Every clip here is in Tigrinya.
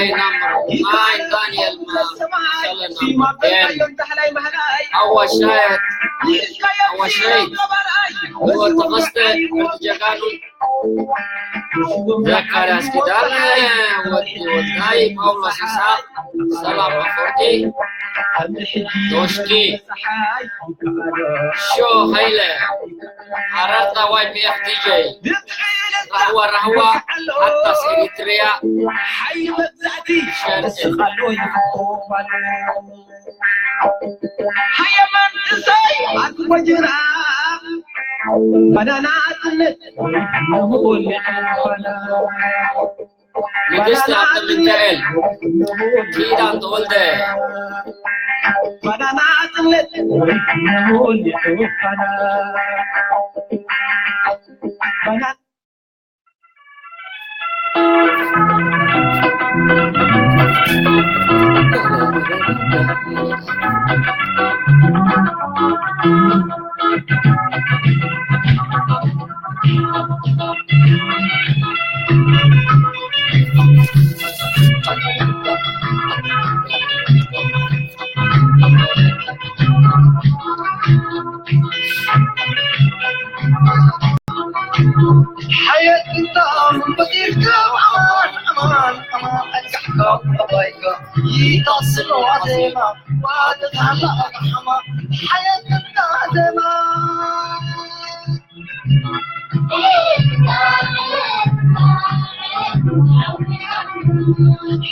ዳይ ናምር ማይ ዳንኤል ማ ሰለና ማርቴን ኣዋሻየት ኣዋሸይ ወተኸስተ ጀጋኑ ዘካርያስ ኪዳነ ወዲ ወልዳይ ጳውሎስ ይስሐቅ ሰላም ኣፈወርቂ ዶሽኪ ሾ ሃይለ ኣራርታ ዋይ ፒ ኤፍ ዲ ጀይ ራህዋ ራህዋ ሓታስ ኤሪትሪያ ሸርዒ ሃየማን እሰይ ኣትወጅራ ባናና ኣጥነት ንግስቲ ዓብደልሚካኤል ኪዳን ተወልደ ባናና ኣጥነት ሓየት እንታ ምን በዲልካ ኣማን ኣማን ኣማን ኣንካሕካ ኣባይካ ይታስኖ ኣዜማ ዋደት ሃላ ኣርሓማ ሓየት እንታ ዜማ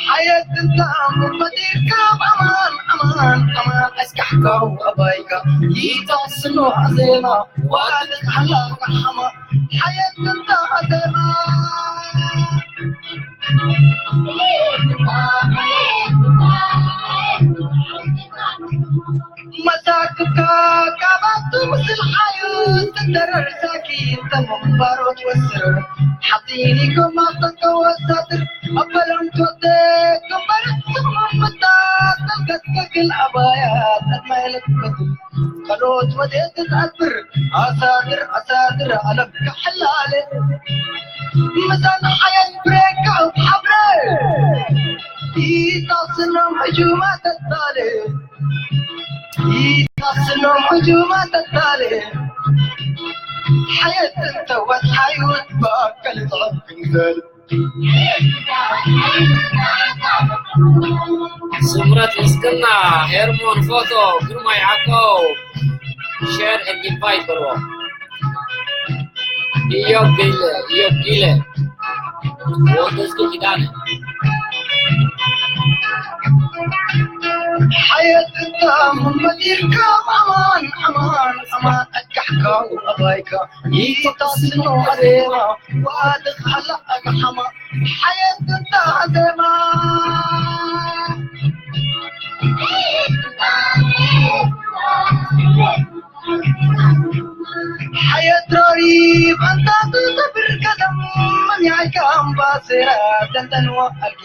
ሓየት እንታ ምን በዲልካ ኣማን ኣማን ኣማን ኣስካሕካው ኣባይካ ይታስኖ ኣዜማ ዋደት ሃላ ኣርሓማ ሓየት እንታ ዜማ መሳክካ ካባቱ ምስል ሓዩ ትደረር ሳኪ ተመንባሮ ትወስር ሓፂኒ ከማተከወሳትር ኣበሎም ትወደ ግንበር ስምምታ ተልገትከክል ኣባያ ተድማይለትበት ካልኦት ወዴት ትኣትር ኣሳድር ኣሳድር ኣለም ክሕላለ ምሳን ሓየት ብሬካ ሓብረ ይታስኖም ሕጁማ ተታለ ይታስኖም ሕጁማ ተታለ ሓየት እንተወት ሓይወት ባከል ጥዕም ክንዘል ስምረት ምስግና፣ ሄርሞን ፎቶ፣ ግርማይ ዓቀው፣ ሼር ኤንድ ኢንቫይት በልዎ። ኢዮብ ጊለ፣ ኢዮብ ጊለ፣ ወልደዝጊ ኪዳነ። ሓየት እታ መዲርካ ኣማን ኣማን ኣማን ኣካሕካ ኣባይካ ይታስኖ ኣዜማ ዋድኽ ሃላ ኣግሓማ ሓየት እታ ዜማ ሓየት ሮሪብ ኣንታ ትገብር ቀደም መን ያይካ ኣምባሴራ ተንተንዋ ኣልጊ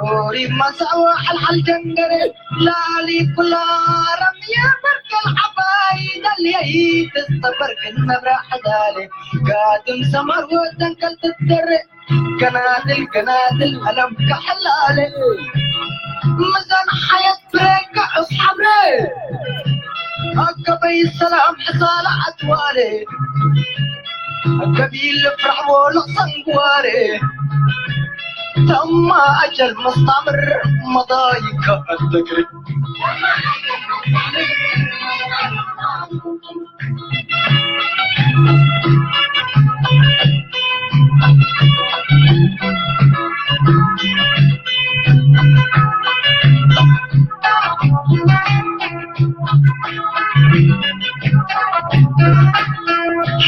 ሮሪብ ማንሳዋ ሓልሓል ጀንገረ ላሊ ኩላ ረምያ በርከል ዓባይ ደልየይ ትስተበር ግን መብራዕ ዳለ ጋድም ሰማር ወተንከል ትደረ ገናድል ገናድል ኣለም ከሐላለ ምዛን ሓየት ብሬካ እስ ሓብረ ኣከበይ ሰላም ሕሳላ ኣትዋለ ኣከቢል ፍራሕቦ ለቕሰንግዋለ ተማ ኣጀል መስታምር መዳይካ ኣትግሪ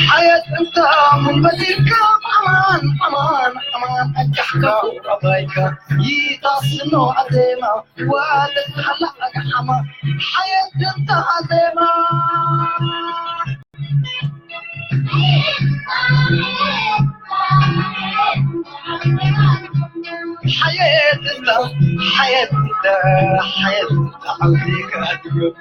ሓየት እንታ ምን መሲልካ ኣማን ኣማን ኣማን ኣጃሕካ ኣባይካ ይታስኖ ኣዜማ ዋልት ሓላ ኣግሓማ ሓየት እንታ ኣዜማ ሓየት እንታ ሓየት እንታ ሓየት እንታ ዓውዲካ ትገብር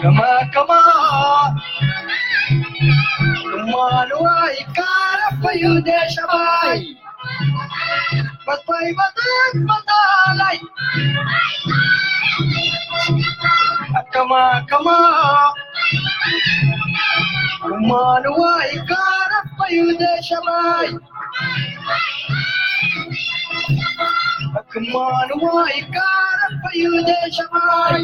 ከማ ከማ እማኑዋ ይካረፈዩ ደሸባይ በታይ በትክ በታላይ ከማ ከማ እማኑዋ ይካረፈዩ ደሸባይ Come on, why you gotta feel the joy?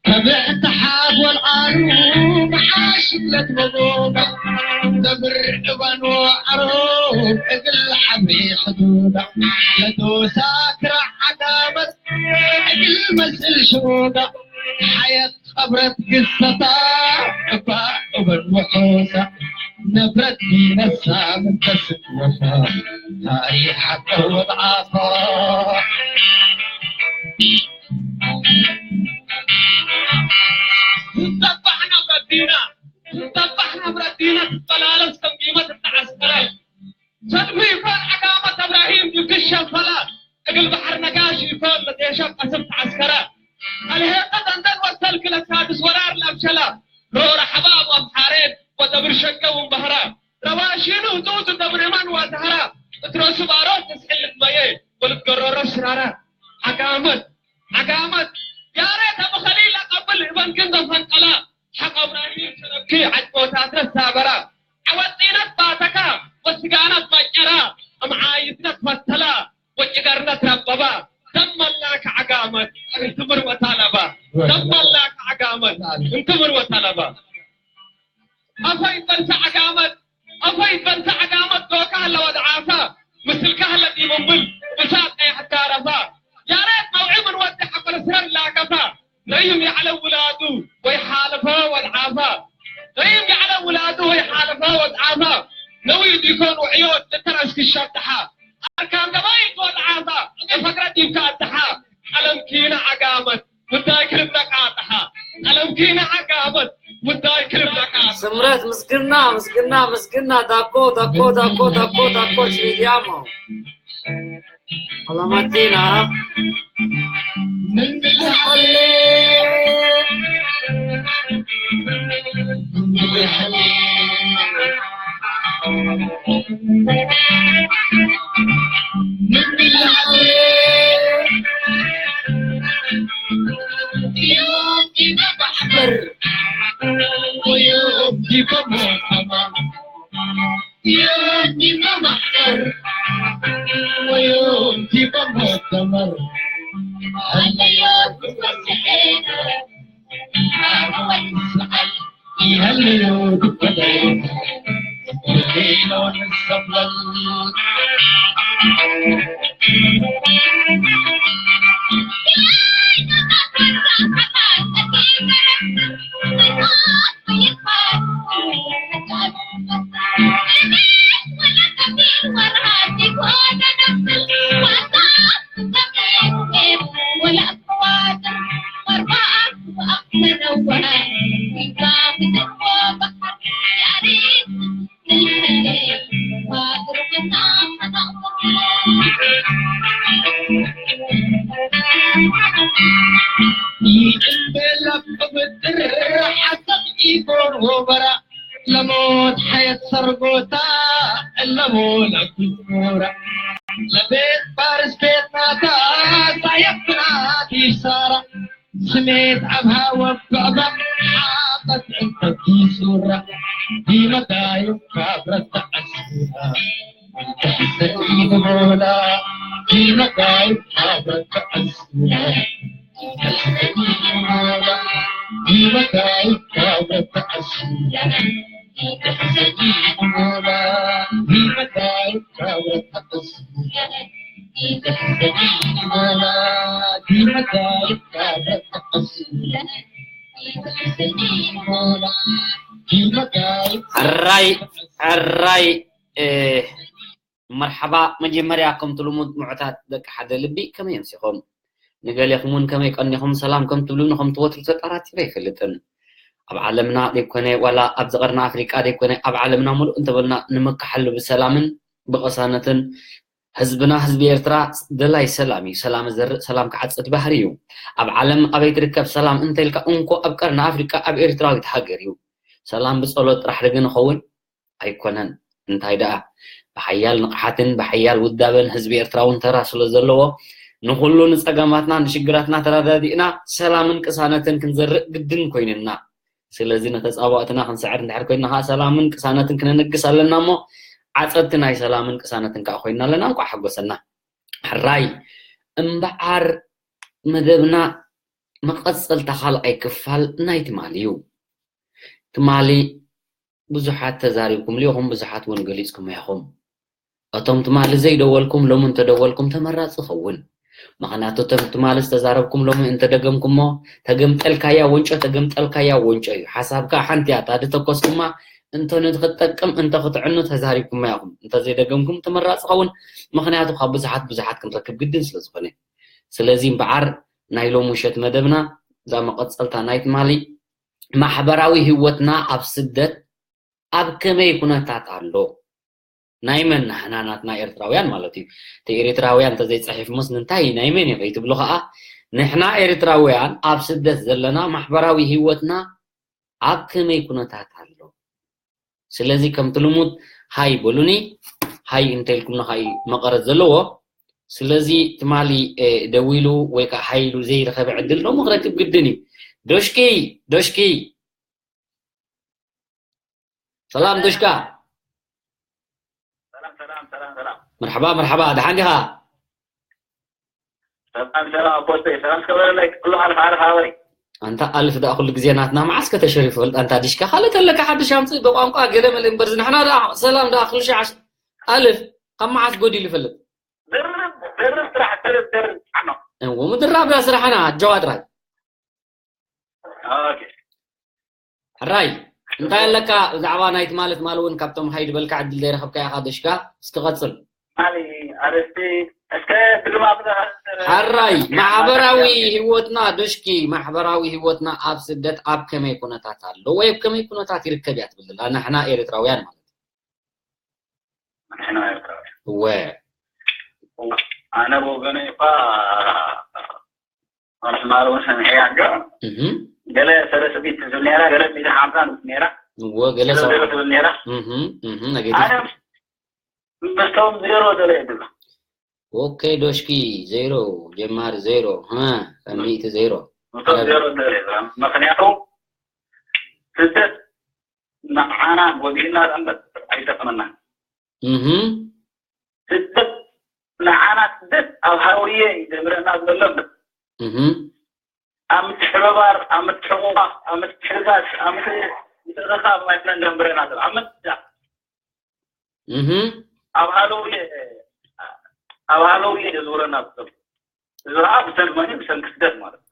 ከብዕቲ ሓጎል ዓሩ መዓሽለት መጎባ ተብር እባን ዋዕሮ እግል ሓብሪ ሕዱዳ ለዶሳ ክራ ዓዳመት እግል መስል ሽሮዳ ሓየት ቐብረት ግሰታ እባ እበን ወሖሳ ነብረት ዲነሳ ምንተስት ወፋ ታሪኽ ሓቀ ወድዓፋ እንተባሕና በዲና እንተባሕና ብረዲና ትፈላለስ ከም ጊመት እተዓስከረ ሰልፊ ይፈን ዓጋመት እብራሂም ይግሸ ፈላ እግል ባሕር ነጋሽ ይፈን ለቴሸ ቀስብ ተዓስከረ ኣልሄቀ ደንደን ወሰልክ ለሳድስ ወራር ላብሸላ ሮ ረሓባ ኣብ ኣምሓሬ ወደብር ሸገ ውንባህራ ረባሺኑ ህጡት ደብር እማን ዋዛህራ እትረሱ ባሮ ተስሕል ልትመየ ወልትገረሮ ስራራ ዓጋመት ዓጋመት ያሬት ኣብ ኸሊል ኣቐብል እበንክን ዘፈንቀላ ሓቕ እብራሂም ሰለብኪ ዓጭቦታት ነሳበራ ዓወጢነት ባተካ ወስጋነት ባጨራ እምዓይትነት ፈተላ ወጭገርነት ረበባ ደመላ ከዓጋመት እንትምር ወታለባ ደመላ ከዓጋመት እንትምር ወታለባ ኣፈይ በልተ ዓጋመት ኣፈይ በልተ ዓጋመት ዶካ ኣለወ ደዓሳ ምስልካ ህለ ዲምብል እሳት ቀያሕካ ረፋ ያሬት መውዒ ምን ወዲ ሓቆለ ስረር ላከፋ ነይም ያዕለ ውላዱ ወይ ሓለፈ ወድዓፋ ነይም ያዕለ ውላዱ ወይ ሓለፈ ወድዓፋ ነዊ ዲኮን ውዕዮ ልተረስኪ ሸብድሓ ኣርካን ገባይ ወድዓፋ ፈቅረ ዲብካ ኣድሓ ቀለም ኪነ ዓጋመት ጉዳይ ክርብለቃ ኣድሓ ቀለም ኪነ ዓጋመት ጉዳይ ክርብለቃ ኣድሓ ስምረት ምስግና ምስግና ምስግና ዳኮ ዳኮ ዳኮ ዳኮ ዳኮ ሽሪዲያሞ ሰላማቲና ለሞት ሓየት ሰርጎታ እለሞ ለኩራ ለቤት ፋርስ ቤት ናታ ሳየፍና ዲሳራ ስሜት ኣብ ሃወ ብዕባ ሓቐት ዕንተት ዲሱራ ዲመታዩ ካብረት ተዓስራ ተሕሰኒ ንቦላ ዲመታዩ ካብረት ተዓስራ ሕራይ ሕራይ መርሓባ መጀመርያ ከምቲ ልሙድ ምዑታት ደቂ ሓደ ልቢ ከመይ ኣምሲኹም ንገሌኹም እውን ከመይ ቀኒኹም ሰላም ከም ትብሉኒ ከምቲ ወትሩ ተጠራጢረ ኣይፈልጥን ኣብ ዓለምና ደይኮነ ዋላ ኣብዚ ቀርኒ ኣፍሪቃ ደይኮነ ኣብ ዓለምና ሙሉእ እንተበልና ንምካሓሉ ብሰላምን ብቕሳነትን ህዝብና ህዝቢ ኤርትራ ደላይ ሰላም እዩ ሰላም ዘርእ ሰላም ክዓጽድ ባህሪ እዩ ኣብ ዓለም ኣበይ ትርከብ ሰላም እንተልካ እንኮ ኣብ ቀርኒ ኣፍሪቃ ኣብ ኤርትራዊት ሃገር እዩ ሰላም ብጸሎት ጥራሕ ድግን ኸውን ኣይኮነን እንታይ ደኣ ብሓያል ንቕሓትን ብሓያል ውዳበን ህዝቢ ኤርትራ እውን ተራ ስለ ዘለዎ ንኹሉ ንጸገማትና ንሽግራትና ተረዳዲእና ሰላምን ቅሳነትን ክንዘርእ ግድን ኮይንና ስለዚ ንተጻባእትና ክንስዕር እንድሕር ኮይንና ከዓ ሰላምን ቅሳነትን ክነንግስ ኣለና እሞ ዓጸድቲ ናይ ሰላምን ቅሳነትን ከዓ ኮይንና ኣለና እንቋዕ ሓጎሰና ሕራይ እምበዓር መደብና መቐጸልታ ካልኣይ ክፋል ናይ ትማሊ እዩ ትማሊ ብዙሓት ተዛሪብኩምሉ ኢኹም፣ ብዙሓት እውን ገሊጽኩሞ ኢኹም። እቶም ትማሊ ዘይደወልኩም ሎሚ እንተደወልኩም ተመራጺ ይኸውን። ምኽንያቱ እቶም ትማሊ ዝተዛረብኩም ሎሚ እንተደገምኩሞ ተገምጠልካያ ወንጮ ተገምጠልካያ ወንጮ እዩ። ሓሳብካ ሓንቲ እያ፣ እታ ድተኮስኩማ እንተ ንክትጠቅም እንተ ክትዕኑ ተዛሪብኩማ ኢኹም። እንተዘይደገምኩም ተመራጺ ይኸውን፣ ምኽንያቱ ካብ ብዙሓት ብዙሓት ክንረክብ ግድን ስለዝኾነ። ስለዚ እምበዓር ናይ ሎሚ ምሸት መደብና እዛ መቐጸልታ ናይ ትማሊ ማሕበራዊ ህይወትና ኣብ ስደት ኣብ ከመይ ኩነታት ኣሎ? ናይ መን ንሕና ናትና ኤርትራውያን ማለት እዩ። እቲ ኤሪትራውያን እንተዘይጸሒፉምስ ንንታይ ናይ መን እዩ ከይትብሉ ከኣ ንሕና ኤሪትራውያን ኣብ ስደት ዘለና ማሕበራዊ ህይወትና ኣብ ከመይ ኩነታት ኣሎ? ስለዚ ከምቲ ልሙድ ሃይ በሉኒ። ሃይ እንተልኩም ንኻይ መቐረት ዘለዎ። ስለዚ ትማሊ ደዊሉ ወይ ከዓ ሃይሉ ዘይረኸበ ዕድል ሎሚ ክረክብ ግድን እዩ። ዶሽኪ ዶሽኪ ሰላም ዶሽካ። ሰላም ሰላም ሰላም ሰላም። መርሓባ መርሓባ፣ ደሓን ዲኻ? ሰላም ሰላም ኣቦስተይ፣ ሰላም እስከ በለለይ። ኩሉ ኣልፍ ኣልፍ ኣበይ? ኣንታ ኣልፍ ደኣ ኩሉ ግዜ ናትና፣ መዓስ ከተሸሪፉ ፈልጥ ኣንታ ዲሽካ ካልእ ተለካ ሓድሽ ኣምጽእ ብቋንቋ ገለ መለ እምበር ዝንሕና ደኣ ሰላም ደኣ ክልተ ሺሕ ኣልፍ ካብ መዓስ ጎዲሉ ይፈልጥ? ድርብ ድርብ ስራሕ ድርብ ድርብ ጫኖ። እዎ ምድራብ ደኣ ስራሕና ጀዋ ጥራይ። ኦኬ ሕራይ እንታይ ኣለካ ብዛዕባ ናይ ትማሊ ትማሊ እውን ካብቶም ሃይ ዝበልካ ዕድል ዘይረኸብካ ኢኻ ደሽካ እስኪ ቀጽል። ትማሊ ኣርእስቲ እስከ ብግባእ ብዛ- ሕራይ ማሕበራዊ ህይወትና ደሽኪ ማሕበራዊ ህይወትና ኣብ ስደት ኣብ ከመይ ኩነታት ኣሎ ወይ ኣብ ከመይ ኩነታት ይርከብ እያ ትብል ዘላ ንሕና ኤርትራውያን ማለት ንሕና ኤርትራውያን እወ ኣነ ብወገነይ እኳ ኣነ ማለውን ሰሚዐያ እንዶ እህም ገለ ሰለስተ ሚእቲ ትብል ነራ ገለ ሚእቲ ሓምሳ ትብል ነራ እወ ገለ ገለ ሰብ ዜሮ ትብል ነራ እህም እህም ነጌቲቭ ኣነ ምስቶም ዜሮ ደለ ይብላ ኦኬ ዶሽኪ ዜሮ ጀማሪ ዜሮ ሀ ካብ ሚእቲ ዜሮ ምስቶም ዜሮ ደለ ይብላ ምክንያቱ ስደት ንዓና ጎዲእና እምበር ኣይጠቅመና እህም ስደት ንዓና ስደት ኣብ ሃውየ ይገብረና ዘሎ እምበር እህም ኣብ ምትሕብባር ኣብ ምትሕቁቃፍ ኣብ ምትሕግጋዝ ኣብ ምትእኻብ ኣይኮነን ዘንብረና ዘሎ ኣብ ምትዳ እህም ኣብ ሃለውየ ኣብ ሃለውየ ዘዝውረና ዘሎ እዚ ከዓ ብሰንኪ መን ብሰንኪ ስደት ማለት እዩ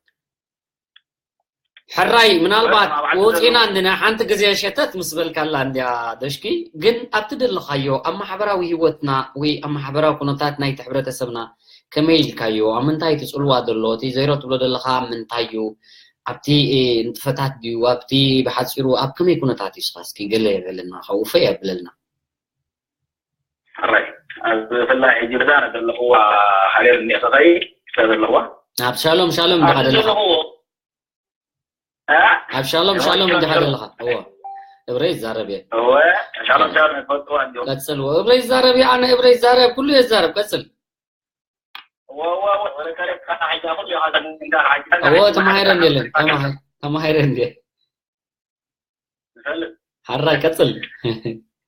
ሕራይ ምናልባት ወፂና እንድና ሓንቲ ግዜ ሸተት ምስ በልካላ እንድያ ደሽኪ ግን ኣብቲ ደለኻዮ ኣብ ማሕበራዊ ህይወትና ወይ ኣብ ማሕበራዊ ኩነታት ናይቲ ሕብረተሰብና ከመይ ኢልካዮ ኣብ ምንታይ እቲ ፅልዋ ዘሎ እቲ ዘይሮ ትብሎ ዘለኻ ምንታይ እዩ ኣብቲ ንጥፈታት ድዩ ኣብቲ ብሓፂሩ ኣብ ከመይ ኩነታት እዩ ስኻ እስኪ ገለ የብለና ካብኡ ፈይ ኣብለልና ሕራይ ኣብ ብፍላይ ሕጂ ብዛዕባ ዘለኽዋ ሃገር እኒኦ ተኸይ ስለዘለኽዋ ኣብ ሻሎም ሻሎም እንዲኻ ኣብዚ ዘለኻ ዘለኽዎ እ? ኣብ ሻሎም ሻሎም እንዲኻ ዘለኻ እዎ እብረ ይዛረብ እየ እወ ሻሎም ሻሎም ይፈልጥዋ እንዲኹም ቀፅል እዎ እብረ ይዛረብ እየ ኣነ እብረ ይዛረብ ኩሉ የዛረብ ቀፅል እወ እወ እወ ወለከለ ካሕጃ ኩሉ ይሓዘ እንዳ ሓጅ እዎ ተማሂረ እንዲለን ተማሂረ እንዲ ዝፈልጥ ሓራይ ቀፅል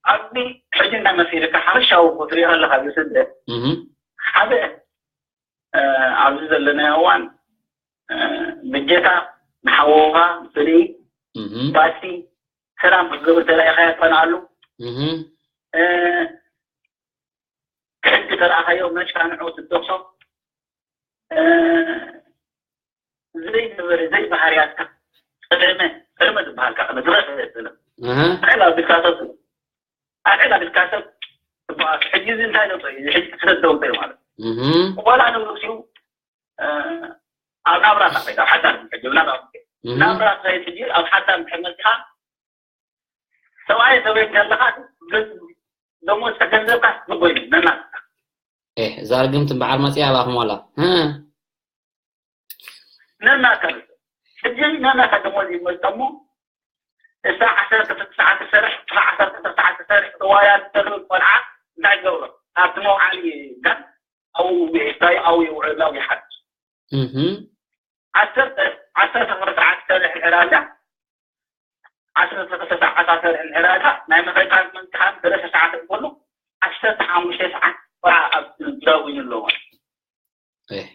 ኣብዚ ሕጂ እንዳመሲልካ ሓፈሻዊ ክትሪኦ ኣለካ ዝስደት እህም ሓደ እ፣ ኣብዚ ዘለናዮ እዋን እ፣ ብጀካ ንሓወኻ ስኒ እህም ባሲ ሰላም ክትገብር ተላኢኻዮ ትቐንኣሉ እህም እ፣ ክሕጊ ተረኣኻዮ መሽካ ንዑ ትደቅሶ እ፣ ዘይነበረ ዘይባህርያትካ ቅድመ ቅድመ ዝበሃልካ ቅድመ ዝረሰ የብልን እህ ኣዕላ ቢልካ ሰብ ኣዕላ ቢልካ ሰብ ትበኣስ ሕጂ እዚ እንታይ ዘምፀ እዩ ሕጂ ትሰደው እንታይ ማለት እህም ዋላ ንርእሲኡ ኣብ ናብራ ታኸይድ ኣብ ሓዳር ሕጂ ኣብ ናብራ እህም ናብራ ትኸይድ ሕጂ ኣብ ሓዳር ድሕር መፅኻ ሰብኣይ ሰበይቲ ኣለኻ ደሞዝካ ገንዘብካ ዝጎይ ነናትካ ኤህ እዛ ርግምቲ እምበዓር መፅያ ኣባኹም ዋላ እ ነናትካ ሕጂ ነናትካ ደሞዝ ይመፅካ እሞ እሳ ዓሰርተ ክልተ ሰዓት ትሰርሕ እሳ ዓሰርተ ክልተ ሰዓት ትሰርሕ ተዋያ ትሰርሕ ቆልዓ እንታይ ገብሮ ኣብቲ መውዓሊ ጋር ኣብኡ ይሕሳዩ ኣብኡ ይውዕል ኣብኡ ይሓድር እህም ዓሰርተ ዓሰርተ ክልተ ሰዓት ትሰርሕ እንድሕር ኣላ ዓሰርተ ክልተ ሰዓት ኣሰርሕ እንድሕር ኣላ ናይ ምዕቃብ መንጽሃን ሰለስተ ሰዓት እንከሎ ዓሰርተ ሓሙሽተ ሰዓት ቆልዓ ኣብ ዳዊን ኣሎ ማለት እዩ ኤህ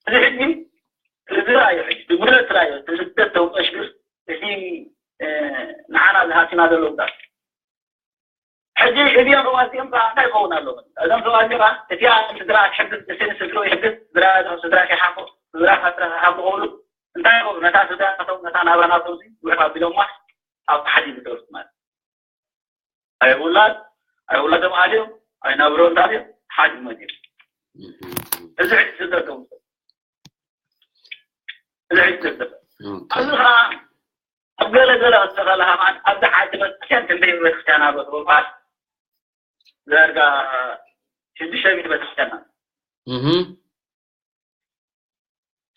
እዚ ሕጂ እዚ ራእዩ ሕጂ ብጉልበት ራእዩ እቲ ስደት ተውፅኦ ሽግር እቲ ንዓና ዝሃሲና ዘሎ ጉዳት ሕጂ እዚኦም ሰባት እዚኦም ከዓ እንታይ ይኸውን ኣለዎም እዞም ሰባት እዚኦም ከዓ እቲኣ ስድራ ትሕግዝ እቲ ንስድርኡ ይሕግዝ ስድራ ስድራ ይሓፉ ስድራ ስድራ ይሓፉ ክብሉ እንታይ ይገብሩ ነታ ስድራ ናቶም ነታ ናብራ ናቶም ውዕል ኣቢሎማ ኣብ ሓዲ ዝደርሱ ማለት ኣይውላድ ኣይውላዶም ኣልዮም ኣይነብሮን ዳልዮም ሓዲ መዲር እዚ ሕጂ ዝደገሙ እዚ ሕጂ ዝደገሙ እዚ ከዓ ኣብ ገለ ገለ ክስተኸለ ሃማን ኣብዚ ዓዲ ቤተክርስትያን ክንደይ ቤተክርስትያን ኣሎ ትብል ዳርጋ ሽዱሽተ ሚእቲ ቤተክርስትያን ኣሎ እህም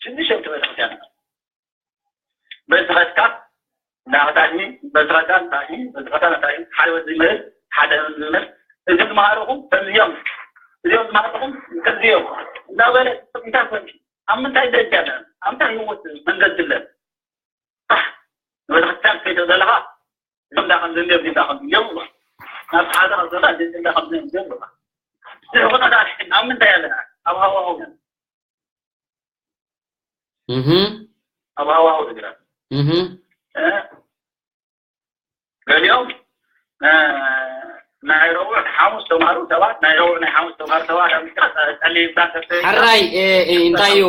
ሽዱሽተ ሚእቲ ቤተክርስትያን ኣሎ በዚ ኸስካ እንዳኸታኒ በዝኸታን ታኒ በዝኸታን ታኒ ሓደ ወዚ ምህር ሓደ ወዚ ምህር እዚ ዝመሃርኹም ከምዚኦም እዚኦም ዝመሃርኹም ከምዚኦም እንዳበለ እንታይ ኮንኪ ኣብ ምንታይ ደረጃ ኣለና ኣብ ምንታይ ህይወት መንገዲ ኣለና ንቤተክርስትያን ትከይዶ ዘለኻ እዞም ዳ ከምዚ እንዲኦም እዚኦም ዳ ከምዚ እንዲኦም ብሎ ናብ ሓደ ከዘላ እዚ እንዳ ከምዚ እንዲኦም ብሎ ዝሕቁና ዳ ኣብ ምንታይ ኣለና ኣብ ሃዋሁ እህ ኣብ ሃዋሁ ትግራይ እህ ገሊኦም ናይ ረቡዕ ሓሙስ ተማሃሩ ሰባት ናይ ረቡዕ ናይ ሓሙስ ተማሃሩ ሰባት ኣብ ምጥቃስ ጠሊምካ ሕራይ እንታይ እዩ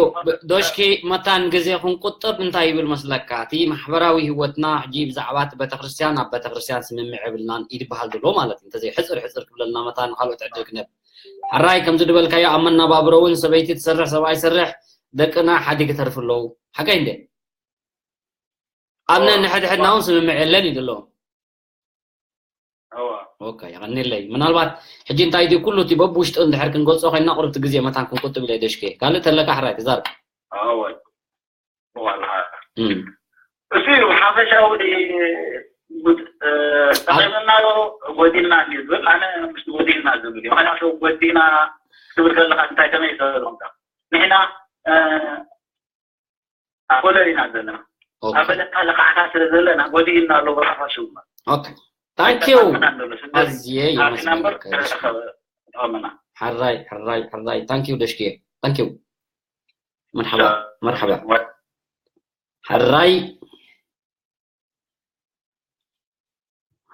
ዶሽኪ መታን ግዜ ክንቁጥብ እንታይ ይብል መስለካ እቲ ማሕበራዊ ህይወትና ሕጂ ብዛዕባ እቲ ቤተክርስትያን ኣብ ቤተክርስትያን ስምምዕ የብልናን ይድበሃል ዘሎ ማለት እዩ እንተዘይ ሕፅር ሕፅር ክብለልና መታን ካልኦት ዕድል ክነብ ሕራይ ከምዚ ድበልካዮ ኣብ መነባብሮ እውን ሰበይቲ ትሰርሕ ሰብኣይ ይሰርሕ ደቅና ሓዲ ክተርፍ ኣለዉ ሓቀይ እንደ ኣብ ነንሕድሕድና እውን ስምምዕ የለን እዩ ዘለዎም እዋ ኦኬ የቐኒለይ ምናልባት ሕጂ እንታይ ድዩ ኩሉ እቲ በብውሽጡ እንድሕር ክንገልፆ ኮይና ቁርብቲ ግዜ መታን ክንቁጥብ ኢለ ደሽኬ ካልእ ተለካ ሕራይ ተዛርብ እዋ ዋላ እም። እሱ እዩ ሓፈሻዊ ተጠቂምናዮ ጎዲልና እንዲ ዝብል ኣነ ምስ ጎዲልና ዝብል እዩ ምክንያቱ ጎዲና ትብል ከለካ እንታይ ከመይ ይሰብርምካ ንሕና ኣኮለል ኢና ዘለና ኣብ ኦኬ በለካ ለካዕካ ስለ ዘለና ጎዲልና ኣሎ ብራፋ ሽማ ኦኬ ታንኪዩ ኣይተጣመናን ዘሎ ስለ ኣዝየ ኣብቲ ናምበር የመስግነካ ተጠቐመና ሕራይ ሕራይ ሕራይ ታንኪዩ ደሽክየ ታንኪዩ መርሓባ መርሓባ ሕራይ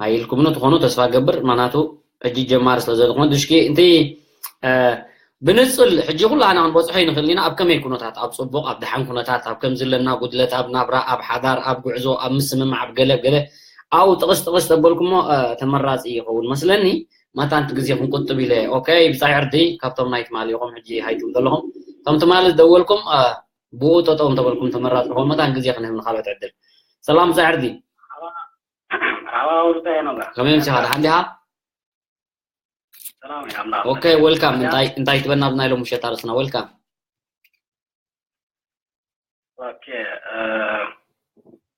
ሃይልኩምኒ ትኾኑ ተስፋ ገብር ምክንያቱ ሕጂ ጀማሪ ስለ ዘለኹነ ድሽኪ እንቲ ብንፅል ሕጂ ኩላና ክንበፅሖ ይንኽእል ኢና ኣብ ከመይ ኩነታት ኣብ ፅቡቕ ኣብ ደሓን ኩነታት ኣብ ከም ዘለና ጉድለት ኣብ ናብራ ኣብ ሓዳር ኣብ ጉዕዞ ኣብ ምስምማዕ ኣብ ገለ ገለ ኣብኡ ጥቕስ ጥቕስ ተበልኩሞ ተመራፂ ይኸውን መስለኒ መታንቲ ግዜ ክንቁጥብ ኢለ ኦኬ ብፃይ ዕርዲ ካብቶም ናይ ትማሊ ኢኹም ሕጂ ሃይትም ዘለኹም ከም ትማሊ ዝደወልኩም ብኡ ጠጠው እንተበልኩም ተመራፂ ኾን መታን ግዜ ክንህብ ንካልኦት ዕድል ሰላም ብፃይ ዕርዲ ሓባውርታ የነባ ከመይ ምሲኻ ደሓን ዲኻ ሰላም ኣምላኽ ኦኬ ወልካም እንታይ እንታይ ትበና ብናይ ሎም ምሸት ኣርስና ወልካም ኦኬ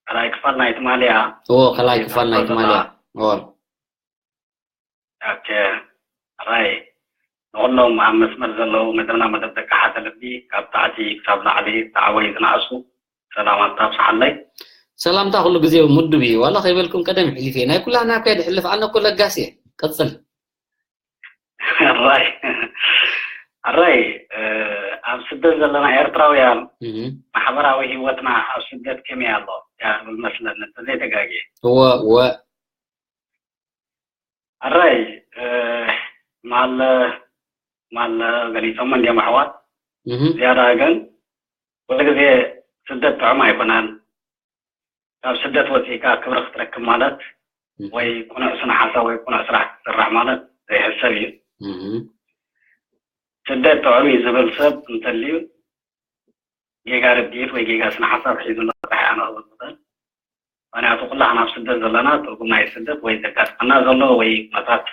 ራይ ክፋል ናይ ትማሊያ ዎ ከላይ ክፋል ናይ ትማሊያ ዎ ኦኬ ራይ ንኩሎም ኣብ መስመር ዘለዉ መደብና መደብ ደቂ ሓደ ልቢ ካብ ታሕቲ ክሳብ ላዕሊ ዝዓበዩ ዝነኣሱ ሰላማት ኣብፅሓለይ ሰላምታ ኩሉ ግዜ ምዱብ እዩ ዋላ ከይበልኩም ቀደም ይሕልፍ እየ ናይ ኩላና እኮ ድሕልፍ ኣነ እኮ ለጋስ እየ ቀፅል ራይ ራይ ኣብ ስደት ዘለና ኤርትራውያን እህ ማሕበራዊ ህይወትና ኣብ ስደት ከመይ ኣሎ ያ ዝብል መስለኒ እንተዘይተጋግየ እወ እወ ኣራይ ማለ ማለ ገሊፆም እንዲዮም ኣሕዋት እህ ዝያዳ ግን ኩሉ ግዜ ስደት ጥዑም ኣይኮነን ካብ ስደት ወፂእካ ክብሪ ክትረክብ ማለት ወይ ቁኑዕ ስነ ሓሳብ ወይ ቁኑዕ ስራሕ ክትስራሕ ማለት ዘይሕሰብ እዩ እህ ስደት ጥዑም እዩ ዝብል ሰብ እንተልዩ ጌጋ ርድኢት ወይ ጌጋ ስነ ሓሳብ ሒዙ ኣሎ ጥራሕ ኣነ ክብል ዝኽእል ምክንያቱ ኩላህና ኣብ ስደት ዘለና ትርጉም ናይ ስደት ወይ ዘጋጥመና ዘሎ ወይ ኩነታት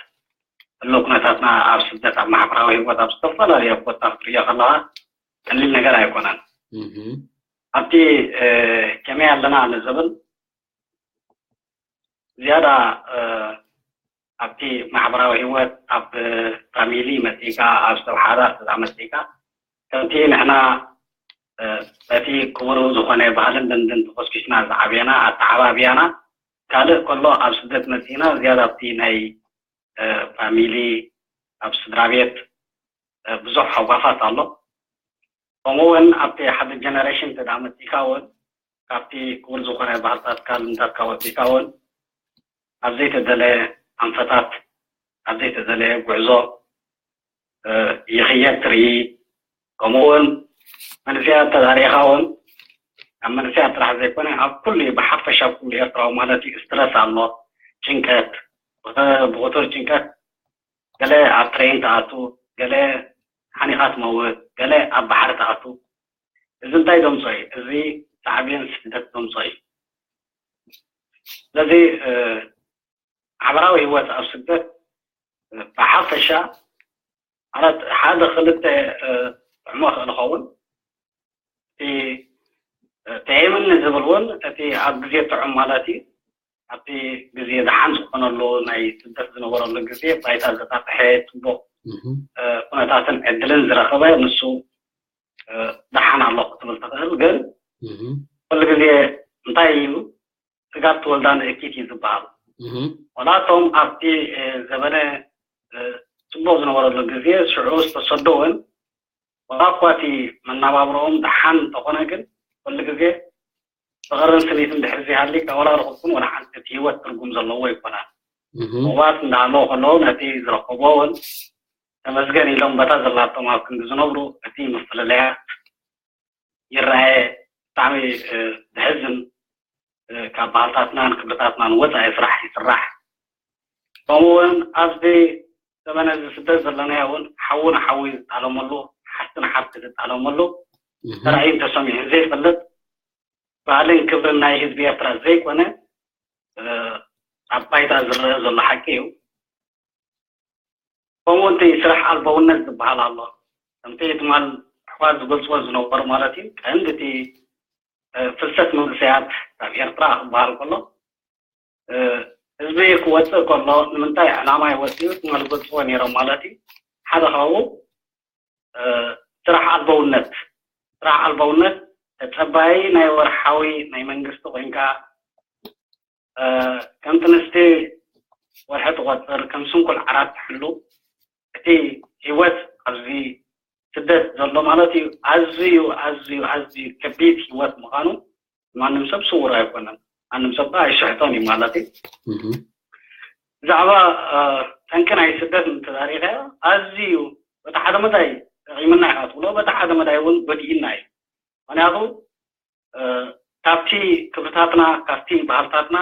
ህሎ ኩነታትና ኣብ ስደት ኣብ ማሕበራዊ ህይወት ኣብ ዝተፈላለዩ ቦታ ክትሪኦ ከለካ ቀሊል ነገር ኣይኮነን እህ ኣብቲ ከመይ ኣለና ንዝብል ዝያዳ ኣብቲ ማሕበራዊ ህይወት ኣብ ፋሚሊ መፂእካ ኣብ ሰብ ሓዳር ስዳ መፂእካ ከምቲ ንሕና በቲ ክቡር ዝኾነ ባህልን ልምድን ተኾስኪስና ዝዓብየና ኣተዓባብያና ካልእ ከሎ ኣብ ስደት መፂእና ዝያዳ ኣብቲ ናይ ፋሚሊ ኣብ ስድራ ቤት ብዙሕ ሓጓፋት ኣሎ ከምኡ እውን ኣብቲ ሓደ ጀነሬሽን ተዳ መፂእካ እውን ካብቲ ክቡር ዝኾነ ባህልታትካ ልምዳትካ ወፂእካ እውን ኣብ ዘይተደለ ኣንፈታት ኣብ ዘይተደለየ ጉዕዞ ይኽየድ ትርኢ ከምኡ እውን መንእሰያት ተዛሪእኻ እውን ኣብ መንእሰያት ጥራሕ ዘይኮነ ኣብ ኩሉ ብሓፈሻ ኩሉ ኤርትራዊ ማለት እዩ ስትረስ ኣሎ ጭንቀት ብክቱር ጭንቀት ገለ ኣብ ትሬን ትኣቱ ገለ ሓኒኻ ትመውት ገለ ኣብ ባሕሪ ትኣቱ እዚ እንታይ ዘምፅኦ እዩ እዚ ሳዕቤን ስደት ዘምፅኦ እዩ ስለዚ ማሕበራዊ ህይወት ኣብ ስደት ብሓፈሻ ማለት ሓደ ክልተ ጥዕሞ ክእል ኸውን እቲ ጥዒምኒ ዝብል እውን እቲ ኣብ ግዜ ጥዑም ማለት እዩ ኣብቲ ግዜ ደሓን ዝኾነሉ ናይ ስደት ዝነበረሉ ግዜ ባይታ ዘጣጥሐ ጽቡቕ ኩነታትን ዕድልን ዝረኸበ ንሱ ደሓን ኣሎ ክትብል ትኽእል። ግን ኩሉ ግዜ እንታይ እዩ ስጋብ ትወልዳ ንእኪት እዩ ዝበሃል። ወላቶም ኣብቲ ዘበነ ጽቡቕ ዝነበረሉ ግዜ ሽዑ ዝተሰዶ እውን ወላ እኳ እቲ መናባብሮኦም ደሓን እንተኾነ ግን ኩሉ ግዜ ፍቕርን ስኒትን ድሕር ዘይሃልይ ካብ ወላ ርኹብኩም ወላ ሓንቲ እቲ ህይወት ትርጉም ዘለዎ ኣይኮነን። ምቕባስ እንዳሃለዎ ከለዉ ነቲ ዝረኸብዎ እውን ተመስገን ኢሎም በታ ዘላቶም ኣብ ክንዲ ዝነብሩ እቲ መፈለለያ ይረኣየ። ብጣዕሚ ዝሕዝን ካብ ባህልታትናን ክብርታትናን ወፃኢ ስራሕ ይስራሕ። ከምኡ እውን ኣብዚ ዘመነ እዚ ስደት ዘለናዮ እውን ሓዊ ንሓዊ ዝጣለመሉ ሓፍቲ ንሓፍቲ ዝጣለመሉ ተራእዩን ተሰሚዑን ዘይፈልጥ ባህልን ክብርን ናይ ህዝቢ ኤርትራ ዘይኮነ ኣብ ባይታ ዝረአ ዘሎ ሓቂ እዩ። ከምኡ እቲ ስራሕ ኣልበውነት ዝበሃል ኣሎ። ከምቲ ትማል ኣሕዋት ዝገልፅዎ ዝነበሩ ማለት እዩ ቀንዲ እቲ ፍልሰት መንእሰያት ካብ ኤርትራ ክበሃል ከሎ ህዝቢ ክወፅእ ከሎ ንምንታይ ዕላማ ይወፅኡ ትማል ዝገልፅዎ ነይሮም ማለት እዩ። ሓደ ካብኡ ስራሕ ኣልበውነት ስራሕ ኣልበውነት ተፀባይ ናይ ወርሓዊ ናይ መንግስቲ ኮይንካ ከም ጥንስቲ ወርሒ ትቆፅር ከም ስንኩል ዓራት ትሕሉ እቲ ህይወት ኣብዚ ስደት ዘሎ ማለት እዩ። ኣዝዩ ኣዝዩ ኣዝዩ ከቢድ ህይወት ምዃኑ ማንም ሰብ ስውር ኣይኮነን። ማንም ሰብ ከዓ ኣይስሕቶን እዩ ማለት እዩ። ብዛዕባ ጠንቂ ናይ ስደት እንተዛሪበ ኣዝዩ በቲ ሓደ መዳይ ጠቒምና ኢና ትብሎ፣ በቲ ሓደ መዳይ እውን ጎዲእና እዩ። ምክንያቱ ካብቲ ክብርታትና ካብቲ ባህልታትና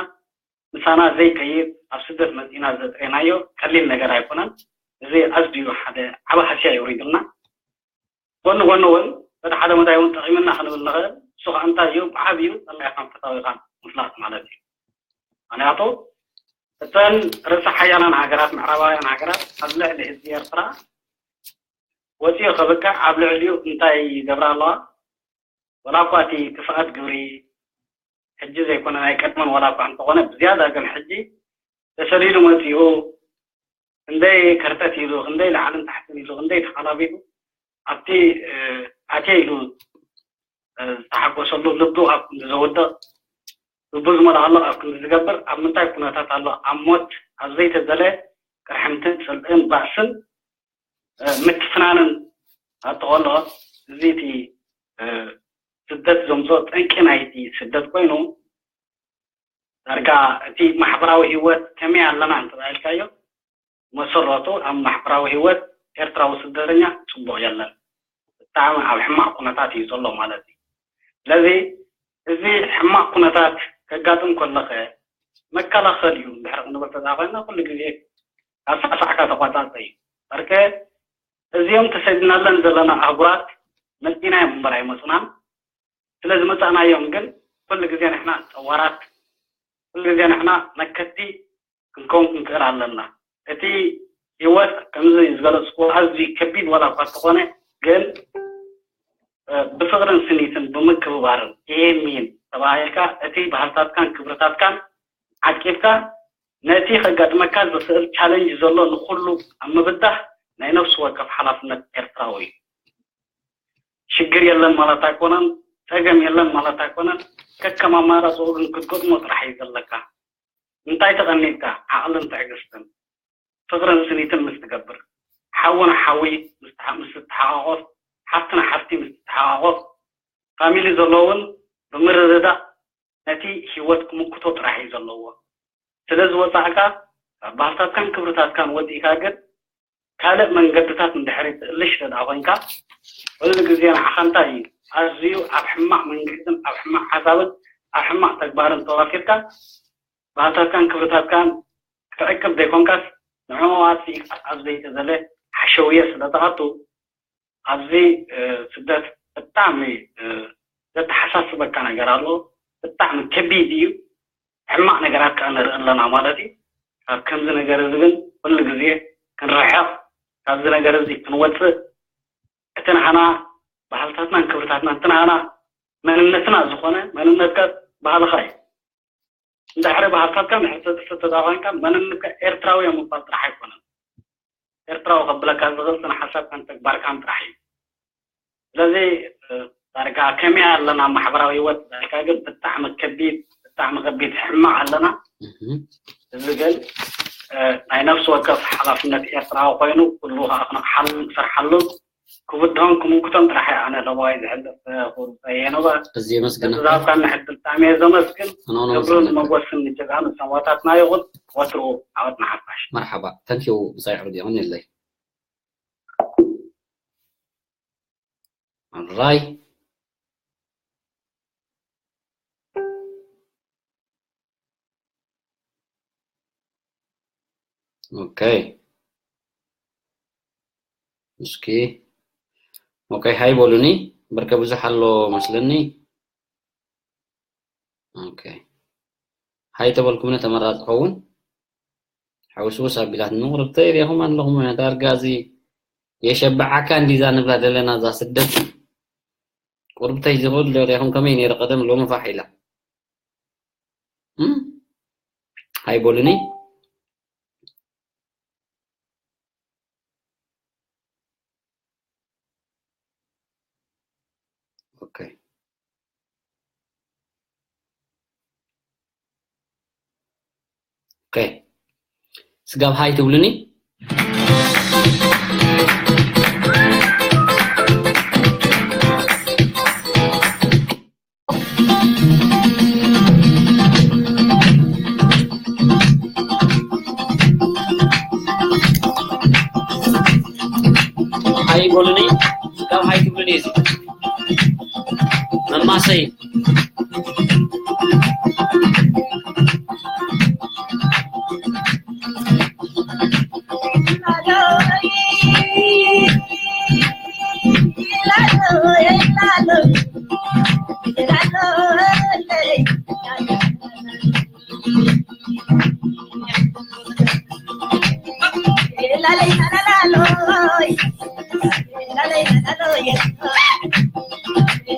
ምሳና ዘይከይድ ኣብ ስደት መፂና ዘጥሬናዮ ቀሊል ነገር ኣይኮነን። እዚ ኣዝዩ ሓደ ዓበ ሃስያ የውሪዱልና። ጎኒ ጎኒ እውን በቲ ሓደ መዳይ እውን ጠቒምና ክንብል ንኽእል። እሱ ከዓ እንታይ እዩ? ብዓብዩ ጠላኢኻን ፈታዊኻን ምፍላጥ ማለት እዩ። ምክንያቱ እተን ርእሰ ሓያላን ሃገራት ምዕራባውያን ሃገራት ኣብ ልዕሊ ህዝቢ ኤርትራ ወፂኡ ከብቅዕ ኣብ ልዕሊኡ እንታይ ይገብራ ኣለዋ? ወላ እኳ እቲ ክፍኣት ግብሪ ሕጂ ዘይኮነ ናይ ቀድመን ዋላ እኳ እንተኾነ ብዝያዳ ግን ሕጂ ተሰሊሉ መፂኡ ክንደይ ከርተት ኢሉ ክንደይ ላዕልን ታሕትን ኢሉ ክንደይ ተኻላቢቱ ኣብቲ ኣትየ ኢሉ ዝተሓጎሰሉ ልቡ ኣብ ክንዲ ዘውድቕ ልቡ ዝመልኣሉ ኣብ ክንዲ ዝገብር ኣብ ምንታይ ኩነታት ኣሎ ኣብ ሞት ኣብ ዘይተደለ ቅርሕንትን ፅልእን ባእስን ምትፍናንን ኣጠቐሎ እዚ እቲ ስደት ዘምፅኦ ጠንቂ ናይቲ ስደት ኮይኑ ዳርጋ እቲ ማሕበራዊ ህይወት ከመይ ኣለና እንተባሂልካዮ መሰረቱ ኣብ ማሕበራዊ ህይወት ኤርትራዊ ስደተኛ ፅቡቕ የለን። ብጣዕሚ ኣብ ሕማቕ ኩነታት እዩ ዘሎ ማለት እዩ። ስለዚ እዚ ሕማቕ ኩነታት ከጋጥም ከለኸ መከላኸል እዩ እንድሕር ክንብል ተዛኾይና ኩሉ ግዜ ኣሳዕሳዕካ ተቋፃፀ እዩ። በርከ እዚኦም ተሰዲናለን ዘለና ኣህጉራት መፂናዮም እምበር ኣይመፁናን። ስለ ዝመፃእናዮም ግን ኩሉ ግዜ ንሕና ፀዋራት ኩሉ ግዜ ንሕና መከቲ ክንከውን ክንክእል ኣለና። እቲ ህይወት ከምዚ ዝገለፅኩ ኣዝዩ ከቢድ ዋላ እኳ እንተኾነ ግን ብፍቕርን ስኒትን ብምክብባርን ይሄ ሚን ተባሂልካ እቲ ባህልታትካን ክብርታትካን ዓቂብካ ነቲ ከጋጥመካ ዝኽእል ቻለንጅ ዘሎ ንኩሉ ኣብ ምብዳህ ናይ ነፍሲ ወከፍ ሓላፍነት ኤርትራዊ እዩ። ሽግር የለን ማለት ኣይኮነን፣ ፀገም የለን ማለት ኣይኮነን። ከከም ኣማራፅኡ ግን ክትገጥሞ ጥራሕ እዩ ዘለካ። እንታይ ተቐኒጥካ? ዓቕልን ትዕግስትን ፍቕርን ስኒትን ምስ ትገብር፣ ሓዊ ንሓዊ ምስ ትሓ- ምስ ትተሓቋቖፍ፣ ሓፍቲ ንሓፍቲ ምስ ትተሓቋቖፍ፣ ፋሚሊ ዘሎ እውን ብምርድዳእ ነቲ ህይወት ክምክቶ ጥራሕ እዩ ዘለዎ። ስለ ዝወፃእካ ካብ ባህልታትካን ክብርታትካን ወፂእካ ግን ካልእ መንገድታት እንድሕሪ ትእልሽ ተድኣ ኮይንካ ኩሉ ግዜ ንዓኻ እንታይ እዩ ኣዝዩ ኣብ ሕማቕ መንገድን ኣብ ሕማቕ ሓሳብን ኣብ ሕማቕ ተግባርን ተዋፊርካ ባህልታትካን ክብርታትካን ክትዕቅብ ዘይኮንካስ ንዕኡ ኣጥፊእካ ኣብ ዘይተዘለ ሓሸውየ ስለ ትኣቱ ኣብዚ ስደት ብጣዕሚ ዘተሓሳስበካ ነገር ኣሎ። ብጣዕሚ ከቢድ እዩ። ሕማቕ ነገራት ከዓ ንርኢ ኣለና ማለት እዩ። ካብ ከምዚ ነገር እዚ ግን ኩሉ ግዜ ክንርሕቕ ካብዚ ነገር እዚ ክንወፅእ እቲ ንዓና ባህልታትናን ክብርታትናን እቲ ንዓና መንነትና ዝኾነ መንነትካ ባህልኻ እዩ። እንድሕሪ ባህርታትካ እንድሕሪ ተጥፍእ ተዳኺምካ መንነትካ ኤርትራዊ እየ ምባል ጥራሕ ኣይኮነን። ኤርትራዊ ከብለካ ዝኽእል ስነ ሓሳብካን ተግባርካን ጥራሕ እዩ። ስለዚ ዳርጋ ከመይ ኣለና ማሕበራዊ ህይወት ዳርጋ ግን ብጣዕሚ ከቢድ ብጣዕሚ ከቢድ ሕማቕ ኣለና። እዚ ግን ናይ ነፍሲ ወከፍ ሓላፍነት ኤርትራዊ ኮይኑ ኩሉ ከዓ ክነቕሓሉን ክሰርሓሉን ክብድሆን ክምክቶን ጥራሕ እየ ኣነ ለባዋይ ዝሕልፍ። ኩርፀ የኖባ እዚ የመስግነካ። ዝዛብካኒ ዕድል ብጣዕሚ እየ ዘመስግን። ኣነ እውን ክብርን ኣመስግነካ። መጎስን ንጀጋኑ ሰማእታትና ይኹን። ወትሩ ዓወት ንሓፋሽ። መርሓባ። Thank you ብጻይ ዕርዲ ይኹን የለይ። Alright. Okay. እስኪ okay ሃይ በሉኒ። በርከ ብዙሕ ኣሎ መስለኒ። Okay ሃይ ተበልኩምኒ ተመራፂ ኸውን። ሓውስውስ ኣቢላትኒ ቁርብተይ ሪኹም ኣለኹም ዳርጋ እዚ የሸብዓካ እንዲዛ ንብላ ዘለና እዛ ስደት ቁርብተይ ዝኽእል ዶ ሪኹም ከመይ ነይረ ቀደም ሎሚ ፋሕ ኢላ እም? ሃይ በሉኒ። Okay. Okay. ስጋብ ሃይ ትብሉኒ። ሃይ በሉኒ፣ ካብ ሃይ ትብሉኒ እዚ መማሰይ።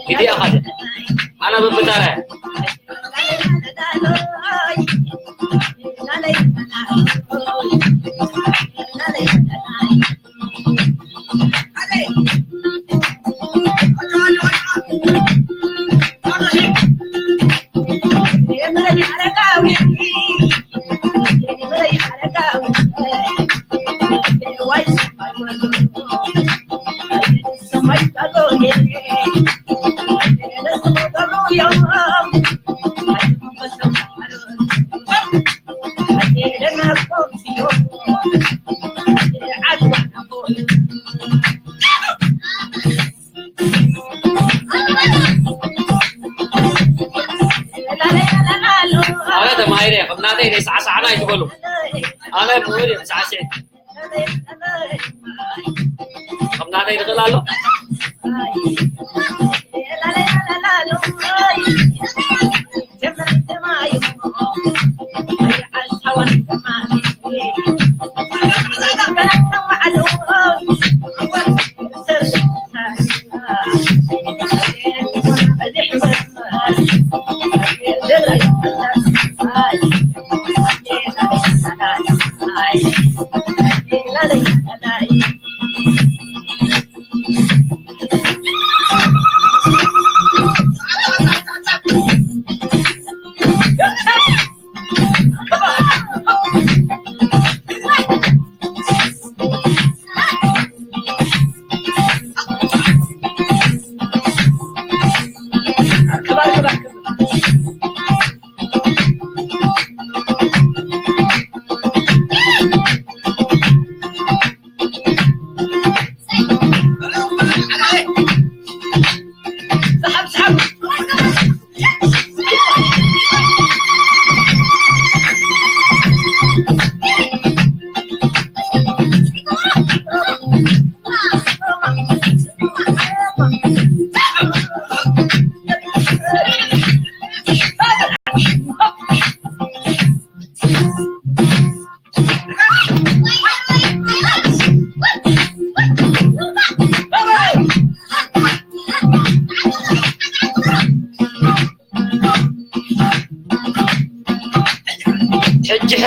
Hindi ako. Ano ba punta na? ኣነ ተማሂረ፣ ከም ናተይ ናይ ሰዓሰዓና ኣይትበሉ። ኣነ ምሁር እየ፣ ሰዓስዕ። ከም ናተይ ይኽእል ኣሎ።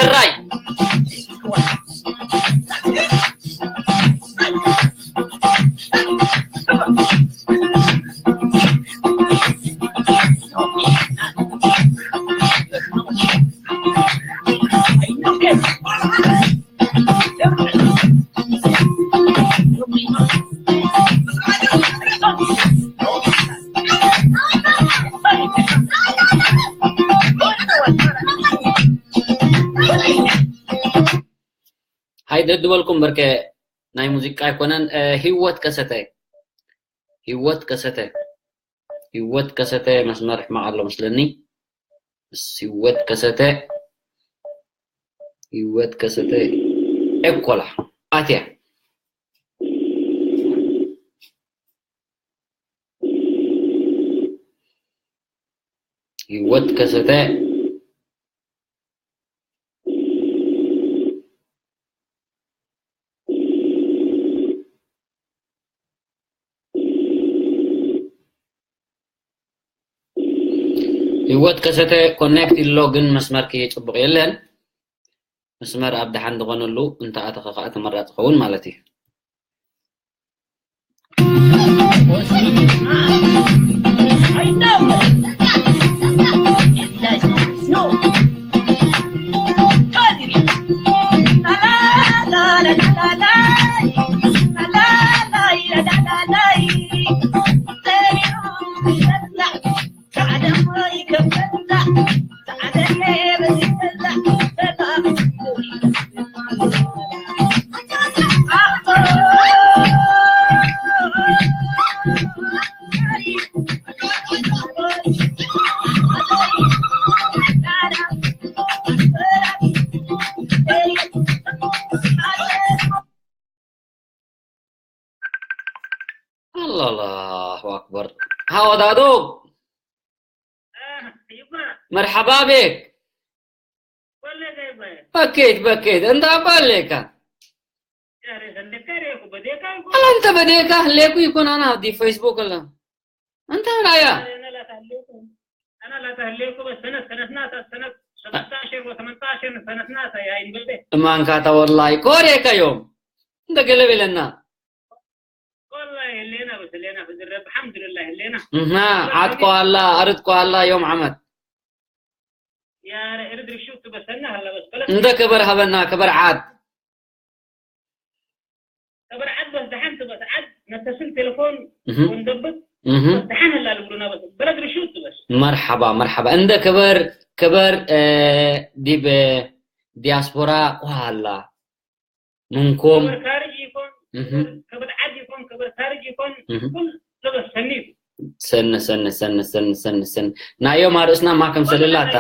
ጥራይ። ሃይ ደድበልኩም በርከ ናይ ሙዚቃ ኣይኮነን። እ፣ ህይወት ከሰተ፣ ህይወት ከሰተ፣ ህይወት ከሰተ መስመር ሕማቕ ኣሎ መስለኒ። ህይወት ከሰተ፣ ህይወት ከሰተ ኤኮላ ኣትያ። ህይወት ከሰተ። ህይወት ከሰተ ኮኔክት ኢሎ፣ ግን መስመርኪ ጽቡቕ የለን። መስመር ኣብ ደሓን ዝኾነሉ እንተ ኣተኸ ከኣ ተመራጺ ኸውን ማለት እዩ። الله، الله أكبر. هاو دادو. مرحبا بك. بكيت، بكيت. أنت أبالك. أنا أنت بديك، ليكو يكون أنا دي فيسبوك ولا. أنت رايا. أنا لا تهليكو. أنا لا تهليكو، بس سنة، سنتنا، سنة ستاشر وثمنتاشر سنتنا يا إنجلترا. ማንካታ ወላሂ ኮሬካ እዮም። እንደ ገለቤ ለና። والله هلينا، بس هلينا في الرب، الحمد لله هلينا. እህ፣ ዓጥቆ ኣላ፣ ኣርጥቆ ኣላ ዮም ዓመት። يا رد رشوت بس أنا هلا بس بلد. እንደ ክብር ሃበና፣ ክብር ዓድ። كبر عد بس دحنت بس عد نتصل تليفون እህ። وندبت እህ። بس دحن هلا لبرونا بس بلد رشوت بس. መርሓባ፣ መርሓባ። እንደ ክብር፣ ክብር፣ እ፣ ዲብ ዲያስፖራ ቆሃላ። ምንኩም። كبر خارج يكون، እህ። كبر عد يكون، كبر خارج يكون، እህ። كل لبس سنيف. ሰነ፣ ሰነ፣ ሰነ፣ ሰነ፣ ሰነ፣ ሰነ። ናዮም ኣርእስና ማ ከም ሰልላታ።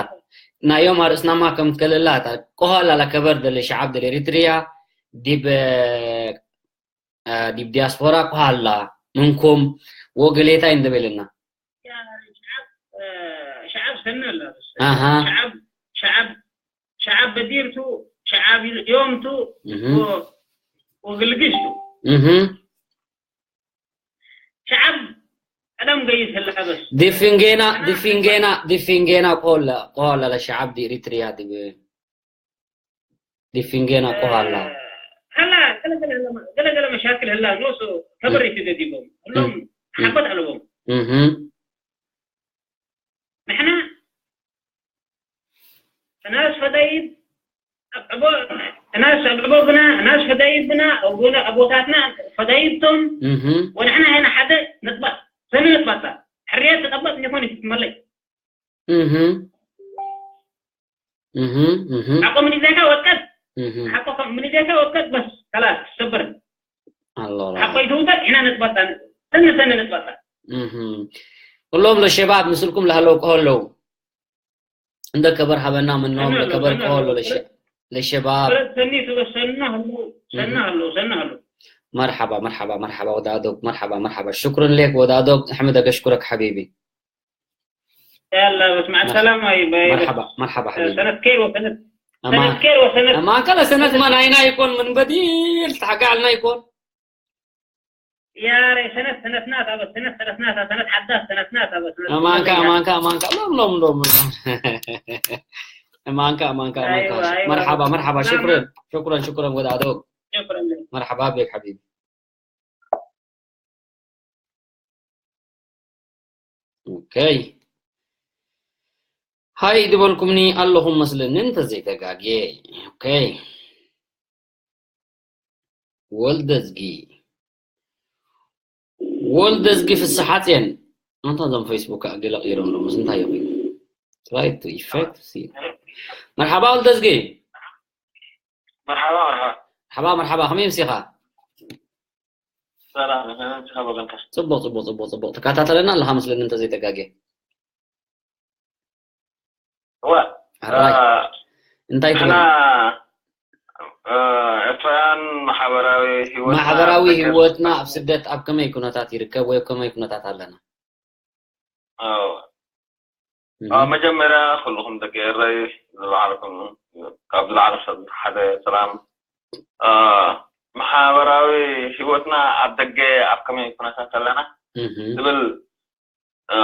ናዮም ኣርእስና ማ ከም ከልላታ። ቆሃላ ላ ከበር ደለ ሸዓብ ደለ ኤሪትሪያ ዲብ፣ እ፣ ዲብ ዲያስፖራ ቆሃላ። ምንኩም ወገሌታይ እንደበለና። شعب، آه، شعب سنة لا بس. أها. شعب، شعب، شعب بديرتو، شعب يومتو، እህ። و-، وقلقشتو. እህ። شعب ألم قيس هلا بس. ዲፊንጌና፣ ዲፊንጌና፣ ዲፊንጌና ቆላ፣ ቆላ ለሸዓብ ዲ ኤሪትሪያ ዲ ብ-፣ ዲፊንጌና ቆሃላ። هلا، قلق، قلق، قلق مشاكل هلا نوسو كبر يتدديبهم. كلهم እህ። حبت عليهم. እህ። ንሕና እናስ ፈዳይድ ኣቦ-፣ እናስ ኣቦ ብና፣ እናስ ፈዳይድ ብና፣ ኣቦና፣ ኣቦታትና ፈዳይድቶም፣ እህ። ወንሕና ሄና ሓደ ነጥባት፣ ሰነ ነጥባታ። ሕርየት ተጠበጥ ይኾን ይትመለይ። እህ። እህ፣ እህ። ሓቆ ምን ይዘካ ወቀት? እህ። ሓቆ ከም ምን ይዘካ ወቀት በስ፣ ከላስ፣ ሰበር። ኣሎ፣ ኣሎ። ሓቆ ይትውቀት፣ ኢና ነጥባታ፣ ሰነ፣ ሰነ ነጥባታ። እህ። ኩሎም ለሸባብ ምስልኩም ለሃለው ከሆለው። እንደ ከበር ሃበና ምኖም ሰነ ለከበር አለው፣ ሰነ ከሆሎ አለው። ለሸ-፣ ለሸባብ። ሰኒ ትበሰና አሉ፣ ሰነ እህ። አሉ፣ ሰነ አሉ። መርሓባ፣ መርሓባ፣ መርሓባ ወዳዶግ፣ መርሓባ፣ መርሓባ። ሽኩርን ሌክ ወዳዶግ፣ ኣሕመድ ኣገሽኩረክ ሓቢቢ። يلا بس مع السلامة يا باي. مرحبا، مرحبا حبيبي. سنة كير وسنة. أمان. سنة كير وسنة. أمان كلا سنة ما ناينا يكون من بديل تعقلنا يكون. يا ري سنة، سنة ناتا بس، سنة، سنة ناتا، سنة حدث، سنة ناتا بس، سنة أمان كا، ناتا. أمان كا، أمان كا. لوم، لوم، لوم، لوم. እማንካ እማንካ እማንካ። ኣይዋ፣ ኣይዋ። መርሓባ መርሓባ። ሽክረን ሽክረን ሽክረን ወዲ ዓደው። ሽክረን። መርሓባ ቤክ ሓቢቢ። ኦኬ። ሃይ ዝበልኩምኒ ኣለኹም መስለኒ እንተዘይተጋግየ። ኦኬ። ወልደዝጊ ወልደዝጊ ፍስሓጽየን። ኣንታ እዞም ፌስቡክ ገለ ቀይሮም ዶ ምስ እንታይ ይኹን? Try to effect see። መርሓባ ወልደዝጊ። መርሓባ መርሓባ። መርሓባ መርሓባ። ከመይ ምሲኻ? ሰላም ንስኻ ወገንካ። ጽቡቕ ጽቡቕ ጽቡቕ ጽቡቕ። ትከታተለና ኣለኻ መስለኒ እንተዘይተጋግየ። እወ። ሕራይ። እ፣ እንታይ ትብል? ንሕና፣ እ፣ ኤርትራውያን ማሕበራዊ ህይወትና ማሕበራዊ ኣብ ስደት ህይወትና ኣብ ስደት ኣብ ከመይ ኩነታት ይርከብ ወይ ኣብ ከመይ ኩነታት ኣለና? እወ። እህ። ኣብ መጀመርያ ኩልኹም ደቂ ኤረይ ዝለዓልኩም ካብ ዝለዓለ ሰብ ሓደ ሰላም። እ፣ ማሕበራዊ ህይወትና ኣብ ደገ ኣብ ከመይ ኩነታት ኣለና እህ። ዝብል እ፣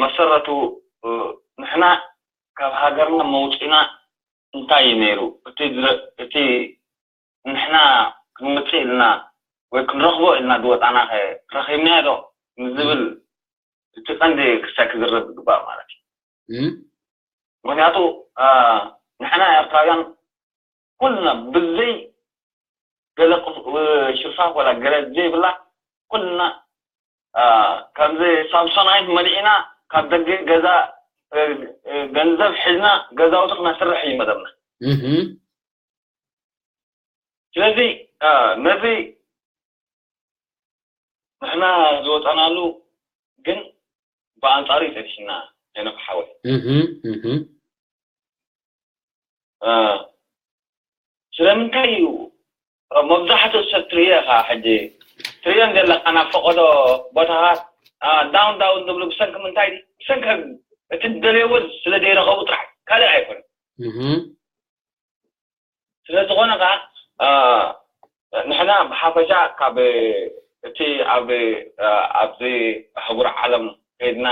መሰረቱ፣ እ፣ ንሕና ካብ ሃገርና መውጺእና እንታይ እዩ ነይሩ? እቲ ዝረ-፣ እቲ ንሕና ክንመጽእ ኢልና ወይ ክንረኽቦ ኢልና ዝወጻናኸ ረኺብናዮ ዶ? ንዝብል እቲ ቀንዲ ክሳይ ክዝረብ ዝግባእ ማለት እዩ። እም። ምኽንያቱ፣ እ፣ ንሕና ኤርትራውያን ኩልና ብዘይ ገለ ቅፍ-፣ ሽርፋፍ ወላ ገለ ዘይብላ ኩልና፣ አ፣ ከምዚ ሳምሶናይት መሊእና ካብ ደገ ገዛ፣ እ፣ እ፣ ገንዘብ ሒዝና ገዛውቲ ክነስርሕ እዩ መደብና። እህ። ስለዚ፣ አ፣ ነዚ ንሕና ዝወጻናሉ ግን ብኣንጻሩ እዩ ጸኒሕና ሄኖክ ሓወይ። እህ፣ እህ። እ፣ ስለምንታይ እዩ መብዛሕትኡ ሰብ ትርእዮ ኢኻ ሕጂ፣ ትርእዮ እንደ ኣለኻ ናብ ፈቐዶ ቦታታት፣ እ፣ ዳውን ዳውን ዝብሉ ብሰንኪ ምንታይ ድዩ? ብሰንኪ እቲ ዝደለይዎ ስለ ዘይረኸቡ ጥራሕ፣ ካልእ ኣይኮነን። እህ። ስለ ዝኾነ ኸዓ፣ እ፣ ንሕና ብሓፈሻ ካብ እቲ ኣብ፣ እ፣ ኣብዚ ኣህጉር ዓለም ከይድና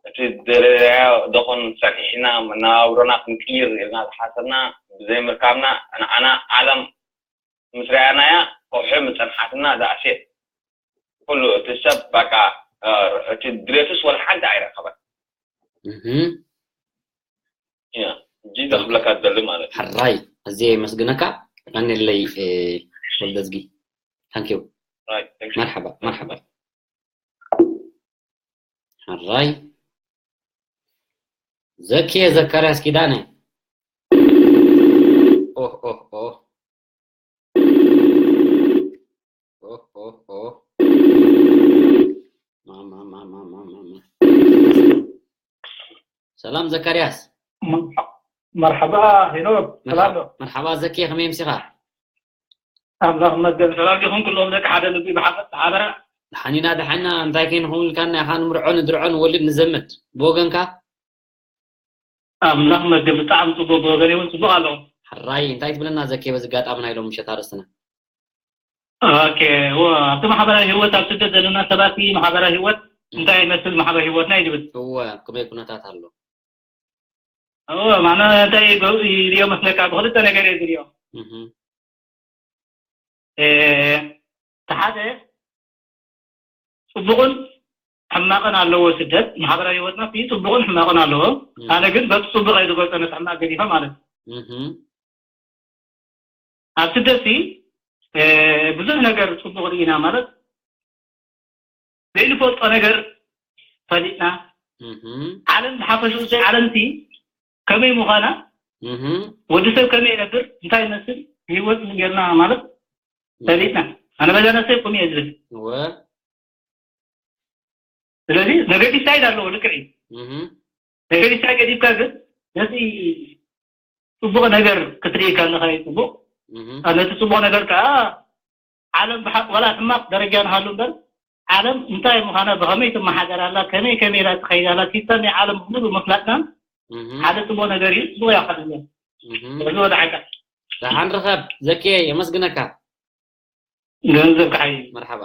እቲ ዝደለናዮ ደኾን ሰሪሕና መነባብሮና ክንቅይር ኢልና ዝሓሰብና ብዘይምርካብና፣ ንዓና ዓለም ምስ ረኣናያ ከውሒ ምጸንሓትና ዝኣስየት። ኩሉ እቲ ሰብ በቃ፣ እ፣ እቲ ድሌቱስ ወላ ሓንቲ ኣይረኸበን። እህ። ያ፣ እጂ ዘኽብለካ ዝደሊ ማለት እዩ። ሕራይ፣ ኣዝየ የመስግነካ። ቀንየለይ፣ እ፣ ወልደዝጊ። Thank you። Right, thank you። መርሓባ፣ መርሓባ። ሕራይ። ዘኪየ ዘካርያስ ኪዳነ። ኦህ፣ ኦህ፣ ኦህ። ኦህ፣ ኦህ፣ ኦህ። ማማ፣ ማማ፣ ማማ፣ ማማ። ሰላም ዘካርያስ። መርሓ-፣ መርሓባ ሄኖክ፣ ሰላም ዶ? መርሓባ ዘኪ፣ ከመይ ኣምሲኻ? ኣምላኽ ይመስገን፣ ሰላም ዲኹም ኩሎም ደቂ ሓደ ልቢ ብሓፈት ሓበራ? ደሓን ኢና፣ ደሓን ኢና፣ እንታይ ከይንኸውን ኢልካና ኢኻ፣ ንምርዖ፣ ንድርዖ፣ ንወልድ፣ ንዘምት። ብወገንካ? ኣምላኽ ይመስገን፣ ብጣዕሚ ጽቡቕ፣ ብወገነይ እውን ጽቡቕ ኣለኹ። ሕራይ፣ እንታይ ትብለና ዘኪ በዚ ኣጋጣሚ ናይ ሎሚ ምሸት ኣርእስትና? ኦኬ፣ ወ-፣ ኣብቲ ማሕበራዊ ህይወት ኣብ ስደት ዘለና ሰባት ማሕበራዊ ህይወት እንታይ ይመስል ማሕበራዊ ህይወትና እዩ ዝብል። እወ፣ ኣብ ከመይ ኩነታት ኣሎ? እወ፣ ማነ እንታይ ይገ-፣ ይሪኦ መስለካ? ብኽልተ ነገር እየ ዝሪኦ። እህ። እ፣ እቲ ሓደ ጽቡቕን ሕማቕን ኣለዎ ስደት። ማሕበራዊ ህይወትና እቲ ጽቡቕን ሕማቕን ኣለዎ። እህ። ኣነ ግን በቲ ጽቡቕ እየ ዝገልጾ ነቲ ሕማቕ ገዲፈ ማለት እዩ። እህ። ኣብ ስደትሲ፣ እ፣ ብዙሕ ነገር ጽቡቕ ርኢና ማለት ዘይንፈልጦ ነገር ፈሊጥና። እህ። ዓለም ብሓፈሽኡ፣ ዓለምሲ ከመይ ምዃና፣ እህ። ወዲ ሰብ ከመይ ይነብር፣ እንታይ ይመስል፣ ህይወት ጌርና ማለት ፈሊጥና። ኣነ በዛ ነብሰይ ከምኡ እየ ዝብል። እወ። ስለዚ ኔጋቲቭ ሳይድ ኣለዎ፣ ልክዕ እዩ። እህ። ኔጋቲቭ ሳይድ ገዲፍካ ግን ነቲ ጽቡቕ ነገር ክትርኢ ከለኻ እዩ ጽቡቕ። እህ። ኣብ ነቲ ጽቡቕ ነገር ከኣ ዓለም ብሓ-፣ ዋላ ሕማቕ ደረጃ ንሃሉ እምበር፣ ዓለም እንታይ ምዃና፣ ብኸመይ ትመሓደር ኣላ፣ ከመይ ከመይ ኢላ ትኸይድ ኣላ፣ ሲስተም ናይ ዓለም ብምሉእ ምፍላጥና እህ። ሓደ ጽቡቕ ነገር እዩ፣ ጽቡቕ እያ ከለና። እህ። በዚ ወድዓካ። ደሓን ርኸብ ዘኪየ፣ የመስግነካ። ገንዘብ ክሓይ። መርሓባ።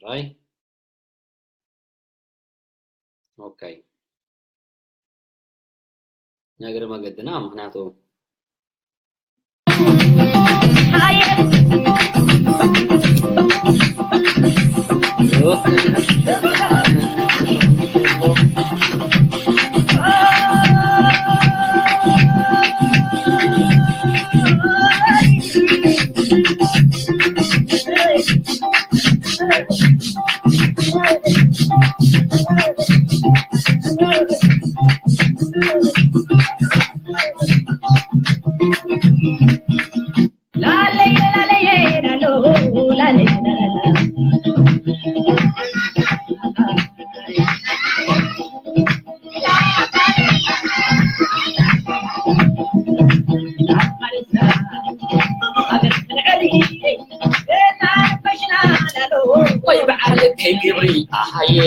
ራይ። ኦኬ፣ ነግሪ መገድና ምክንያቱ ወይ በዓል ከይ ግብሪ ኣሃየ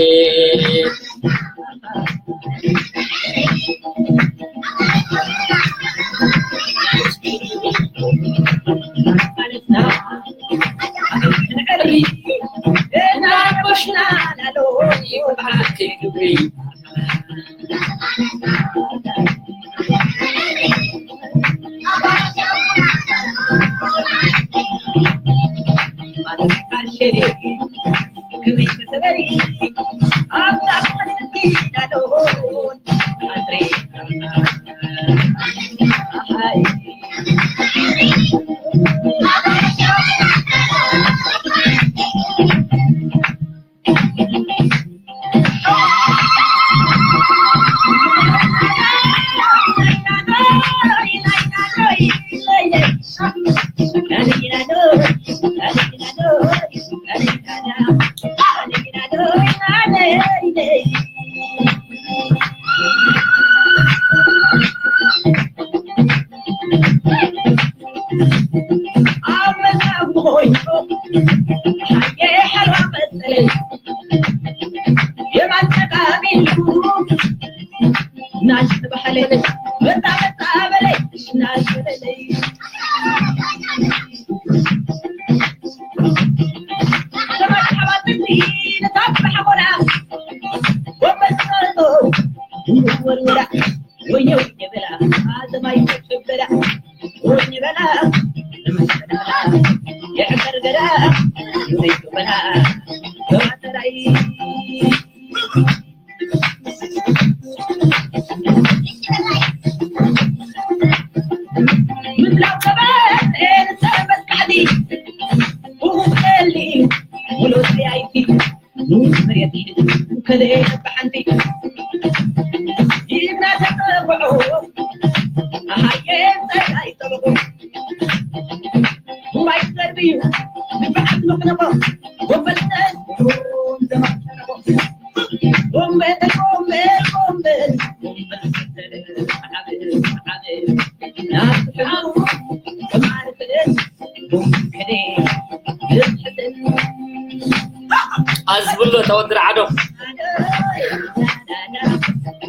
ኣዝብሎ ተወድር ዓዶ።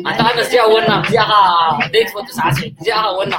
ኣንታ ኣነ እዚኣ ወና እዚኣ ኻ ዘይትፈቱ ሳዕስዒ እዚኣ ኻ ወና።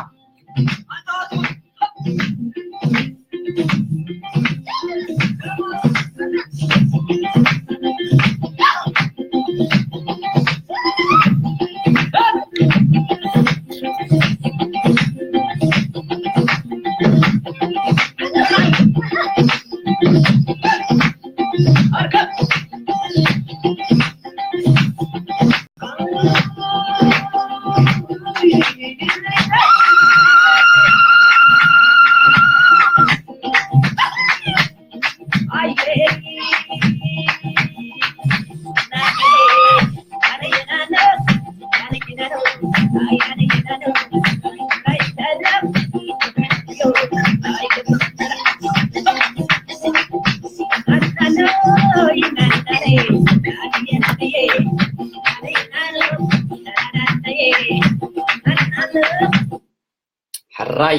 ሕራይ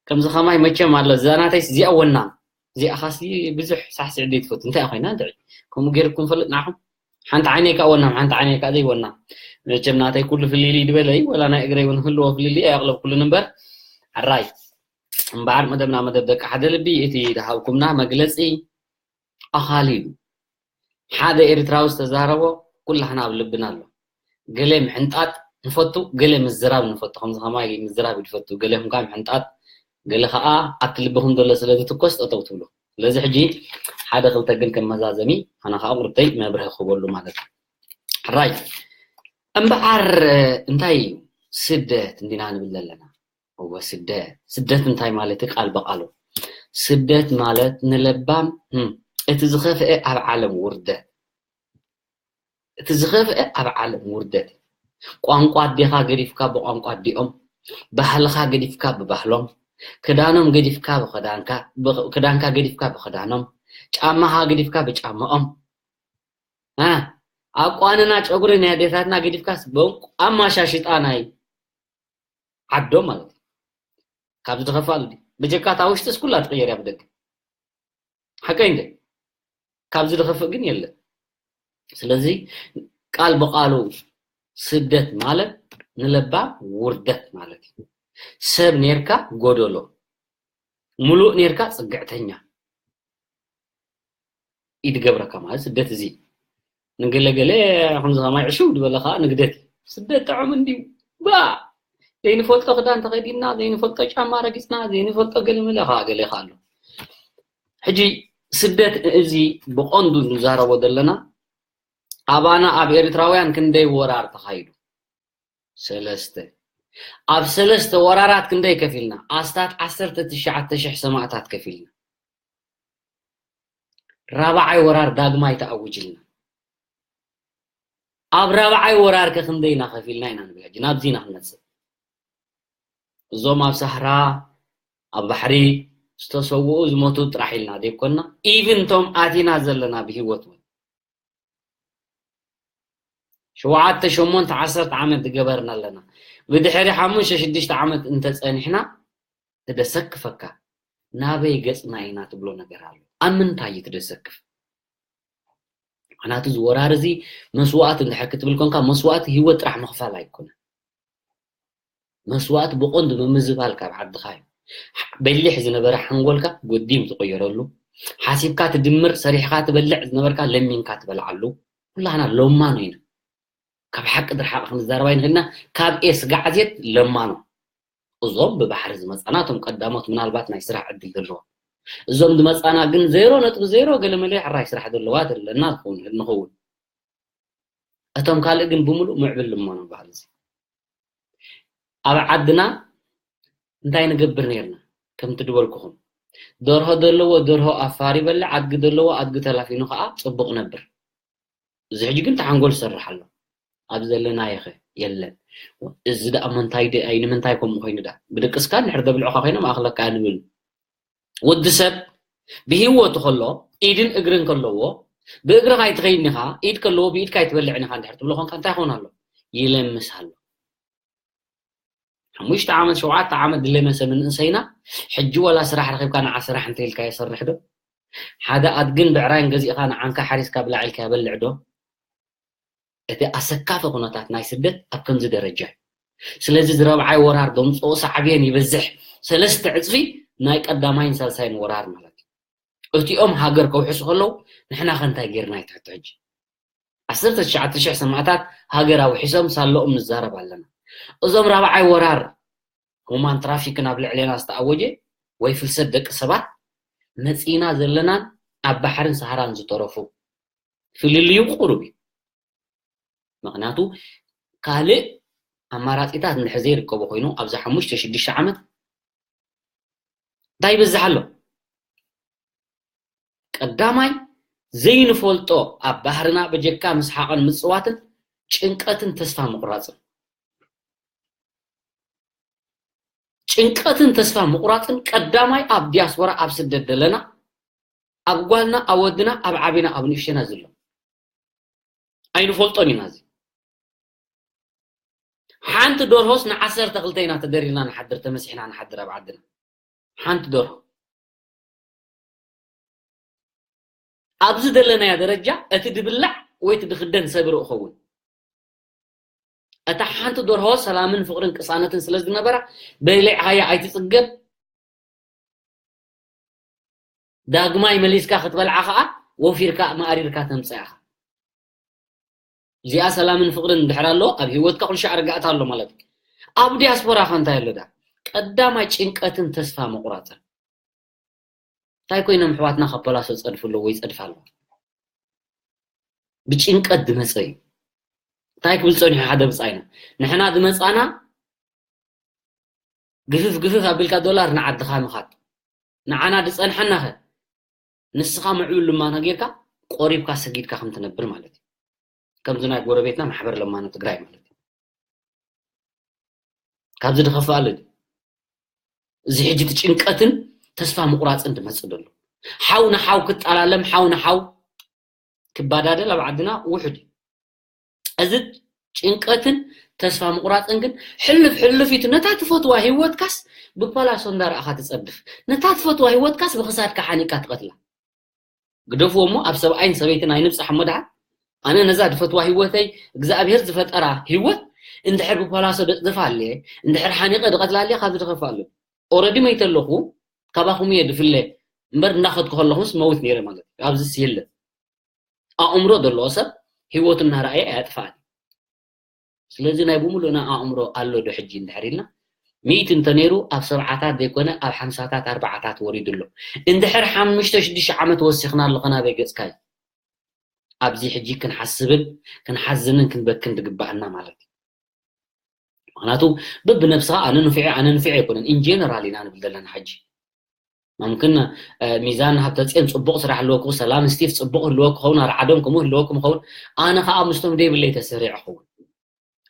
ከምዚ ከማይ መቸም ኣሎ። እዛ ናተይስ እዚኣ ወና፣ እዚኣ ኻሲ ብዙሕ ሳሕስዕ ደይ ትፈቱ። እንታይ ኮይና እንታይ ከምኡ ገይርኩም ፈልጥ ንዓኹም? ሓንቲ ዓይነይ ከኣ ወናም፣ ሓንቲ ዓይነይ ከኣ ዘይወናም። መቸም ናተይ ኩሉ ፍልልይ ድበለይ፣ ወላ ናይ እግረይ እውን ህልዎ ፍልልይ ኣየቕለብኩሉን እምበር፣ ሕራይ። እምበኣር መደብና መደብ ደቂ ሓደ ልቢ፣ እቲ ዝሃብኩምና መግለጺ ኣኻሊ እዩ። ሓደ ኤርትራዊ ዝተዛረቦ ኩላህና ኣብ ልብና ኣሎ። ገለ ምሕንጣጥ ንፈቱ፣ ገለ ምዝራብ ንፈቱ። ከምዚ ከማይ ምዝራብ ይፈቱ፣ ገለ እንኳ ምሕንጣጥ፣ ገለ ከዓ ኣብቲ ልብኹም ዘሎ ስለ ዝትኮስ ጠጠው ትብሉ። ስለዚ ሕጂ ሓደ ክልተ ግን ከም መዛዘሚ ኣነ ከዓ ቁርተይ መብርሂ ክህበሉ ማለት እዩ። ሕራይ እምበኣር እንታይ እዩ ስደት እንዲና ንብል ዘለና? እወ ስደት፣ ስደት እንታይ ማለት እዩ? ቃል በቃሉ ስደት ማለት ንለባም እቲ ዝኸፍአ ኣብ ዓለም ውርደት፣ እቲ ዝኸፍአ ኣብ ዓለም ውርደት። ቋንቋ ኣዴኻ ገዲፍካ ብቋንቋ ኣዲኦም፣ ባህልኻ ገዲፍካ ብባህሎም፣ ክዳኖም ገዲፍካ ብክዳንካ፣ ክዳንካ ገዲፍካ ብክዳኖም፣ ጫማኻ ገዲፍካ ብጫማኦም፣ ኣቋንና ጨጉሪ ናይ ኣዴታትና ገዲፍካስ ኣማሻሽጣ ናይ ዓዶም ማለት እዩ። ካብዚ ዝኸፍእ ኣሎ ድዩ? ብጀካ እታ ውሽጥስ ኩላ ትቕየር እያ ብደገ። ሓቀይ እንደ ካብዚ ዝኸፍእ ግን የለን። ስለዚ ቃል ብቃሉ ስደት ማለት ንለባም ውርደት ማለት እዩ። ሰብ ኔርካ ጎደሎ፣ ሙሉእ ኔርካ ጽግዕተኛ ይድገብረካ ማለት ስደት እዚ። ንገለገለ ከምዚ ከማይ ዕሽው ዝበለ ከዓ ንግደት እዩ። ስደት ጥዑም እንድዩ። ባ ዘይንፈልጦ ክዳን ተኸዲንና፣ ዘይንፈልጦ ጫማ ረጊፅና፣ ዘይንፈልጦ ገለመለ ከዓ ገለ ከዓ ኣሎ። ሕጂ ስደት እዚ ብቐንዱ ንዛረቦ ዘለና ኣባና ኣብ ኤርትራውያን ክንደይ ወራር ተኻይዱ? ሰለስተ። ኣብ ሰለስተ ወራራት ክንደይ ከፊልና? ኣስታት ዓሰርተ ትሽዓተ ሽሕ ሰማእታት ከፊልና። ራብዓይ ወራር ዳግማይ ተኣውጅልና። ኣብ ራብዓይ ወራር ከ ክንደይ ኢና ከፊልና ኢና ንብል። ሕጂ ናብዚ ኢና ክንመጽእ። እዞም ኣብ ሳህራ ኣብ ባሕሪ ዝተሰውኡ ዝሞቱ ጥራሕ ኢልና ዘይኮንና፣ ኢቭን ቶም ኣቲና ዘለና ብህይወት እውን ሸውዓተ ሸሞንተ ዓሰርተ ዓመት ዝገበርና ኣለና። ብድሕሪ ሓሙሽተ ሽዱሽተ ዓመት እንተጸኒሕና ትደሰክፈካ። ናበይ ገጽና ኢና ትብሎ ነገር ኣሎ። ኣብ ምንታይ እዩ ትደሰክፍ? ምክንያቱ እዚ ወራር እዚ መስዋእቲ እንድሕር ክትብል ኮንካ መስዋእቲ ህይወት ጥራሕ ምኽፋል ኣይኮነን። መስዋእቲ ብቐንዱ ምምዝባል ካብ ዓድኻ እዩ። በሊሕ ዝነበረ ሓንጎልካ ጎዲም ትቕየረሉ፣ ሓሲብካ ትድምር፣ ሰሪሕኻ ትበልዕ ዝነበርካ ለሚንካ ትበልዓሉ። ኩላህና ለማኖ ኢና። ካብ ሓቂ ድርሓቕ ክንዛረብ ኣይንኽእልና። ካብ ኤስ ጋዕዜት ለማኖ። እዞም ብባሕሪ ዝመጻና እቶም ቀዳሞት ምናልባት ናይ ስራሕ ዕድል ዘለዎ። እዞም ዝመጻና ግን ዜሮ ነጥቢ ዜሮ ገለ መለ ሕራይ ስራሕ ዘለዋ ዘለና ንኸውን። እቶም ካልእ ግን ብምሉእ ምዕብል ልማኖ በሃል እዚ። ኣብ ዓድና እንታይ ንገብር ነይርና? ከምቲ ድበልኩኹም፣ ደርሆ ዘለዎ ደርሆ ኣፋር ይበልዕ፣ ኣድጊ ዘለዎ ኣድጊ ተላፊኑ ከዓ ጽቡቕ ነብር። እዚ ሕጂ ግን ተሓንጎል ዝሰርሕ ኣሎ። ኣብ ዘለናዮ ኸ የለን። እዚ ደኣ መንታይ ደ-፣ ኣይ ንምንታይ ከምኡ ኮይኑ ደኣ? ብድቅስካ እንድሕር ዘብልዑኻ ኮይኖም ኣኽለካ ንብል። ወዲ ሰብ ብህይወቱ ከሎ ኢድን እግርን ከለዎ፣ ብእግርኻ ኣይትኸይድን ኢኻ፣ ኢድ ከለዎ ብኢድካ ኣይትበልዕን ኢኻ እንድሕር ትብሎ ኾንካ እንታይ ይኸውን ኣሎ? ይለምስ ኣሎ። ሓሙሽተ ዓመት፣ ሸውዓተ ዓመት ዝለመሰ መንእሰይና፣ ሕጂ ወላ ስራሕ ረኺብካ ንዓ ስራሕ እንተ ኢልካ ይሰርሕ ዶ? ሓደ ኣድግን ብዕራይን ገዚእኻ ንዓንካ ሓሪስካ ብላዕ ኢልካ ይበልዕ ዶ? እቲ ኣሰካፊ ኩነታት ናይ ስደት ኣብ ከምዚ ደረጃ እዩ። ስለዚ እዚ ረብዓይ ወራር ዘምፅኦ ሳዕቤን ይበዝሕ፣ ሰለስተ ዕፅፊ ናይ ቀዳማይን ሳልሳይን ወራር ማለት እዩ። እቲኦም ሃገር ከውሕሱ ከለዉ ንሕና ከ እንታይ ጌርና እዩ ትሕቲ ሕጂ? ዓሰርተ ትሽዓተ ሽሕ ሰማእታት ሃገር ኣውሒሶም ሳለኦም ንዛረብ ኣለና። እዞም ራብዓይ ወራር ሁማን ትራፊክን ኣብ ልዕሌና ዝተኣወጀ ወይ ፍልሰት ደቂ ሰባት መፂና ዘለናን ኣብ ባሕርን ሰሃራን ዝተረፉ ፍልልዩ ቁሩብ እዩ። ምክንያቱ ካልእ ኣማራፂታት እንድሕር ዘይርከቡ ኮይኑ ኣብዚ ሓሙሽተ ሽዱሽተ ዓመት እንታይ ይበዝሕ ኣሎ? ቀዳማይ ዘይንፈልጦ ኣብ ባህርና በጀካ ምስሓቕን ምፅዋትን ጭንቀትን ተስፋ ምቑራፅን። ጭንቀትን ተስፋ ምቑራፅን ቀዳማይ ኣብ ዲያስፖራ ኣብ ስደት ዘለና ኣብ ጓልና ኣብ ወድና ኣብ ዓቢና ኣብ ንእሽተና ዝሎ ኣይንፈልጦን ኢና። እዚ ሓንቲ ደርሆስ ንዓሰርተ ክልተ ኢና ተደሪርና ንሓድር፣ ተመሲሕና ንሓድር ኣብ ዓድና ሓንቲ ደርሆ። ኣብዚ ዘለናዮ ደረጃ እቲ ድብላዕ ወይ እቲ ድኽደን ሰብ ርእ ኸውን እታ ሓንቲ ደርሆ ሰላምን ፍቕርን ቅሳነትን ስለ ዝነበራ በሊዕኻያ ኣይትጽገብ። ዳግማይ መሊስካ ክትበልዓ ከዓ ወፊርካ ማእሪርካ ተምፅኣ ኢኻ። እዚኣ ሰላምን ፍቕርን እንድሕር ኣሎ ኣብ ህይወትካ ኩሉ ሻዕ ርግኣት ኣሎ ማለት እዩ። ኣብ ዲያስፖራ ከ እንታይ ኣሎ ዳ? ቀዳማይ ጭንቀትን ተስፋ ምቑራፅን። እንታይ ኮይኖም ኣሕዋትና ካብ ፖላሶ ጸድፉ ኣለዉ ወይ ጸድፋ ኣለዋ? ብጭንቀት ዝመጸ እዩ። እንታይ ክብል ጸኒሑ ሓደ ብጻይና? ንሕና ዝመጻና ግፍፍ ግፍፍ ኣቢልካ ዶላር ንዓድኻ ምኻድ። ንዓና ዝጸንሐና ኸ? ንስኻ ምዕቡል ልማኖ ጌርካ ቆሪብካ ሰጊድካ ከም ትነብር ማለት እዩ። ከምዚ ናይ ጎረቤትና ማሕበር ለማኖ ትግራይ ማለት እዩ። ካብዚ ድኸፍእ ኣሎ ድዩ? እዚ ሕጂ እቲ ጭንቀትን ተስፋ ምቑራፅን ዝመፅእ ዘሎ ሓው ንሓው ክጠላለም ሓው ንሓው ክባዳደል ኣብ ዓድና ውሑድ እዩ። እዚ ጭንቀትን ተስፋ ምቑራፅን ግን ሕልፍ ሕልፍ ኢቱ ነታ ትፈትዋ ህይወትካስ ብፓላሶ እንዳረኣኻ ትፀድፍ፣ ነታ ትፈትዋ ህይወትካስ ብክሳድካ ሓኒቅካ ትቐትላ። ግደፍዎ እሞ ኣብ ሰብኣይን ሰበይትን ኣይንብፃሕ እሞ ደሓን ኣነ ነዛ ድፈትዋ ህይወተይ እግዚኣብሔር ዝፈጠራ ህይወት እንድሕር ብፓላሶ ደፅድፋ ኣለየ እንድሕር ሓኒቀ ድቐትላ ኣለየ ካብዚ ድኸፍእ ኣሎ። ኦረዲ መይተ ኣለኹ ካባኹም እየ ድፍለ እምበር እንዳኸድኩ ከለኹምስ መውት ነይረ ማለት እዩ። ኣብዚስ የለን። ኣእምሮ ዘለዎ ሰብ ህይወቱ እናረኣየ ኣያጥፍኣን። ስለዚ ናይ ብምሉእና ኣእምሮ ኣሎ ዶ ሕጂ እንድሕር ኢልና ሚእቲ እንተነይሩ ኣብ ሰብዓታት ዘይኮነ ኣብ ሓምሳታት ኣርባዓታት ወሪዱ ኣሎ። እንድሕር ሓሙሽተ ሽዱሽተ ዓመት ወሲኽና ኣለኹ ናበይ ገፅካ እዩ? ኣብዚ ሕጂ ክንሓስብን ክንሓዝንን ክንበክን ዝግባኣና ማለት እዩ። ምክንያቱ በብነብስኻ ኣነ ንፍዒ ኣነ ንፍዒ ኣይኮነን ኢንጀነራል ኢና ንብል ዘለና ሕጂ። ሙምክን ሚዛን ሃብተፅዮን ፅቡቕ ስራሕ ኣለዎ ክኸውን፣ ሰላም ስቲፍ ፅቡቕ ህልዎ ክኸውን፣ ኣርዓዶም ከምኡ ህልወኩም ኸውን። ኣነ ከዓ ምስቶም ደይብለይ ተሰሪዐ ኸውን።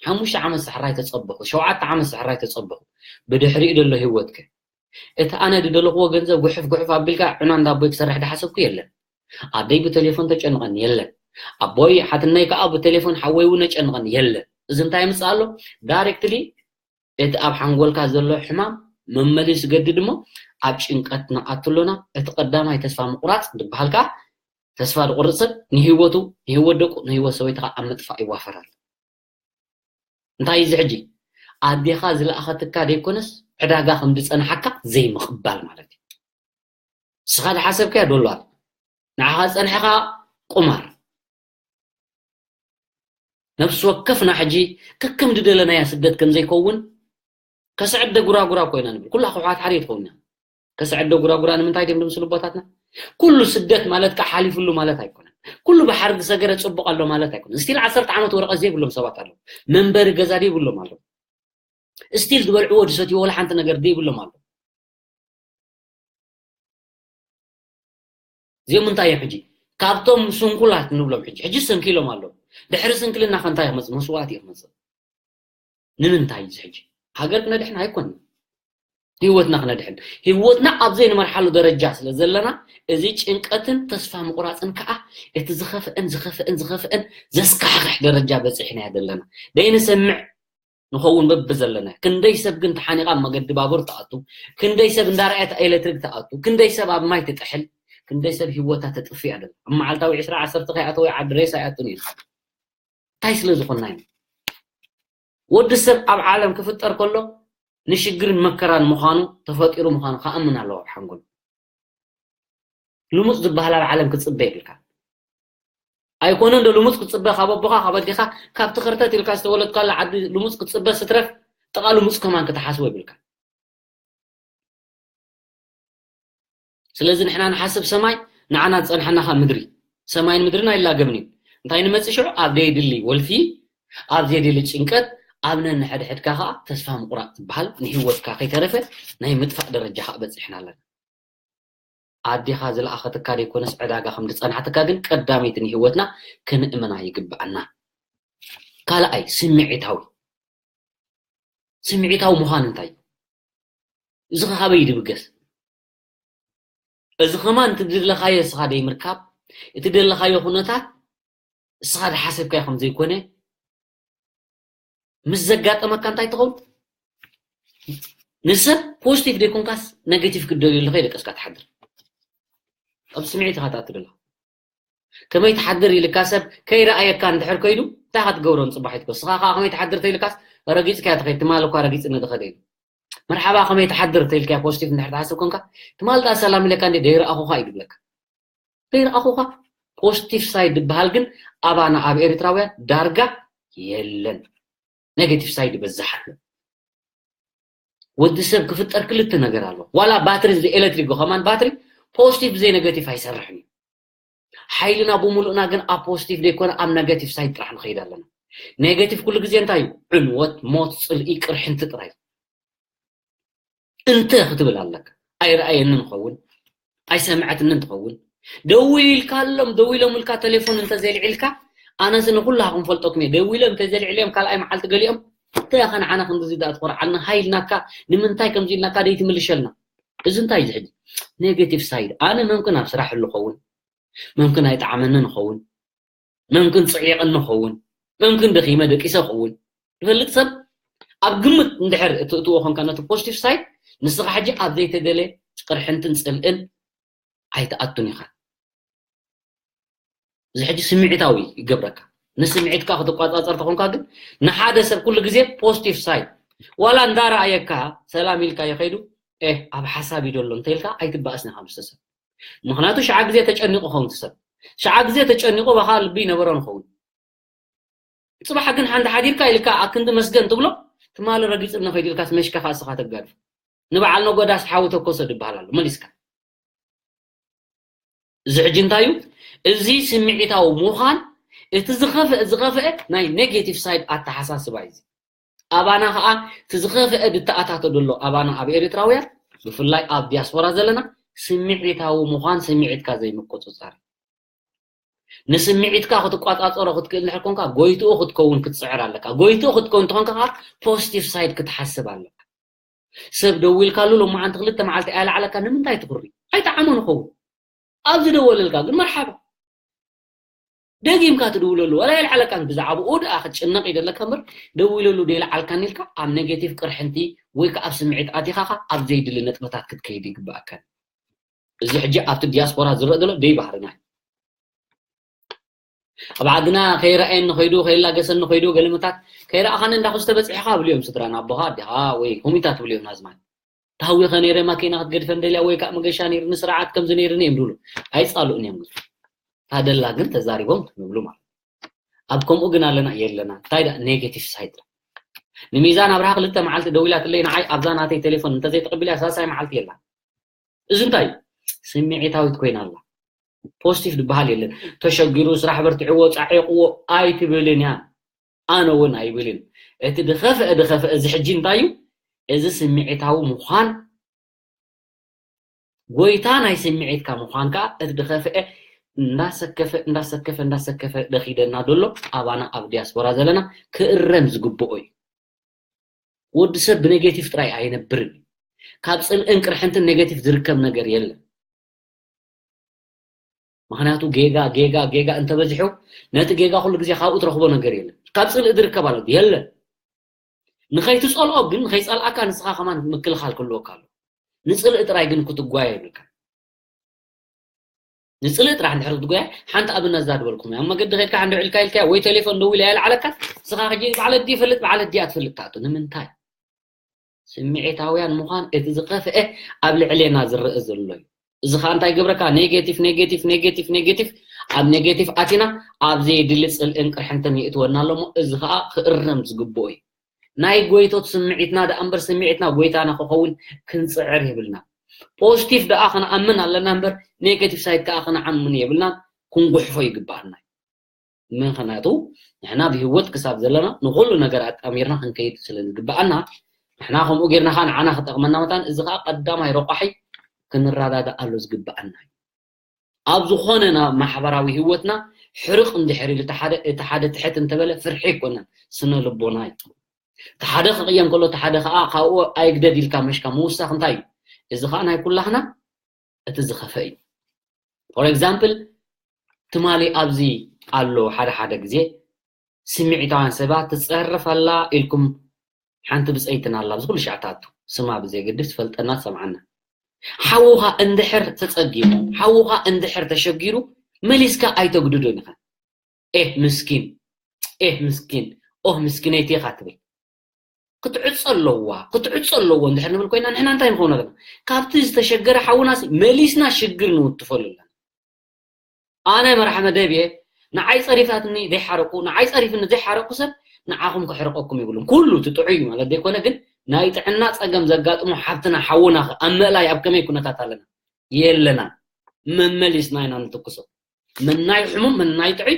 ሓሙሽተ ዓመት ሳሕራይ ተፀበኹ፣ ሸውዓተ ዓመት ሳሕራይ ተፀበኹ። ብድሕሪኡ ዘሎ ህይወትከ እቲ ኣነ ዝደለኽዎ ገንዘብ ጉሕፍ ጉሕፍ ኣቢልካ ዕና እንዳቦይ ክሰርሕ ዝሓሰብኩ የለን። ኣደይ ብቴሌፎን ተጨንቐኒ የለን። ኣቦይ ሓትነይ ከዓ ብቴሌፎን ሓወይ እውን ኣጨንቐኒ የለን። እዚ እንታይ ምፅእ ኣሎ? ዳይሬክትሊ እቲ ኣብ ሓንጎልካ ዘሎ ሕማም መመሊሱ ገድድ እሞ ኣብ ጭንቀት ንኣቱ ኣሎና። እቲ ቀዳማይ ተስፋ ምቁራፅ ዝበሃል ከዓ ተስፋ ዝቆርፅ ሰብ ንህይወቱ ንህይወት ደቁ ንህይወት ሰበይትኻ ኣብ ምጥፋእ ይዋፈራል። እንታይ እዚ ሕጂ ኣዴኻ ዝለኣኸትካ ዘይኮነስ ዕዳጋ ከም ዝፀንሓካ ዘይምቕባል ማለት እዩ። ንስኻ ዝሓሰብካያ ዶላር ንዓኻ ዝፀንሐኻ ቁማር። ነፍሲ ወከፍና ሕጂ ከከም ዝደለናያ ስደት ከም ዘይከውን ከስዕደ ጉራጉራ ኮይና ንብል ኩላ ክውሓት ሓደ ትኸውን እያ። ከስዕደ ጉራጉራ ንምንታይ ድም ድምስሉ ቦታትና ኩሉ ስደት ማለት ከዓ ሓሊፍሉ ማለት ኣይኮነን። ኩሉ ባሕሪ ዝሰገረ ፅቡቕ ኣሎ ማለት ኣይኮነን። ስቲል ዓሰርተ ዓመት ወረቐት ዘይብሎም ሰባት ኣለዉ። መንበሪ ገዛ ዘይብሎም ኣለዉ። ስቲል ዝበልዕዎ ዝሰትይዎ ወላ ሓንቲ ነገር ዘይብሎም ኣለዉ። እዚኦም እንታይ እዮም ሕጂ ካብቶም ስንኩላት ንብሎም ሕጂ ሕጂ ሰንኪሎም ኣለዉ። ድሕሪ ስንክልና ከንታይ ክመፅእ መስዋእቲ እዩ ክመፅእ። ንምንታይ እዚ ሕጂ ሃገር ክነድሕን ኣይኮንን። ህይወትና ክነድሕን ህይወትና ኣብ ዘይንመርሓሉ ደረጃ ስለ ዘለና እዚ ጭንቀትን ተስፋ ምቁራፅን ከዓ እቲ ዝኸፍአን ዝኸፍአን ዝኸፍአን ዘስካሕክሕ ደረጃ በፂሕናዮ ዘለና ደይንሰምዕ ንኸውን በብዘለና። ክንደይ ሰብ ግን ተሓኒቓ ኣብ መገዲ ባቡር ትኣቱ፣ ክንደይ ሰብ እንዳረኣየት ኤሌክትሪክ ትኣቱ፣ ክንደይ ሰብ ኣብ ማይ ትጥሕል፣ ክንደይ ሰብ ህይወታ ተጥፍእ ኣደላ ኣብ መዓልታዊ ዕስራ ዓሰርተ ከይኣተወ ዓዲ ሬሳ ይኣቱን እዩ። እንታይ ስለ ዝኾንና ኢና? ወዲ ሰብ ኣብ ዓለም ክፍጠር ከሎ ንሽግርን መከራን ምዃኑ ተፈጢሩ ምዃኑ ክኣምን ኣለዎ ኣብ ሓንጎሉ። ልሙፅ ዝበሃል ኣብ ዓለም ክፅበ የብልካ። ኣይኮነ እንዶ ልሙፅ ክትፅበ ካብ ኣቦኻ ካብ ኣዴኻ ካብቲ ክርተት ኢልካ ዝተወለድካሉ ዓዲ ልሙፅ ክትፅበ ስትረፍ ጥቓ ልሙፅ ከማን ክትሓስቦ የብልካ። ስለዚ ንሕና ንሓስብ ሰማይ ንዓና ዝፀንሓና ካብ ምድሪ ሰማይን ምድርን ኣይላገብን እዩ። እንታይ ንመፅእ ሽዑ ኣብ ዘይድሊ ወልፊ ኣብ ዘይድሊ ጭንቀት ኣብ ነንሕድሕድካ ከዓ ተስፋ ምቁራፅ ዝበሃል ንህይወትካ ከይተረፈ ናይ ምጥፋእ ደረጃ ከዓ በፂሕና ኣለና። ኣዴኻ ዝለኣኸትካ ዘይኮነስ ዕዳጋ ከም ዝፀንሓትካ ግን ቀዳመይቲ ንህይወትና ክንእምና ይግብኣና። ካልኣይ ስምዒታዊ ስምዒታዊ ምዃን እንታይ እዩ? እዚ ኸ ካበይ እዩ ዝብገስ? እዚ ከማን እቲ ዝደለኻዮ እስኻ ዘይምርካብ እቲ ደለኻዮ ኩነታት እስኻ ዝሓሰብካዮ ከም ዘይኮነ ምስ ዘጋጠመካ እንታይ ትኸውን? ንሰብ ፖዚቲቭ ዘይኮንካስ ኔጌቲቭ ክትደልየሉ ከይደቀስካ ትሓድር። ኣብ ስምዒት ኢኻ ትኣቱ ዘለኻ። ከመይ ትሓድር ኢልካ ሰብ ከይረኣየካ እንድሕር ከይዱ እንታይ ኢኻ ትገብሮ ንፅባሒት ኮ ስኻ ከዓ ከመይ ትሓድር ተይልካስ ረጊፅካያ ትኸይድ ትማል እኳ ረጊፅኒ ድኸደ ኢሉ መርሓባ ከመይ ትሓድር ተይልካያ ፖዚቲቭ እንድሕር ትሓስብ ኮንካ ትማል ዳ ሰላም ኢለካ እንዲ ደይረኣኹኻ እዩ ድብለካ ደይረኣኹኻ ፖዚቲቭ ሳይድ ዝበሃል ግን ኣባና ኣብ ኤርትራውያን ዳርጋ የለን። ኔጌቲቭ ሳይድ ይበዝሕ ኣሎ። ወዲ ሰብ ክፍጠር ክልተ ነገር ኣሎ። ዋላ ባትሪ፣ እዚ ኤሌክትሪክ ከማን ባትሪ ፖዚቲቭ ብዘይ ኔጌቲቭ ኣይሰርሕን እዩ። ሓይልና ብምሉእና ግን ኣብ ፖዚቲቭ ዘይኮነ ኣብ ኔጌቲቭ ሳይድ ጥራሕ ንኸይድ ኣለና። ኔጌቲቭ ኩሉ ግዜ እንታይ እዩ? ዕንወት፣ ሞት፣ ፅልኢ፣ ቅርሕንቲ ጥራይ። እንተ ክትብል ኣለካ። ኣይረኣየንን ኸውን፣ ኣይሰምዐትንን ትኸውን። ደዊል ኢልካሎም፣ ደዊሎም ኢልካ ቴሌፎን እንተዘይልዒልካ፣ ኣነስ ንኩላኹም ፈልጠኩም እየ። ደዊሎም እንተዘይልዕልዮም ካልኣይ መዓልቲ ገሊኦም እንታይ ኢኻ ንዓና ከምዚ ደኣ ትኾርዓልና? ሃይ ኢልናካ፣ ንምንታይ ከምዚ ኢልናካ ደይትምልሸልና? እዚ እንታይ እዩ ሕጂ? ኔጌቲቭ ሳይድ። ኣነ መምክን ኣብ ስራሕ ህሉ ኸውን፣ መምክን ኣይጠዓመንን ኸውን፣ መምክን ጽዒቕኒ ኸውን፣ መምክን ደኺመ ደቂሰ ኸውን። ዝፈልጥ ሰብ ኣብ ግምት እንድሕር እትእትዎ ኾንካ ነቲ ፖዚቲቭ ሳይድ፣ ንስኻ ሕጂ ኣብ ዘይተደለ ቅርሕንትን ጽልእን ኣይትኣቱን ኢኻ። እዚ ሕጂ ስምዒታዊ ይገብረካ። ንስምዒትካ ክትቆጻጸር ተኾንካ ግን ንሓደ ሰብ ኩሉ ግዜ ፖዚቲቭ ሳይድ፣ ዋላ እንዳረኣየካ ሰላም ኢልካ ይኸይዱ፣ ኤህ ኣብ ሓሳብ እዩ ዘሎ እንተ ኢልካ ኣይትባእስን ኢኻ ምስቲ ሰብ። ምኽንያቱ ሽዓ ግዜ ተጨኒቑ ኸውን እቲ ሰብ። ሽዓ ግዜ ተጨኒቑ ባኻ ልቢ ይነበሮ ንኸውን። ጽባሕ ግን ሓንቲ ሓዲርካ ኢልካ ኣክንዲ መስገን ትብሎ፣ ትማሊ ረጊጽኒ ኸይዱ ኢልካ ስመሽካ ኸኣ እስኻ ተጋድፎ። ንበዓል ነጎዳስ ሓዊ ተኮሰ ድበሃል ኣሎ፣ መሊስካ። እዚ ሕጂ እንታይ እዩ? እዚ ስምዒታዊ ምዃን፣ እቲ ዝኸፍአ፣ ዝኸፍአ ናይ ኔጌቲቭ ሳይድ ኣተሓሳስባ እዩ። ኣባና ኸኣ እቲ ዝኸፍአ ዝተኣታቶ ዘሎ ኣባና ኣብ ኤርትራውያን፣ ብፍላይ ኣብ ዲያስፖራ ዘለና፣ ስምዒታዊ ምዃን፣ ስምዒትካ ዘይምቁጽጻር። ንስምዒትካ ክትቋጻጸሮ ክትክእል እንድሕር ኮንካ፣ ጎይትኡ ክትከውን ክትጽዕር ኣለካ። ጎይትኡ ክትከውን እንተኾንካ ኸኣ ፖዚቲቭ ሳይድ ክትሓስብ ኣለካ። ሰብ ደዊልካሉ ሎማዓንቲ ክልተ መዓልቲ ኣየለዓለካ ንምንታይ ትኹሪ? ኣይጠዓሞን ይኸውን። ኣብ ዝደወለልካ ግን መርሓባ። ደጊምካ ትድውለሉ፣ ዋላ የልዓለካን ብዛዕባኡ ደኣ ክትጭነቕ እዩ ዘለካ እምበር፣ ደዊለሉ ደይለዓልካን ኢልካ ኣብ ኔጌቲቭ ቅርሕንቲ ወይ ከኣ ኣብ ስምዒት ኣቲኻኻ ኣብ ዘይድሊ ነጥብታት ክትከይድ ይግባኣካን። እዚ ሕጂ ኣብቲ ዲያስፖራ ዝረአ ዘሎ ደይ ባህርና እዩ። ኣብ ዓድና ከይረኣየኒ ኸይዱ፣ ከይላገሰኒ ኸይዱ፣ ገለመታት ከይረኣኻኒ እንዳኹስተ በጺሕኻ ብልዮም ስድራና፣ ኣቦኻ፣ ኣዴኻ ወይ ኮሚታ ትብልዮም ናዝማን። ተሃዊኸ ነይረ፣ ማኪና ክትገድፈን ደልያ ወይ ከዓ መገሻ ነይሩ፣ ንስርዓት ከምዚ ነይሩ እዮም ዝብሉ። ኣይጻልኡን እዮም ግን። ታደላ ግን ተዛሪቦም ንብሉ ማለት። ኣብ ከምኡ ግን ኣለና የለና። እንታይ ደኣ ኔጌቲቭ ሳይድ። ንሚዛን ኣብርሃ ክልተ መዓልቲ ደዊላትለይ ንዓይ ኣብዛ ናተይ ቴሌፎን እንተዘይተቐቢላ ሳልሳይ መዓልቲ የላን። እዚ እንታይ እዩ? ስምዒታዊት ኮይና ኣላ። ፖዚቲቭ ዝበሃል የለን። ተሸጊሩ ስራሕ በርትዕዎ፣ ጻዒቕዎ ኣይትብልን እያ። ኣነ እውን ኣይብልን። እቲ ድኸፍአ፣ ድኸፍአ እዚ ሕጂ እንታይ እዩ? እዚ ስምዒታዊ ምዃን፣ ጎይታ ናይ ስምዒትካ ምዃን ከኣ እቲ ድኸፍአ እንዳሰከፈ፣ እንዳሰከፈ፣ እንዳሰከፈ ደኺደና ዘሎ ኣባና ኣብ ዲያስፖራ ዘለና ክእረም ዝግብኦ እዩ። ወዲ ሰብ ብኔጌቲቭ ጥራይ ኣይነብርን። ካብ ጽልእን ቅርሕንትን ኔጌቲቭ ዝርከብ ነገር የለን። ምኽንያቱ ጌጋ፣ ጌጋ፣ ጌጋ እንተበዚሑ ነቲ ጌጋ ኩሉ ግዜ ካብኡ ትረኽቦ ነገር የለን። ካብ ጽልኢ ዝርከብ ኣሎ የለን። ንኸይትጸልኦ ግን ንኸይጸልኣካ ንስኻ ከማን ምክልኻል ክህልወካ ኣሎ። ንጽልኢ ጥራይ ግን ክትጓየ የብልካ። ንጽልኢ ጥራሕ እንድሕር ክትጎያ ሓንቲ ኣብነት ዛድበልኩም እያ። ኣብ መገዲ ከድካ ሓንዲ ውዒልካ ኢልካ ወይ ቴሌፎን ደዊላ እያ ልዓለካ። ንስኻ ሕጂ በዓል ኣዲ ይፈልጥ በዓል ኣዲኣ ትፈልጥ ትኣቱ። ንምንታይ? ስምዒታውያን ምዃን እቲ ዝኸፍአ ኣብ ልዕሌና ዝረአ ዘሎ እዩ። እዚ ኸኣ እንታይ ይገብረካ? ኔጌቲቭ፣ ኔጌቲቭ፣ ኔጌቲቭ፣ ኔጌቲቭ፣ ኣብ ኔጌቲቭ ኣቲና ኣብ ዘየድሊ ጽልእን ቅርሕንትን ይእትወና ኣሎ እሞ፣ እዚ ኸኣ ክእረም ዝግብኦ እዩ። ናይ ጎይቶት ስምዒትና ደኣ እምበር፣ ስምዒትና ጎይታና ክኸውን ክንጽዕር የብልና። ፖዚቲቭ ደኣ ክንኣምን ኣለና እምበር፣ ኔጌቲቭ ሳይድ ከኣ ክንኣምን የብልናን፣ ክንጉሕፎ ይግብኣና እዩ። ምኽንያቱ ንሕና ብህይወት ክሳብ ዘለና ንኹሉ ነገር ኣጣሚርና ክንከይድ ስለ ዝግብኣና፣ ንሕና ከምኡ ጌርና ኸኣ ንዓና ክጠቕመና መታን፣ እዚ ኸኣ ቀዳማይ ረቋሒ ክንረዳድኣሉ ዝግብኣና እዩ። ኣብ ዝኾነ ናብ ማሕበራዊ ህይወትና ሕርቕ እንድሕር ኢሉ እቲ ሓደ፣ እቲ ሓደ ትሕት እንተበለ ፍርሒ ኣይኮነን፣ ስነ ልቦና እዩ። እቲ ሓደ ክቕየም ከሎ እቲ ሓደ ኸኣ ካብኡ ኣይግደድ ኢልካ መሽካ ምውሳኽ እንታይ እዩ? እዚ ኸኣ ናይ ኩላህና እቲ ዝኸፈ እዩ። ፎር ኤግዛምፕል፣ ትማሊ ኣብዚ ኣሎ ሓደ ሓደ ግዜ ስምዒታውያን ሰባት ትጸርፍ ኣላ ኢልኩም ሓንቲ ብጸይትና ኣላ ኣብዚ ኩሉ ሻዕ ትኣቱ። ስማ ብዘየገድስ ትፈልጠና ትሰምዓና። ሓውኻ እንድሕር ተጸጊሙ፣ ሓውኻ እንድሕር ተሸጊሩ መሊስካ ኣይተግድዶን ኢኻ። ኤህ ምስኪን፣ ኤህ ምስኪን፣ ኦህ ምስኪነይቲ ኢኻ ትብል። ክትዕጾ ኣለዋ፣ ክትዕጾ ኣለዎ እንድሕር ንብል ኮይና ንሕና እንታይ ንኸውን ኣለና? ካብቲ ዝተሸገረ ሓውናሲ መሊስና ሽግር ንውትፈሉ ኣለና። ኣነ መራሕ መደብ እየ፣ ንዓይ ጸሪፋትኒ ዘይሓረቁ፣ ንዓይ ጸሪፍኒ ዘይሓረቁ ሰብ ንዓኹም ክሕርቀኩም ይብሉም። ኩሉ እቲ ጥዑይ ማለት ዘይኮነ፣ ግን ናይ ጥዕና ጸገም ዘጋጥሞ ሓብትና ሓውና ከ ኣብ ምእላይ ኣብ ከመይ ኩነታት ኣለና? የለና። መመሊስና ኢና ንትኩሶ። መናይ ሕሙም መናይ ጥዑይ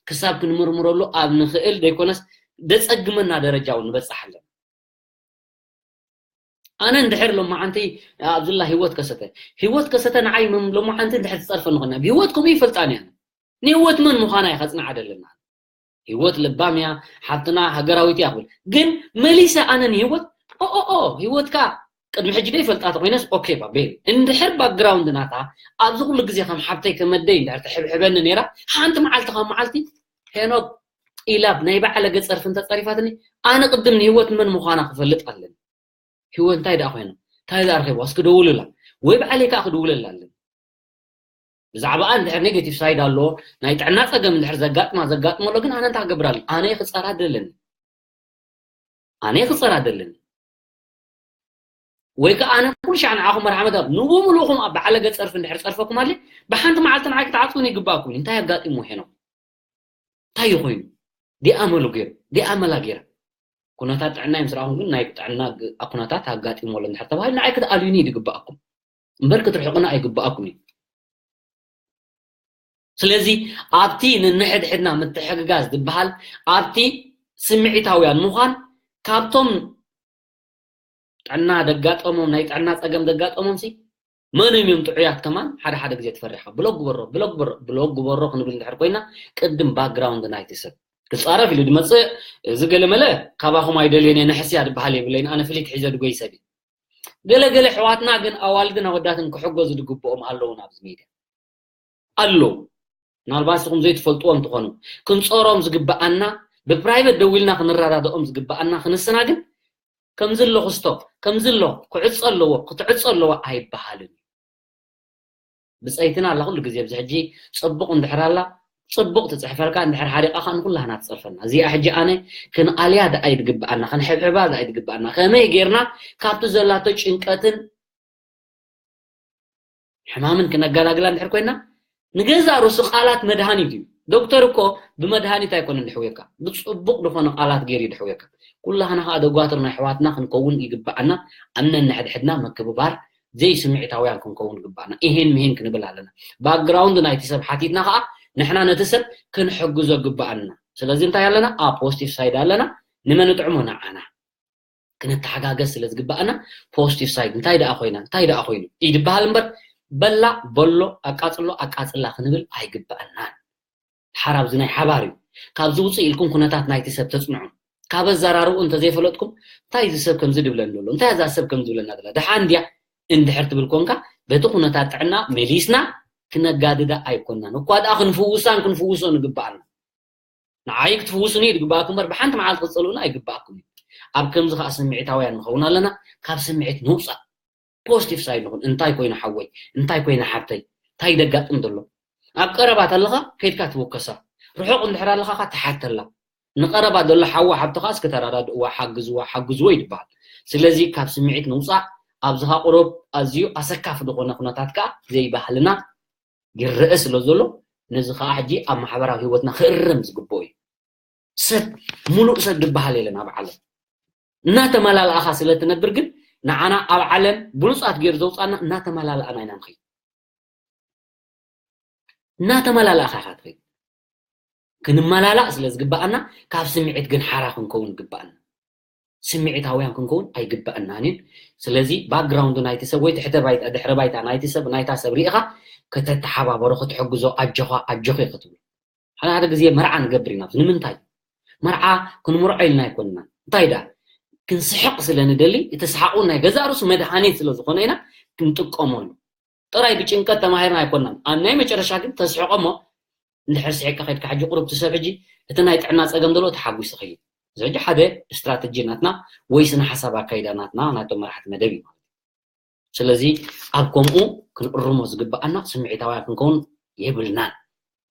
ክሳብ ክንምርምረሉ ኣብ ንኽእል ዘይኮነስ ደጸግመና ደረጃ እውን ንበጽሕ ኣለና። ኣነ እንድሕር ሎማዓንቲ ኣብዝላ ህይወት ከሰተ፣ ህይወት ከሰተ ንዓይ ሎም- ሎማዓንቲ እንድሕር ትጸርፈኒ ኮይና፣ ብህይወት ከምኡ ይፈልጣን እያ። ንህይወት መን ምዃና እየ ከጽንዓ ደለና። ህይወት ለባም እያ፣ ሓብትና ሃገራዊት እያ ክብል። ግን መሊሰ ኣነ ንህይወት፣ ኦ፣ ኦ፣ ኦ፣ ህይወትካ ቅድሚ ሕጂ ደይ ፈልጣ ተኮይነስ፣ ኦኬ፣ ባቤል። እንድሕር ባክግራውንድ ናታ ኣብዚ ኩሉ ግዜ ከም ሓብተይ ከመደይ እንድሕር ተሕብሕበኒ ነይራ፣ ሓንቲ መዓልቲ ካብ መዓልቲ፣ ሄኖክ ኢላ ናይ በዓለ ገጸርፊ እንተጸሪፋትኒ፣ ኣነ ቅድም ንህይወት መን ምዃና ክፈልጥ ኣለኒ። ህይወት እንታይ ደኣ ኮይና? እንታይ ደኣ ረኺባ? እስኪ ደውልላ። ወይ ባዕለይ ከኣ ክድውለላ ኣለኒ። ብዛዕባኣ እንድሕር ኔጌቲቭ ሳይድ ኣለዎ፣ ናይ ጥዕና ጸገም እንድሕር ዘጋጥማ፣ ዘጋጥመሎ ግን ኣነ እንታይ ክገብር ኣለኒ? ኣነ ክጸራ ደለኒ። ኣነ ክጸራ ደለኒ። ወይ ከኣ ኣነ ኩሉ ሻዕ ንዓኹም መርሓመት ኣብ ንብኡ ምሉእኹም ኣብ በዓለ ገጸርፊ እንድሕር ጸርፈኩም ኣለ፣ ብሓንቲ መዓልቲ ንዓይ ክትዓጽውኒ ይግባእኩም እዩ። እንታይ ኣጋጢሙ ሄኖም? እንታይ እዩ ኮይኑ? ዲኣ መሉ ገይሩ፣ ዲኣ መላ ገይራ። ኩነታት ጥዕና ምስ ረኣኹም ግን ናይ ጥዕና ግ- ኩነታት ኣጋጢሞ ኣሎ እንድሕር ተባሂሉ ንዓይ ክትኣልዩኒ እዩ ዝግባኣኩም። እምበር ክትርሕቁና ኣይግባኣኩም እዩ። ስለዚ ኣብቲ ንንሕድሕድና ምትሕግጋዝ ዝበሃል ኣብቲ ስምዒታውያን ምዃን ካብቶም ጥዕና ደጋጠሞም ናይ ጥዕና ጸገም ደጋጠሞም ሲ መን እዮም ጥዑያት ከማን ሓደ ሓደ ግዜ ትፈርሕ ብሎግ ግበሮ ብሎግ ግበሮ ብሎግ ግበሮ ክንብል እንድሕር ኮይና ቅድም ባክግራውንድ ናይቲ ሰብ ክጻረፍ ኢሉ ድመጽእ እዚ ገለመለ ካባኹም ኣይደልየን እየ ንሕስያ ዝበሃል የብለይን ኣነ ፍሊት ሒዘ ድጎይ ሰብ እዩ። ገለ ገለ ኣሕዋትና ግን ኣዋልድን ኣወዳትን ክሕገዙ ዝግብኦም ኣለዉ ኣብዚ ሜድያ ኣለዉ። ምናልባት ንስኹም ዘይትፈልጥዎም ትኾኑ። ክንጾሮም ዝግብኣና ብፕራይቨት ደዊልና ክንረዳድኦም ዝግብኣና ክንስና ግን ከምዚ ኣሎ ክስቶፕ ከምዚ ኣሎ ክዕጾ ኣለዎ ክትዕጾ ኣለዎ ኣይበሃልን እዩ። ብጸይትና ኣላ ኩሉ ግዜ ኣብዚ ሕጂ ጽቡቕ እንድሕር ኣላ ጽቡቕ ትጽሕፈልካ እንድሕር ሓሪቓ ከዓ ንኩላህና ትጸርፈና። እዚኣ ሕጂ ኣነ ክንኣልያ ደኣ ይድግብኣና ክንሕብሕባ ደኣ ይድግብኣና ከመይ ጌርና ካብቲ ዘላቶ ጭንቀትን ሕማምን ክነገላግላ እንድሕር ኮይና ንገዛ ርእሱ ቃላት መድሃኒት እዩ። ዶክተር እኮ ብመድሃኒት ኣይኮነን ድሕውየካ ብጽቡቕ ዝኾነ ቃላት ገይሩ እዩ ድሕውየካ። ኩላህና ከዓ ደጓትር ናይ ኣሕዋትና ክንከውን ይግብኣና። ኣብ ነንሕድሕድና ምክብባር ዘይስምዒታውያን ክንከውን ይግብኣና። ይሄን ምሄን ክንብል ኣለና። ባክግራውንድ ናይቲ ሰብ ሓቲትና ከዓ ንሕና ነቲ ሰብ ክንሕግዞ ይግብኣና። ስለዚ እንታይ ኣለና? ኣብ ፖዚቲቭ ሳይድ ኣለና። ንመን ንጥዕሞ? ንዓና። ክንተሓጋገዝ ስለ ዝግብኣና ፖዚቲቭ ሳይድ እንታይ ደኣ ኮይና እንታይ ደኣ ኮይኑ እዩ ዝበሃል እምበር በላ በሎ ኣቃጽሎ ኣቃጽላ ክንብል ኣይግብኣናን። ሓር ኣብዚ ናይ ሓባር እዩ። ካብዚ ውፅእ ኢልኩም ኩነታት ናይቲ ሰብ ተፅንዑ። ካብ ኣዘራርብኡ እንተዘይፈለጥኩም እንታይ እዚ ሰብ ከምዚ ድብለኒ ዘሎ እንታይ እዛ ሰብ ከምዚ ድብለና ዘላ ደሓን ድያ እንድሕር ትብል ኮንካ በቲ ኩነታት ጥዕና መሊስና ክነጋድዳ ኣይኮናን እኳ ደኣ ክንፍውሳን ክንፍውሶ ንግብኣና። ንዓይ ክትፍውሱኒ እዩ ዝግባኣኩም እምበር ብሓንቲ መዓልቲ ክትፀልኡና ኣይግባኣኩም እዩ። ኣብ ከምዚ ከዓ ስምዒታውያን ንኸውን ኣለና። ካብ ስምዒት ንውፃእ። ፖዚቲቭ ሳይድ ንኹን። እንታይ ኮይኑ ሓወይ? እንታይ ኮይና ሓብተይ? እንታይ ደጋጥም ዘሎ? ኣብ ቀረባ ተለኻ ከይድካ ትውከሳ። ርሑቕ እንድሕር ኣለኻ ከዓ ትሓተላ። ንቀረባ ዘሎ ሓዋ ሓብትኻ እስኪ ተረዳድእዋ፣ ሓግዝዋ፣ ሓግዝዎ ይድበሃል። ስለዚ ካብ ስምዒት ንውፃእ። ኣብዚ ከዓ ቁሩብ ኣዝዩ ኣሰካፊ ዝኾነ ኩነታት ከዓ ዘይባህልና ይረአ ስለ ዘሎ ነዚ ከዓ ሕጂ ኣብ ማሕበራዊ ህይወትና ክእረም ዝግብኦ እዩ። ሰብ ሙሉእ ሰብ ዝበሃል የለን ኣብ ዓለም። እናተመላለእኻ ስለ ትነብር ግን ንዓና ኣብ ዓለም ብሉፃት ገይሩ ዘውፃና እናተመላለእና ኢና ንኸይድ። እናተመላለእኻ ኢኻ ትኸይድ። ክንመላላእ ስለ ዝግበኣና ካብ ስምዒት ግን ሓራ ክንከውን ይግበኣና። ስምዒታውያን ክንከውን ኣይግበኣናን እዩ። ስለዚ ባክግራውንድ ናይቲ ሰብ ወይ ትሕተ ባይታ ድሕረ ባይታ ናይቲ ሰብ ናይታ ሰብ ሪኢኻ ከተተሓባበሮ ክትሕግዞ ኣጆኻ ኣጆኺ ክትብል ሓደ ሓደ ግዜ መርዓ ንገብር ኢና። ንምንታይ? መርዓ ክንምርዖ ኢልና ኣይኮንና። እንታይ ደኣ? ክንስሕቕ ስለ ንደሊ እቲ ሰሓቕ እውን ናይ ገዛእ ርእሱ መድሃኒት ስለ ዝኾነ ኢና ክንጥቀመሉ። ጥራይ ብጭንቀት ተማሂርና ኣይኮንናን። ኣብ ናይ መጨረሻ ግን ተስሕቖ እሞ እንድሕር ስሒቕካ ከይድካ ሕጂ ቁሩብ እቲ ሰብ ሕጂ እቲ ናይ ጥዕና ጸገም ዘለዎ ተሓጒሱ ኸይድ። እዚ ሕጂ ሓደ ስትራተጂ ናትና ወይ ስነ ሓሳብ ኣካይዳ ናትና ናይቶም መራሕቲ መደብ እዩ ማለት እዩ። ስለዚ ኣብ ከምኡ ክንእርሞ ዝግብኣና ስምዒታውያን ክንከውን የብልናን።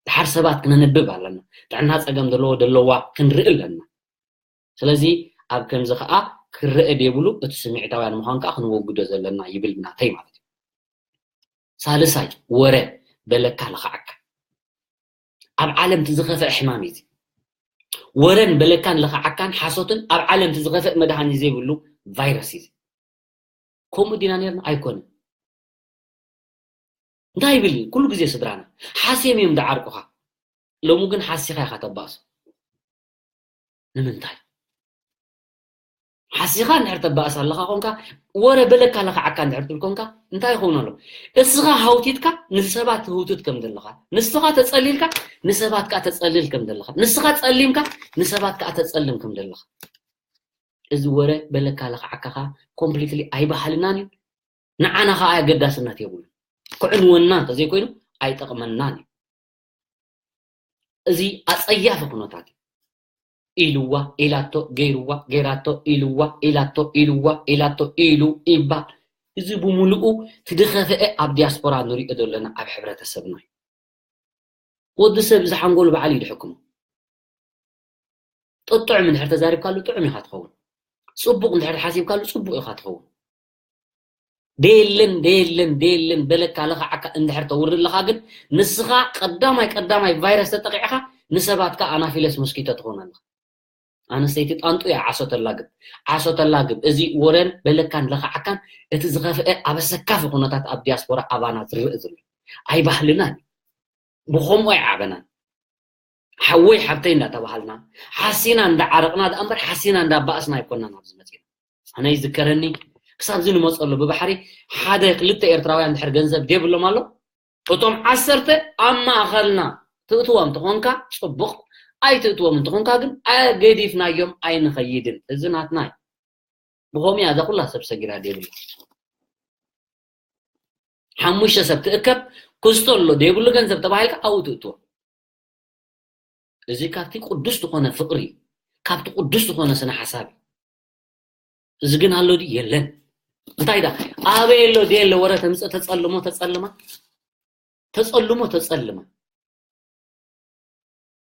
ድሓር ሰባት ክነንብብ ኣለና። ጥዕና ጸገም ዘለዎ ደለዋ ክንርኢ ኣለና። ስለዚ ኣብ ከምዚ ከዓ ክረአ ደይብሉ እቲ ስምዒታውያን ምዃን ከዓ ክንወግዶ ዘለና ይብል ብናተይ ማለት እዩ። ሳልሳይ ወረ በለካ ልኽዓካ። ኣብ ዓለም እቲ ዝኸፍአ ሕማም እዩ እዚ። ወረን በለካን ለኽዓካን ሓሶትን ኣብ ዓለም እቲ ዝኸፍእ መድሃኒት ዘይብሉ ቫይረስ እዩ እዚ። ከምኡ ዲና ነርና? ኣይኮነን። እንታይ ይብል ኩሉ ግዜ ስድራና? ሓስዮም እዮም ዝዓርቁኻ። ሎሚ ግን ሓሲኻ ኢኻ ተባእሶ። ንምንታይ? ሓሲኻ እንድሕር ተባእስ ኣለኻ ኮንካ፣ ወረ በለካ ለኽዓካ እንድሕር ትብል ኮንካ፣ እንታይ ይኸውን ኣሎ? እስኻ ሃውቲትካ ንሰባት ትህውትት ከም ዘለኻ፣ ንስኻ ተጸሊልካ ንሰባት ከኣ ተጸልል ከም ዘለኻ፣ ንስኻ ጸሊምካ ንሰባት ከኣ ተጸልም ከም ዘለኻ። እዚ ወረ በለካ ለኽዓካ ከኣ ኮምፕሊትሊ ኣይባህልናን እዩ። ንዓና ከኣ ኣገዳስነት የብሉን። ክዕንወና እንተዘይኮይኑ ኣይጠቕመናን እዩ። እዚ ኣጸያፊ ኩነታት እዩ። ኢልዋ፣ ኢላቶ፣ ገይርዋ፣ ገይራቶ፣ ኢልዋ፣ ኢላቶ፣ ኢልዋ፣ ኢላቶ፣ ኢሉ ይባል። እዚ ብምሉኡ ትድኸፍአ ኣብ ዲያስፖራ ንሪኦ ዘለና ኣብ ሕብረተሰብና እዩ። ወዲ ሰብ እዚ ሓንጎሉ ባዕሉ እዩ ድሕክሞ። ጥዑም እንድሕር ተዛሪብካሉ ጥዑም ኢኻ ትኸውን። ጽቡቕ እንድሕር ሓሲብካሉ ጽቡቕ ኢኻ ትኸውን። ደየለን ደየለን ደየለን በለካ ለኽዓካ እንድሕር ተውርድ ኣለኻ ግን ንስኻ ቀዳማይ ቀዳማይ ቫይረስ ተጠቂዕኻ ንሰባት ከኣ ኣናፊለስ ሞስኪቶ ትኸውን ኣለኻ። ኣንስተይቲ ጣንጡ እያ ዓሶ ተላግብ። ዓሶ ተላግብ። እዚ ወረን በለካን ለኽዓካን እቲ ዝኸፍአ ኣብ ኣሰካፊ ኩነታት ኣብ ዲያስፖራ ኣባና ዝርእ ዘሎ። ኣይባህልናን እዩ። ብኸምኡ ኣይዓበናን። ሓወይ ሓብተይ እንዳተባሃልና ሓሲና እንዳዓረቕና ደኣ እምበር ሓሲና እንዳባእስና ኣይኮናን ኣብዚ መፂና። ኣነ ይዝከረኒ ክሳብ እዚ ንመፀሉ ብባሕሪ ሓደ ክልተ ኤርትራውያን ድሕር ገንዘብ ደብሎም ኣሎ እቶም ዓሰርተ ኣብ ማእኸልና ትእትዎም እንተኾንካ ፅቡቕ ኣይትእትዎም እንተኾንካ ግን ኣገዲፍናዮም ኣይንኸይድን እዚ ናትና እዩ። ብኸምኡ እያ እዛ ኩላ ሰብ ሰጊራ ደብሉ ሓሙሽተ ሰብ ትእከብ ክስቶ ኣሎ ደብሉ ገንዘብ ተባሂልካ ኣብኡ ትእትዎ። እዚ ካብቲ ቅዱስ ዝኾነ ፍቕሪ ካብቲ ቅዱስ ዝኾነ ስነ ሓሳብ እዩ። እዚ ግን ኣሎ ድዩ የለን። እንታይ ዳ ኣበይ ኣሎ ድየ ኣሎ ወረ ተምፅእ ተፀልሞ ተፀልማ ተፀልሞ ተፀልማ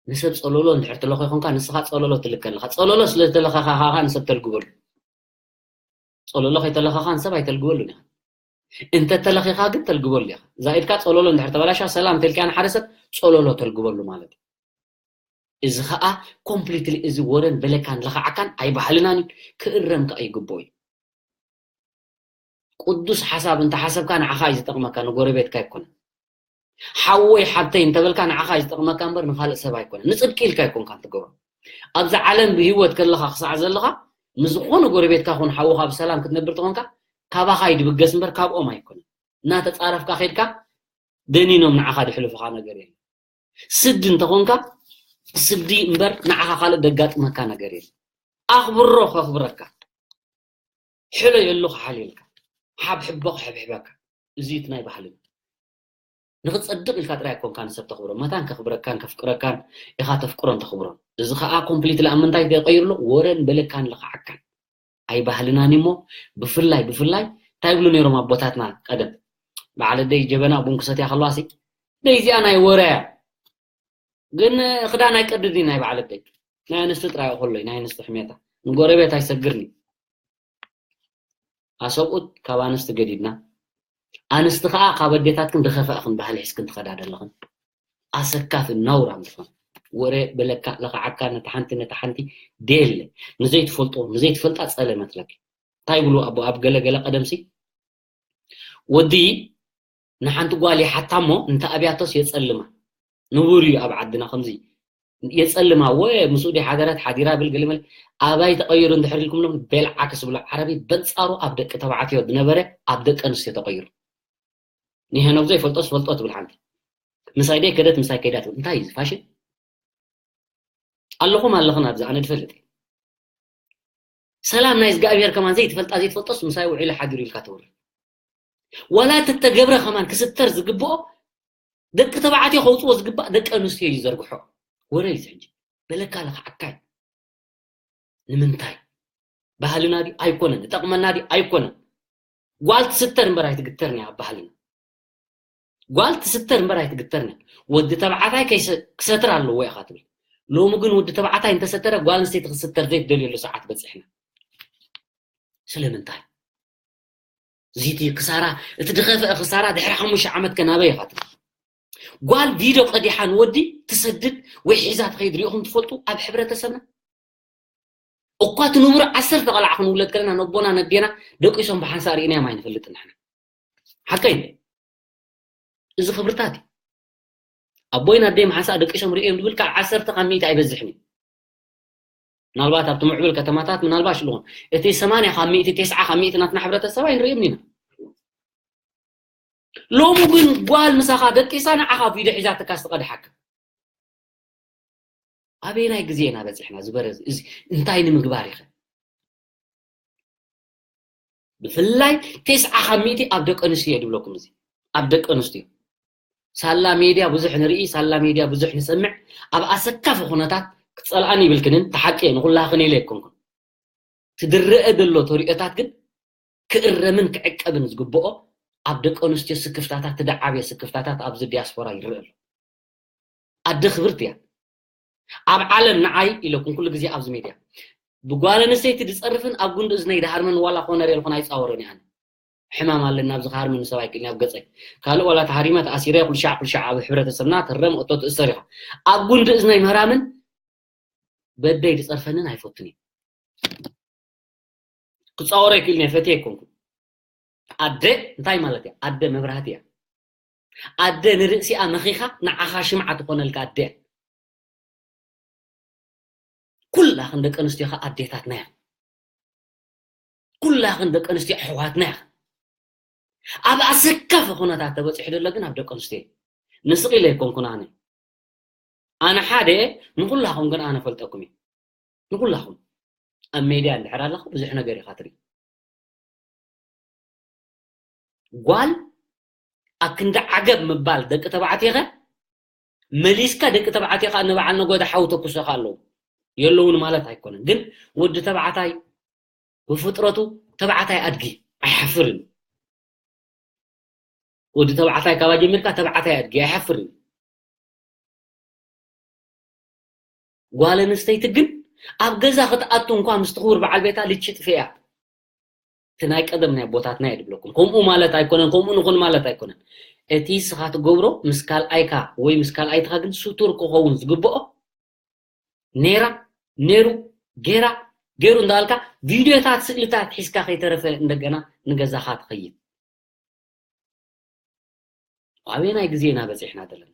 ንሰብ ፀሎሎ እንድሕር ትለኾ ይኾንካ ንስኻ ፀሎሎ ትልከ ኣለኻ ፀሎሎ ስለ ዝተለኸኻ ከዓ ንሰብ ተልግበሉ። ጸሎሎ ከይተለኸኻ ንሰብ ኣይተልግበሉን ኢኻ። እንተ ተለኺኻ ግን ተልግበሉ ኢኻ። እዛ ኢድካ ጸሎሎ እንድሕር ተበላሻ ሰላም ተልካያ ንሓደ ሰብ ጸሎሎ ተልግበሉ ማለት እዩ። እዚ ኸኣ ኮምፕሊትሊ እዚ ወረን በለካን ለኽዓካን ኣይባህልናን እዩ። ክእረም ከኣ ይግብኦ እዩ። ቅዱስ ሓሳብ እንተሓሰብካ ንዓኻ እዩ ዝጠቕመካ፣ ንጎረቤትካ ኣይኮነን። ሓወይ ሓብተይ እንተበልካ ንዓኻ እዩ ዝጠቕመካ እምበር ንኻልእ ሰብ ኣይኮነን። ንጽድቂ ኢልካ ኣይኮንካን ትገብሮ። ኣብዛ ዓለም ብህይወት ከለኻ ክሳዕ ዘለኻ ምስ ዝኾነ ጎረቤትካ ኹን ሓውኻ ብሰላም ክትነብር ተኾንካ ካባኻ እዩ ድብገስ እምበር ካብኦም ኣይኮነን። እናተጻረፍካ ኸድካ ደኒኖም ንዓኻ ድሕልፉኻ ነገር የለን። ስዲ እንተኾንካ ስዲ እምበር ንዓኻ ካልእ ደጋጥመካ ነገር የለን። ኣኽብሮ ከኽብረካ። ሕሎ የሉ ክሓልየልካ። ሓብሕቦ ክሕብሕበካ። እዚ እቲ ናይ ባህልና። ንኽትጸድቕ ኢልካ ጥራይ ኣይኮንካ ንሰብ ተኽብሮ። መታን ከኽብረካን ከፍቅረካን ኢኻ ተፍቅሮን ተኽብሮን። እዚ ኸኣ ኮምፕሊትሊ ኣብ ምንታይ ተቐይሩ ኣሎ? ወረን በለካን ለኽዓካን። ኣይባህልናን እሞ ብፍላይ ብፍላይ እንታይ ይብሉ ነይሮም ኣቦታትና ቀደም? በዓል ኣደይ ጀበና ቡን ክሰትያ ከለዋ ሲ ደይ እዚኣ ናይ ወረ እያ። ግን ክዳን ኣይቀድድን ናይ በዓል ኣደይ። ናይ ኣንስቲ ጥራይ እኮ ኣለይ ናይ ኣንስቲ ሕሜታ። ንጎረቤት ኣይሰግርን እዩ። ኣሰብኡት ካብ ኣንስቲ ገዲድና ኣንስቲ ኸኣ ካብ ኣዴታትክን ዝኸፈእኽን ባህሊ ሒዝክን ትኸዳ ዘለኽን ኣሰካፊ ነውራም ዝኾነ ወረ በለካ ለኽዓካ ነታ ሓንቲ ነታ ሓንቲ ደየለ ንዘይትፈልጦ ንዘይትፈልጣ ጸለመት ለኪ እንታይ ይብሉ ኣቦ ኣብ ገለ ገለ ቀደምሲ ወዲ ንሓንቲ ጓል ይሓታ እሞ እንተ ኣብያቶስ የጸልማ ንቡር እዩ ኣብ ዓድና ከምዚ የጸልማ ወ ምስኡ ዲ ሓደረት ሓዲራ ብል ገለ መለ ኣባይ ተቐይሩ እንድሕር ኢልኩም ሎም ቤልዓክስ ብሎ ዓረቢ በንጻሩ ኣብ ደቂ ተባዕትዮ ዝነበረ ኣብ ደቂ ኣንስትዮ ተቐይሩ ንሄኖክ ዘይፈልጦ ዝፈልጦ ትብል ሓንቲ ምሳይ ደይ ከደት ምሳይ ከይዳ ትብል እንታይ እዩ ፋሽን ኣለኹም ኣለኽን ኣብዚ ኣነ ድፈልጥ ሰላም ናይ እግዚኣብሔር ከማን ዘይትፈልጣ ዘይትፈልጦስ ምሳይ ውዒሉ ሓዲሩ ኢልካ ተውሪ ዋላ ተተገብረ ከማን ክስተር ዝግብኦ ደቂ ተባዕትዮ ከውፅዎ ዝግባእ ደቂ ኣንስትዮ እዩ ዘርግሖ ወረ እዩ ሕጂ በለካ ለኽዓካይ ንምንታይ ባህልና ድዩ ኣይኮነን ዝጠቕመና ድዩ ኣይኮነን ጓል ትስተር እምበር ኣይትግተርን እያ ኣብ ባህልና ጓል ትስተር እምበር ኣይትግተርን እያ ወዲ ተባዕታይ ክሰትር ኣለዎ ኢኻ ትብል ሎሚ ግን ወዲ ተባዕታይ እንተሰተረ ጓል ኣንስተይቲ ክስተር ዘይትደልየሉ ሰዓት በፂሕና ስለምንታይ እዚ እቲ ክሳራ እቲ ድኸፍአ ክሳራ ድሕሪ ሓሙሽተ ዓመት ከናበይ ኢኻ ትብል ጓል ቪድዮ ቀዲሓ ንወዲ ትሰድድ ወይ ሒዛ ትኸይድ ሪኢኹም ትፈልጡ ኣብ ሕብረተሰብና? እኳ እቲ ንቡር ዓሰርተ ቆልዓ ክንውለድ ከለና ነቦና ነዴና ደቂሶም ብሓንሳእ ርኢናዮም ኣይንፈልጥን ንሕና። ሓቀይ። እዚ ክብርታት እዩ። ኣቦይን ኣደይን ብሓንሳእ ደቂሶም ርእዮም ዝብል ካብ ዓሰርተ ካብ ሚእቲ ኣይበዝሕን እዩ። ምናልባት ኣብቲ ምዕብል ከተማታት ምናልባሽ ኣለኹም። እቲ ሰማንያ ካብ ሚእቲ፣ ተስዓ ካብ ሚእቲ ናትና ሕብረተሰብ ኣይንርእዮም ኢና። ሎሚ ግን ጓል ምሳኻ ደቂሳ ንዓኻ ቪድዮ ሒዛትካ ትቐድሓካ። ኣበየናይ ግዜ ኢና በጺሕና ዝበረ እዚ እንታይ ንምግባር ኢኸ? ብፍላይ ተስዓ ካብ ሚእቲ ኣብ ደቂ ኣንስትዮ እየ ድብለኩም። እዚ ኣብ ደቂ ኣንስትዮ ሳላ ሜድያ ብዙሕ ንርኢ፣ ሳላ ሜድያ ብዙሕ ንሰምዕ። ኣብ ኣሰካፊ ኩነታት ክትጸልኣን ይብልክንን፣ ተሓቂ እየ፣ ንኹላኽን ኢለ ኣይኮንኩን። ትድረአ ዘሎ ተሪኦታት ግን ክእረምን ክዕቀብን ዝግብኦ ኣብ ደቂ ኣንስትዮ ስክፍታታት፣ ትደዓብየ ስክፍታታት ኣብዚ ዲያስፖራ ይረአ ኣሎ። ኣደ ክብርቲ እያ። ኣብ ዓለም ንዓይ ኢለኩም ኩሉ ግዜ ኣብዚ ሜድያ ብጓል ኣንስተይቲ ዝጸርፍን ኣብ ጉንዲ እዝነይ ድሃርምን ዋላ ኮነር የልኩን ኣይጻወርን እየ ኣነ። ሕማም ኣለኒ ኣብዚ ክሃርምን ሰብ ኣይክእልን ኣብ ገጸይ። ካልእ ዋላ ተሃሪመ ተኣሲረ ኩልሻዕ ኩልሻዕ ኣብ ሕብረተሰብና ትህረም እቶ ትእሰር ኢኻ። ኣብ ጉንዲ እዝነይ ምህራምን በደይ ዝጸርፈንን ኣይፈቱን እየ። ክጻወሮ ኣይክእልን እየ፣ ፈትየ ኣይኮንኩን። ኣደ እንታይ ማለት እያ? ኣደ መብራህቲ እያ። ኣደ ንርእሲኣ መኺኻ ንዓኻ ሽምዓ ትኾነልካ ኣደ እያ። ኩላኽን ደቂ ኣንስትዮ ኸዓ ኣዴታትና እያ። ኩላኽን ደቂ ኣንስትዮ ኣሕዋትና እያ። ኣብ ኣሰካፊ ኩነታት ተበፂሑ ዘሎ ግን ኣብ ደቂ ኣንስትዮ እዩ። ንስቕ ኢለ ኣይኮንኩን ኣነ። ኣነ ሓደ እየ፣ ንኹላኹም ግን ኣነ ፈልጠኩም እየ። ንኹላኹም ኣብ ሜድያ እንድሕር ኣለኻ ብዙሕ ነገር ኢኻ ትርኢ። ጓል ኣብ ክንዲ ዓገብ ምባል ደቂ ተባዕትዮ ኸ መሊስካ ደቂ ተባዕትዮ ኸ ንበዓል ነጎዳ ሓው ተኩሰኻ ኣለዉ የለውን ማለት ኣይኮነን። ግን ወዲ ተባዕታይ ብፍጥረቱ ተባዕታይ ኣድጊ ኣይሓፍርን። ወዲ ተባዕታይ ካባ ጀሚርካ ተባዕታይ ኣድጊ ኣይሓፍርን። ጓል ኣንስተይቲ ግን ኣብ ገዛ ክትኣቱ እንኳ ምስቲ ክቡር በዓል ቤታ ልጭጥፊ እያ። እቲ ናይ ቀደም ናይ ኣቦታትና እየ ድብለኩም። ከምኡ ማለት ኣይኮነን፣ ከምኡ ንኹን ማለት ኣይኮነን። እቲ ንስኻ ትገብሮ ምስ ካልኣይካ ወይ ምስ ካልኣይትኻ ግን ስቱር ክኸውን ዝግብኦ፣ ኔራ፣ ኔሩ፣ ጌራ፣ ጌሩ እንዳበልካ ቪድዮታት፣ ስእልታት ሒዝካ ከይተረፈ እንደገና ንገዛኻ ትኸይድ። ኣበየናይ ግዜ ኢና በፂሕና ዘለና?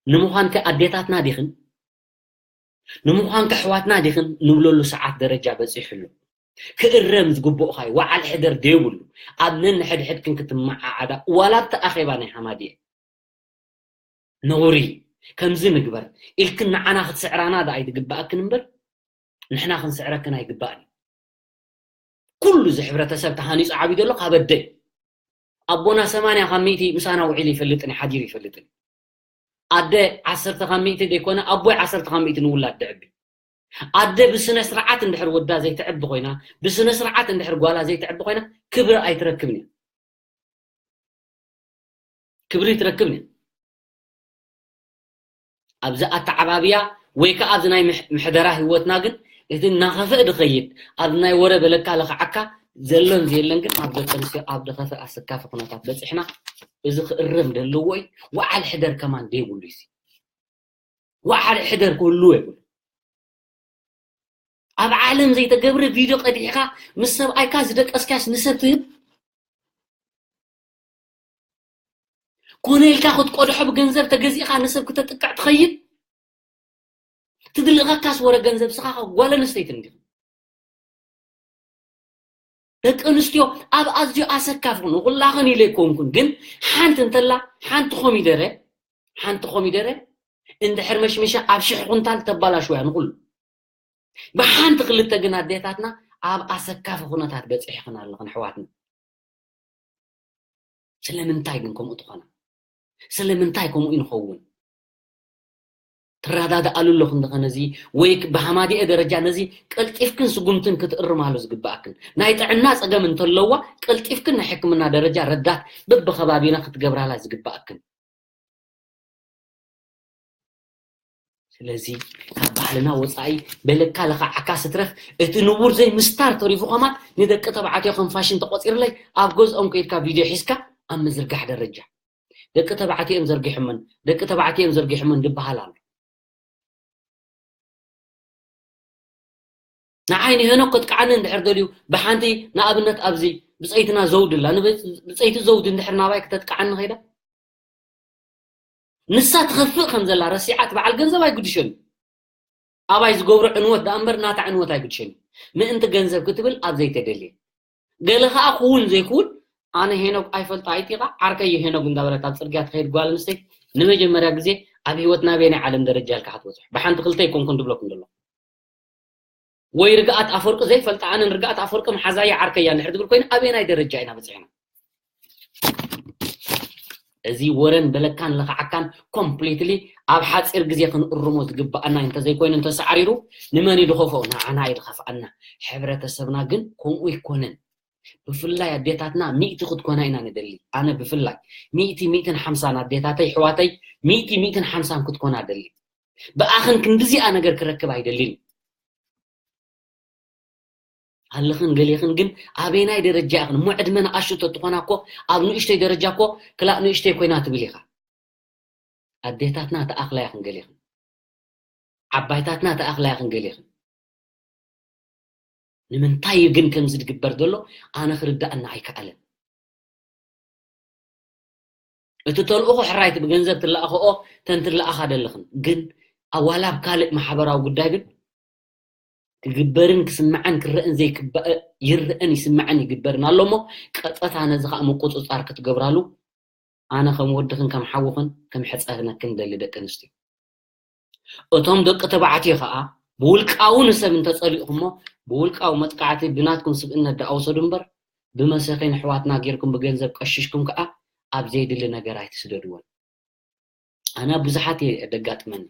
ንምዃን ከ ኣዴታትና ዲኽን? ንምዃን ከ ኣሕዋትና ዲኽን ንብለሉ ሰዓት ደረጃ በፂሑ ኣሎ። ክእረም ዝግብኦ ኸኣ እዩ። ወዓል ሕደር ደይብሉ። ኣብ ነንሕድሕድክን ክትመዓዓዳ፣ ዋላ ኣብቲ ኣኼባ ናይ ሓማድኤ። ነውሪ፣ ከምዚ ንግበር ኢልክን ንዓና ክትስዕራና ደኣ እዩ ዝግብኣክን እምበር፣ ንሕና ክንስዕረክን ኣይግባእን እዩ። ኩሉ እዚ ሕብረተሰብ ተሃኒፁ ዓብዩ ዘሎ ካብ ኣደ እዩ። ኣቦና ሰማንያ ካብ ሚእቲ ምሳና ውዒሉ ይፈልጥን እዩ፣ ሓዲሩ ይፈልጥን እዩ። ኣደ ዓሰርተ ካብ ሚእቲ ዘይኮነ፣ ኣቦይ ዓሰርተ ካብ ሚእቲ ንውላድ ደዕቢ። ኣደ ብስነ ስርዓት እንድሕር ወዳ ዘይትዕቢ ኮይና፣ ብስነ ስርዓት እንድሕር ጓላ ዘይትዕቢ ኮይና፣ ክብሪ ኣይትረክብን እያ። ክብሪ ትረክብን እያ። ኣብዚ ኣተዓባብያ ወይ ከዓ ኣብዚ ናይ ምሕ-፣ ምሕደራ ህይወትና ግን እቲ እናኸፍአ ዝኸይድ፣ ኣብ ናይ ወረ በለካ ለኽዓካ ዘሎን ዘየለን ግን ኣብ ደቂ ኣንስትዮ ኣብ ዝኸፍአ ኣሰካፊ ኩነታት በፂሕና። እዚ ክእረም ዘለዎ እዩ። ወዓል ሕደር ከማን ደይብሉ እዩ። ወዓል ሕደር ክህልዎ የብሉ። ኣብ ዓለም ዘይተገብረ ቪድዮ ቀዲሕካ ምስ ሰብኣይካ ዝደቀስካስ ንሰብ ትህብ? ኮነ ኢልካ ክትቆድሖ ብገንዘብ ተገዚእካ ንሰብ ክተጥቅዕ ትኸይድ? ትድልኸካስ ወረ ገንዘብ ስኻ ጓል ኣንስተይቲ እንዲኻ። ደቂ ኣንስትዮ ኣብ ኣዝዩ ኣሰካፊ፣ ንኹላኽን ኢለ ኣይኮንኩን፣ ግን ሓንቲ እንተላ፣ ሓንቲ ኮሚደረ፣ ሓንቲ ኮሚደረ እንድሕር መሽመሻ ኣብ ሽሕ ኩንታል ተባላሽው እያ ንኹሉ። ብሓንቲ ክልተ ግን ኣዴታትና ኣብ ኣሰካፊ ኩነታት በፂሕኽን ኣለኽን ኣሕዋትና። ስለምንታይ ግን ከምኡ ትኾና? ስለምንታይ ከምኡ ንኸውን? ትረዳድኣሉ ኣለኹ እንድኸ ነዚ ወይ ክ-፣ ብሃማዲኤ ደረጃ ነዚ ቀልጢፍክን ስጉምትን ክትእርማሉ ዝግብኣክን። ናይ ጥዕና ጸገም እንተለዋ ቀልጢፍክን ናይ ሕክምና ደረጃ ረዳት በብኸባቢና ክትገብራላ ዝግብኣክን። ስለዚ ካብ ባህልና ወጻኢ በለካ ለኻዓካ ስትረፍ እቲ ንቡር ዘይምስታር ተሪፉ ከማን ንደቂ ተባዕትዮ ከም ፋሽን ተቆጺርለይ ኣብ ገዝኦም ከይድካ ቪድዮ ሒዝካ ኣብ ምዝርጋሕ ደረጃ። ደቂ ተባዕትዮ እዮም ዘርጊሖምን፣ ደቂ ተባዕትዮ እዮም ዘርጊሖምን ዝበሃል ኣሎ። ንዓይ ንሄኖክ ከጥቅዓኒ እንድሕር ደልዩ፣ ብሓንቲ ንኣብነት ኣብዚ ብፀይትና ዘውዲ ኣላ፣ ንብ-፣ ብፀይቲ ዘውዲ እንድሕር ናባይ ክተጥቅዓኒ ኸይዳ፣ ንሳ ትኸፍእ ከም ዘላ ረሲዓት በዓል ገንዘብ ኣይግድሸን። ኣባይ ዝገብሮ ዕንወት ደኣ እምበር ናታ ዕንወት ኣይግድሸን። ምእንቲ ገንዘብ ክትብል ኣብ ዘይተደልየ። ገለ ኸኣ ክውን ዘይክውን፣ ኣነ ሄኖግ ኣይፈልጦ ኣይጢቓ፣ ዓርከይ እዩ ሄኖግ እንዳበለት ኣብ ጽርግያ ትኸይድ ጓል ኣንስተይቲ፣ ንመጀመርያ ግዜ ኣብ ህይወት ናበየናይ ዓለም ደረጃ ኢልካ ክትበጽሕ? ብሓንቲ ክልተ ኣይኮንኩን ትብለኩም ዘሎ። ወይ ርግኣት ኣፈወርቂ ዘይፈልጣ፣ ኣነን ርግኣት ኣፈወርቂ መሓዛየ ዓርከያ እንድሕር ትብል ኮይና፣ ኣበየናይ ደረጃ ኢና በጺሕና? እዚ ወረን በለካን ለኽዓካን ኮምፕሊትሊ ኣብ ሓጺር ግዜ ክንእርሞ ዝግብኣና እንተዘይኮይኑ እንተሰዓሪሩ ንመን እዩ ዝኸፍኦ? ንዓና እዩ ዝኸፍኣና። ሕብረተሰብና ግን ከምኡ ኣይኮነን። ብፍላይ ኣዴታትና ሚእቲ ክትኮና ኢና ንደሊ። ኣነ ብፍላይ ሚእቲ፣ ሚእትን ሓምሳን ኣዴታተይ፣ ኣሕዋተይ፣ ሚእቲ፣ ሚእትን ሓምሳን ክትኮና ደሊ። ብኣኽን ክንድዚኣ ነገር ክረክብ ኣይደልን። ኣለኽን ገሌኽን ግን ኣበየናይ ደረጃ ኢኽን? እሞ ዕድመ ንኣሽቱ ተትኾና እኮ ኣብ ንእሽተይ ደረጃ እኮ ክላእ ንእሽተይ ኮይና ትብል ኢኻ። ኣዴታትና ተኣኽላ ኢኽን ገሌኽን። ዓባይታትና ተኣኽላ ኢኽን ገሌኽን። ንምንታይ እዩ ግን ከምዚ ዝግበር ዘሎ? ኣነ ክርዳኣና ኣይከኣለን። እቲ ተልእኾ ሕራይቲ ብገንዘብ ትለኣኽኦ ተን ትለኣኻ ደለኽን። ግን ኣዋላ ኣብ ካልእ ማሕበራዊ ጉዳይ ግን ክግበርን ክስማዕን ክረእን ዘይክባእ ይረእን ይስማዕን ይግበርን ኣሎ እሞ ቀጥታ ነዚ ኸኣ ምቁጽጻር ክትገብራሉ ኣነ ከም ወድኽን ከም ሓውኽን ከም ሕጸነክን ደሊ ደቂ ኣንስትዮ። እቶም ደቂ ተባዕትዮ ኸኣ ብውልቃዊ ንሰብ እንተጸሊእኹሞ ብውልቃዊ መጥቃዕቲ ብናትኩም ስብእነት ደኣ ውሰዱ እምበር ብመሰኺን ኣሕዋትና ጌርኩም ብገንዘብ ቀሽሽኩም ከኣ ኣብ ዘይድሊ ነገር ኣይትስደድወን። ኣነ ብዙሓት እየ ደጋጥመኒ።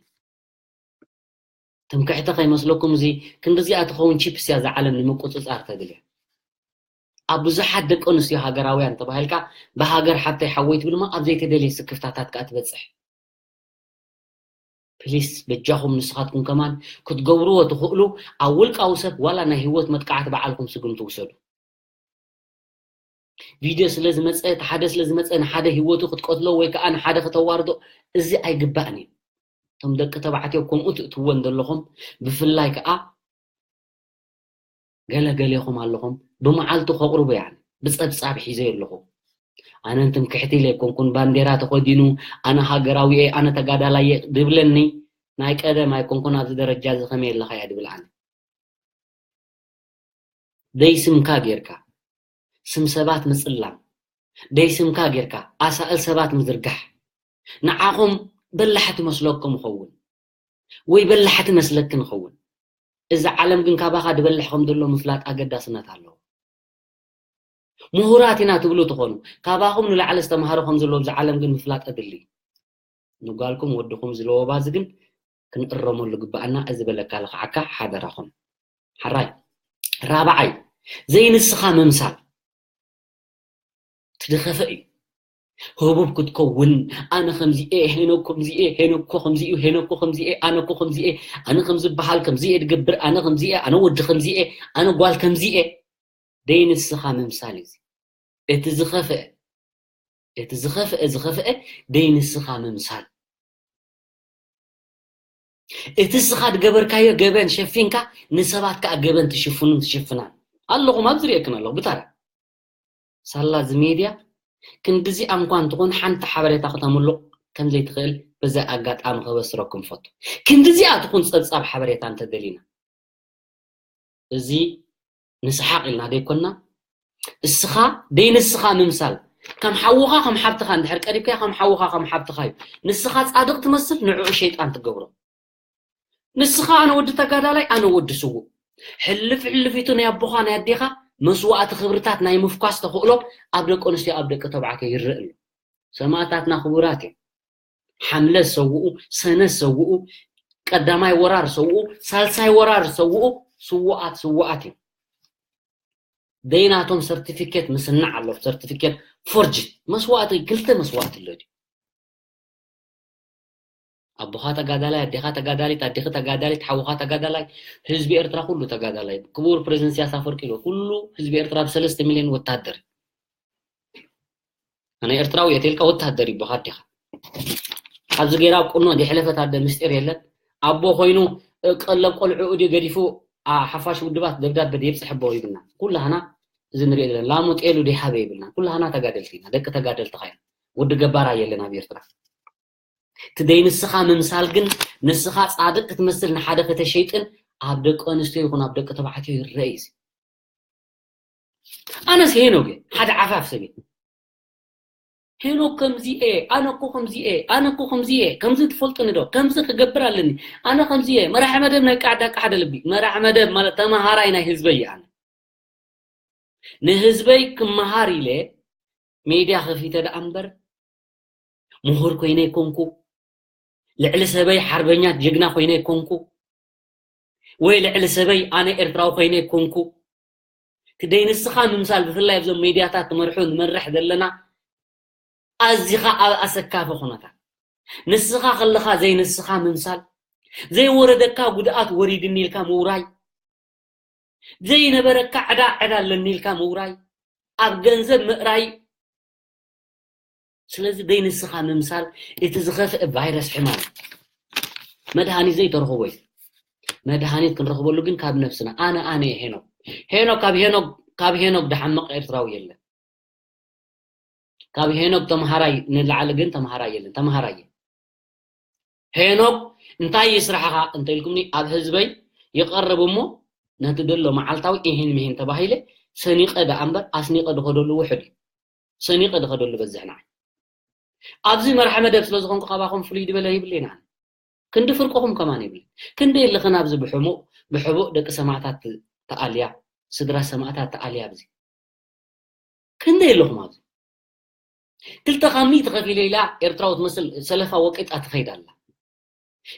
ትምክሕቲ ከይመስለኩም እዚ ክንድዚኣ ትኸውን ቺፕስ እያ እዛ ዓለም ንምቁጽጻር ተድልያ። ኣብ ብዙሓት ደቂ ኣንስትዮ ሃገራውያን ተባሂልካ ብሃገር ሓብተይ ሓወይ ትብል እሞ ኣብ ዘይተደልየ ስክፍታታት ከኣ ትበጽሕ። ፕሊስ በጃኹም ንስኻትኩም ከማን ክትገብርዎ ትኽእሉ ኣብ ውልቃዊ ሰብ ዋላ ናይ ህይወት መጥቃዕቲ ባዕልኩም ስጉምቲ ውሰዱ። ቪድዮ ስለ ዝመፀ እቲ ሓደ ስለ ዝመፀ ንሓደ ህይወቱ ክትቀትሎ ወይ ከዓ ንሓደ ከተዋርዶ እዚ ኣይግባእን እዩ። እቶም ደቂ ተባዕትዮ ከምኡ ትእትወን ዘለኹም ብፍላይ ከዓ ገለ ገሌኹም ኣለኹም ብመዓልቱ ከቕርቡ ያን ብፀብፃብ ሒዘ ኣለኹ። ኣነ እንትምክሕቲ ኢለ ኣይኮንኩን ባንዴራ ተኸዲኑ ኣነ ሃገራዊ እየ ኣነ ተጋዳላይ እየ ድብለኒ ናይ ቀደም ኣይኮንኩን ኣብዚ ደረጃ እዚ ከመይ ኣለኻ እያ ድብል ኣነ። ደይ ስምካ ጌርካ ስም ሰባት ምጽላም፣ ደይ ስምካ ጌርካ ኣሳእል ሰባት ምዝርጋሕ ንዓኹም በላሕቲ መስለኩም ይኸውን ወይ በላሕቲ መስለኪ ንኸውን። እዛ ዓለም ግን ካባኻ ዝበልሕ ከም ዘሎ ምፍላጥ ኣገዳስነት ኣለዎ። ምሁራት ኢና ትብሉ ትኾኑ፣ ካባኹም ንላዕሊ ዝተምሃሩ ከም ዘለዉ ኣብዚ ዓለም ግን ምፍላጥ ኣድሊ። ንጓልኩም ወድኹም ዝለወባዚ ግን ክንእረመሉ ግብኣና። እዚ በለካ ልኽዓካ ሓደራኹም። ሓራይ ራብዓይ ዘይንስኻ ምምሳል ትድኸፈ እዩ። ህቡብ ክትከውን ኣነ ከምዚኤ ሄኖክ ከምዚኤ ሄኖኮ ከምዚኡ ሄኖኮ ከምዚኤ ኣነኮ ከምዚኤ ኣነ ከምዝበሃል ከምዚኤ ድገብር ኣነ ከምዚኤ ኣነ ወዲ ከምዚኤ ኣነ ጓል ከምዚኤ ደይ ንስኻ ምምሳል እዩ። እቲ ዝኸፍአ እቲ ዝኸፍአ ዝኸፍአ ደይ ንስኻ ምምሳል። እቲ እስኻ ዝገበርካዮ ገበን ሸፊንካ ንሰባት ከዓ ገበን ትሽፍኑን ትሽፍናን ኣለኹም ኣብ ዝርእየክን ኣለኹ ብታራ ሳላ እዚ ሜድያ ክንድዚኣ እንኳ እንትኾን ሓንቲ ሓበሬታ ክተምልቕ ከምዘይትኽእል በዚ ኣጋጣሚ ከበስረኩም ፈቱ። ክንድዚኣ ትኹን ፀብፃብ ሓበሬታ እንተደሊና እዚ ንስሓቕ ኢልና ደይኮና እስኻ ደይ ንስኻ ምምሳል ከም ሓውኻ ከም ሓብትኻ እንድሕር ቀሪብካዮ ከም ሓውኻ ከም ሓብትኻ እዩ። ንስኻ ፃድቕ ትመስል ንዕኡ ሸይጣን ትገብሮ። ንስኻ ኣነ ወዲ ተጋዳላይ ኣነ ወዲ ስዉእ ሕልፍ ሕልፊቱ ናይ ኣቦኻ ናይ ኣዴኻ መስዋእቲ ክብርታት ናይ ምፍኳስ ተኽእሎ ኣብ ደቂ ኣንስትዮ ኣብ ደቂ ተባዕትዮ ይረእ ኣሎ። ሰማእታትና ክቡራት እዮም። ሓምለ ዝሰውኡ፣ ሰነ ዝሰውኡ፣ ቀዳማይ ወራር ዝሰውኡ፣ ሳልሳይ ወራር ዝሰውኡ ስዉኣት ስዉኣት እዮም። ደይናቶም ሰርቲፊኬት ምስናዕ ኣሎ። ሰርቲፊኬት ፎርጅ መስዋእቲ ክልተ መስዋእቲ ኣሎ ድዩ? ኣቦኻ ተጋዳላይ ኣዴኻ ተጋዳሊት ኣዴኺ ተጋዳሊት ሓውኻ ተጋዳላይ ህዝቢ ኤርትራ ኩሉ ተጋዳላይ ክቡር ፕሬዝደንት ኢሳያስ ኣፈወርቂ ኢሉ ኩሉ ህዝቢ ኤርትራ ብሰለስተ ሚልዮን ወታደር ኣነ ኤርትራዊ እየ ተልካ ወታደር ይበኻ ዲኻ? ኣብዚ ገይራ ቁኖ ዲሕለፈት ኣደ ምስጢር የለን። ኣቦ ኮይኑ ቀለብ ቆልዑ እዲ ገዲፉ ሓፋሽ ውድባት ደብዳብ በደ ይብፅሕ ኣቦ ይብልና። ኩላህና እዚ ንሪኦ ዘለና ላሙ ጤሉ ዲሃበ ይብልና። ኩላህና ተጋደልቲ ኢና፣ ደቂ ተጋደልቲ ኻይና። ወዲ ገባራ የለን ኣብ ኤርትራ። እቲ ደይ ንስኻ ምምሳል ግን ንስኻ ጻድቅ ክትመስል ንሓደ ከተሸይጥን ኣብ ደቂ ኣንስትዮ ይኹን ኣብ ደቂ ተባዕትዮ ይረአ እዩ። ኣነስ ሄኖግ እየ፣ ሓደ ዓፋፍ ሰብ እየ። ሄኖግ ከምዚ እየ፣ ኣነ እኮ ከምዚ እየ፣ ኣነ እኮ ከምዚ እየ፣ ከምዚ ትፈልጥኒ ዶ? ከምዚ ክገብር ኣለኒ፣ ኣነ ከምዚ እየ። መራሒ መደብ ናይ ቃዕዳ ቃሕደ ልቢ። መራሒ መደብ ማለት ተመሃራይ ናይ ህዝበይ እየ ኣነ። ንህዝበይ ክመሃር ኢለ ሜድያ ከፊተ ደኣ እምበር ምሁር ኮይነ ኣይኮንኩ። ልዕሊ ሰበይ ሓርበኛ ጅግና ኮይነ ኣይኮንኩ። ወይ ልዕሊ ሰበይ ኣነ ኤርትራዊ ኮይነ ኣይኮንኩ። እቲ ደይ ንስኻ ምምሳል ብፍላይ ኣብዞም ሜድያታት ትመርሑ ንመርሕ ዘለና ኣዚኻ ኣብ ኣሰካፊ ኩነታት ንስኻ ከለኻ ዘይንስኻ ምምሳል ዘይወረደካ ጉድኣት ወሪድኒ ኢልካ ምውራይ ዘይነበረካ ዕዳ ዕዳ ኣለኒ ኢልካ ምውራይ ኣብ ገንዘብ ምእራይ ስለዚ ደይ ንስኻ ምምሳል እቲ ዝኸፍእ ቫይረስ ሕማም መድሃኒት ዘይተረኽቦ እዩ። መድሃኒት ክንረኽበሉ ግን ካብ ነብስና ኣነ ኣነ እየ ሄኖክ ሄኖክ ካብ ሄኖክ ካብ ሄኖክ ድሓመቕ ኤርትራዊ የለን። ካብ ሄኖክ ተምሃራይ ንላዕሊ ግን ተምሃራይ የለን። ተምሃራይ እየ። ሄኖክ እንታይ ይስራሕኻ እንተኢልኩምኒ ኣብ ህዝበይ ይቐርብ እሞ ነቲ ደሎ መዓልታዊ ኢሂን ምሂን ተባሂለ ሰኒቐ ደኣ እምበር ኣስኒቐ ድኸደሉ ውሕድ እዩ። ሰኒቐ ድኸደሉ በዝሕ ንዓይ ኣብዚ መርሓ መደብ ስለ ዝኾንኩ ካባኹም ፍሉይ ድበለ ይብለይን ኣነ። ክንዲ ፍርቅኹም ከማን ይብለይ። ክንደይ ኣለኽን ኣብዚ ብሕሙቕ ብሕቡእ ደቂ ሰማእታት ተኣልያ ስድራ ሰማእታት ተኣልያ ኣብዚ ክንደይ ኣለኹም ኣብዚ ክልተ ካብ ሚእቲ ከፊለ ኢላ ኤርትራዊ ትመስል ሰለፋ ወቂጣ ትኸይድ ኣላ።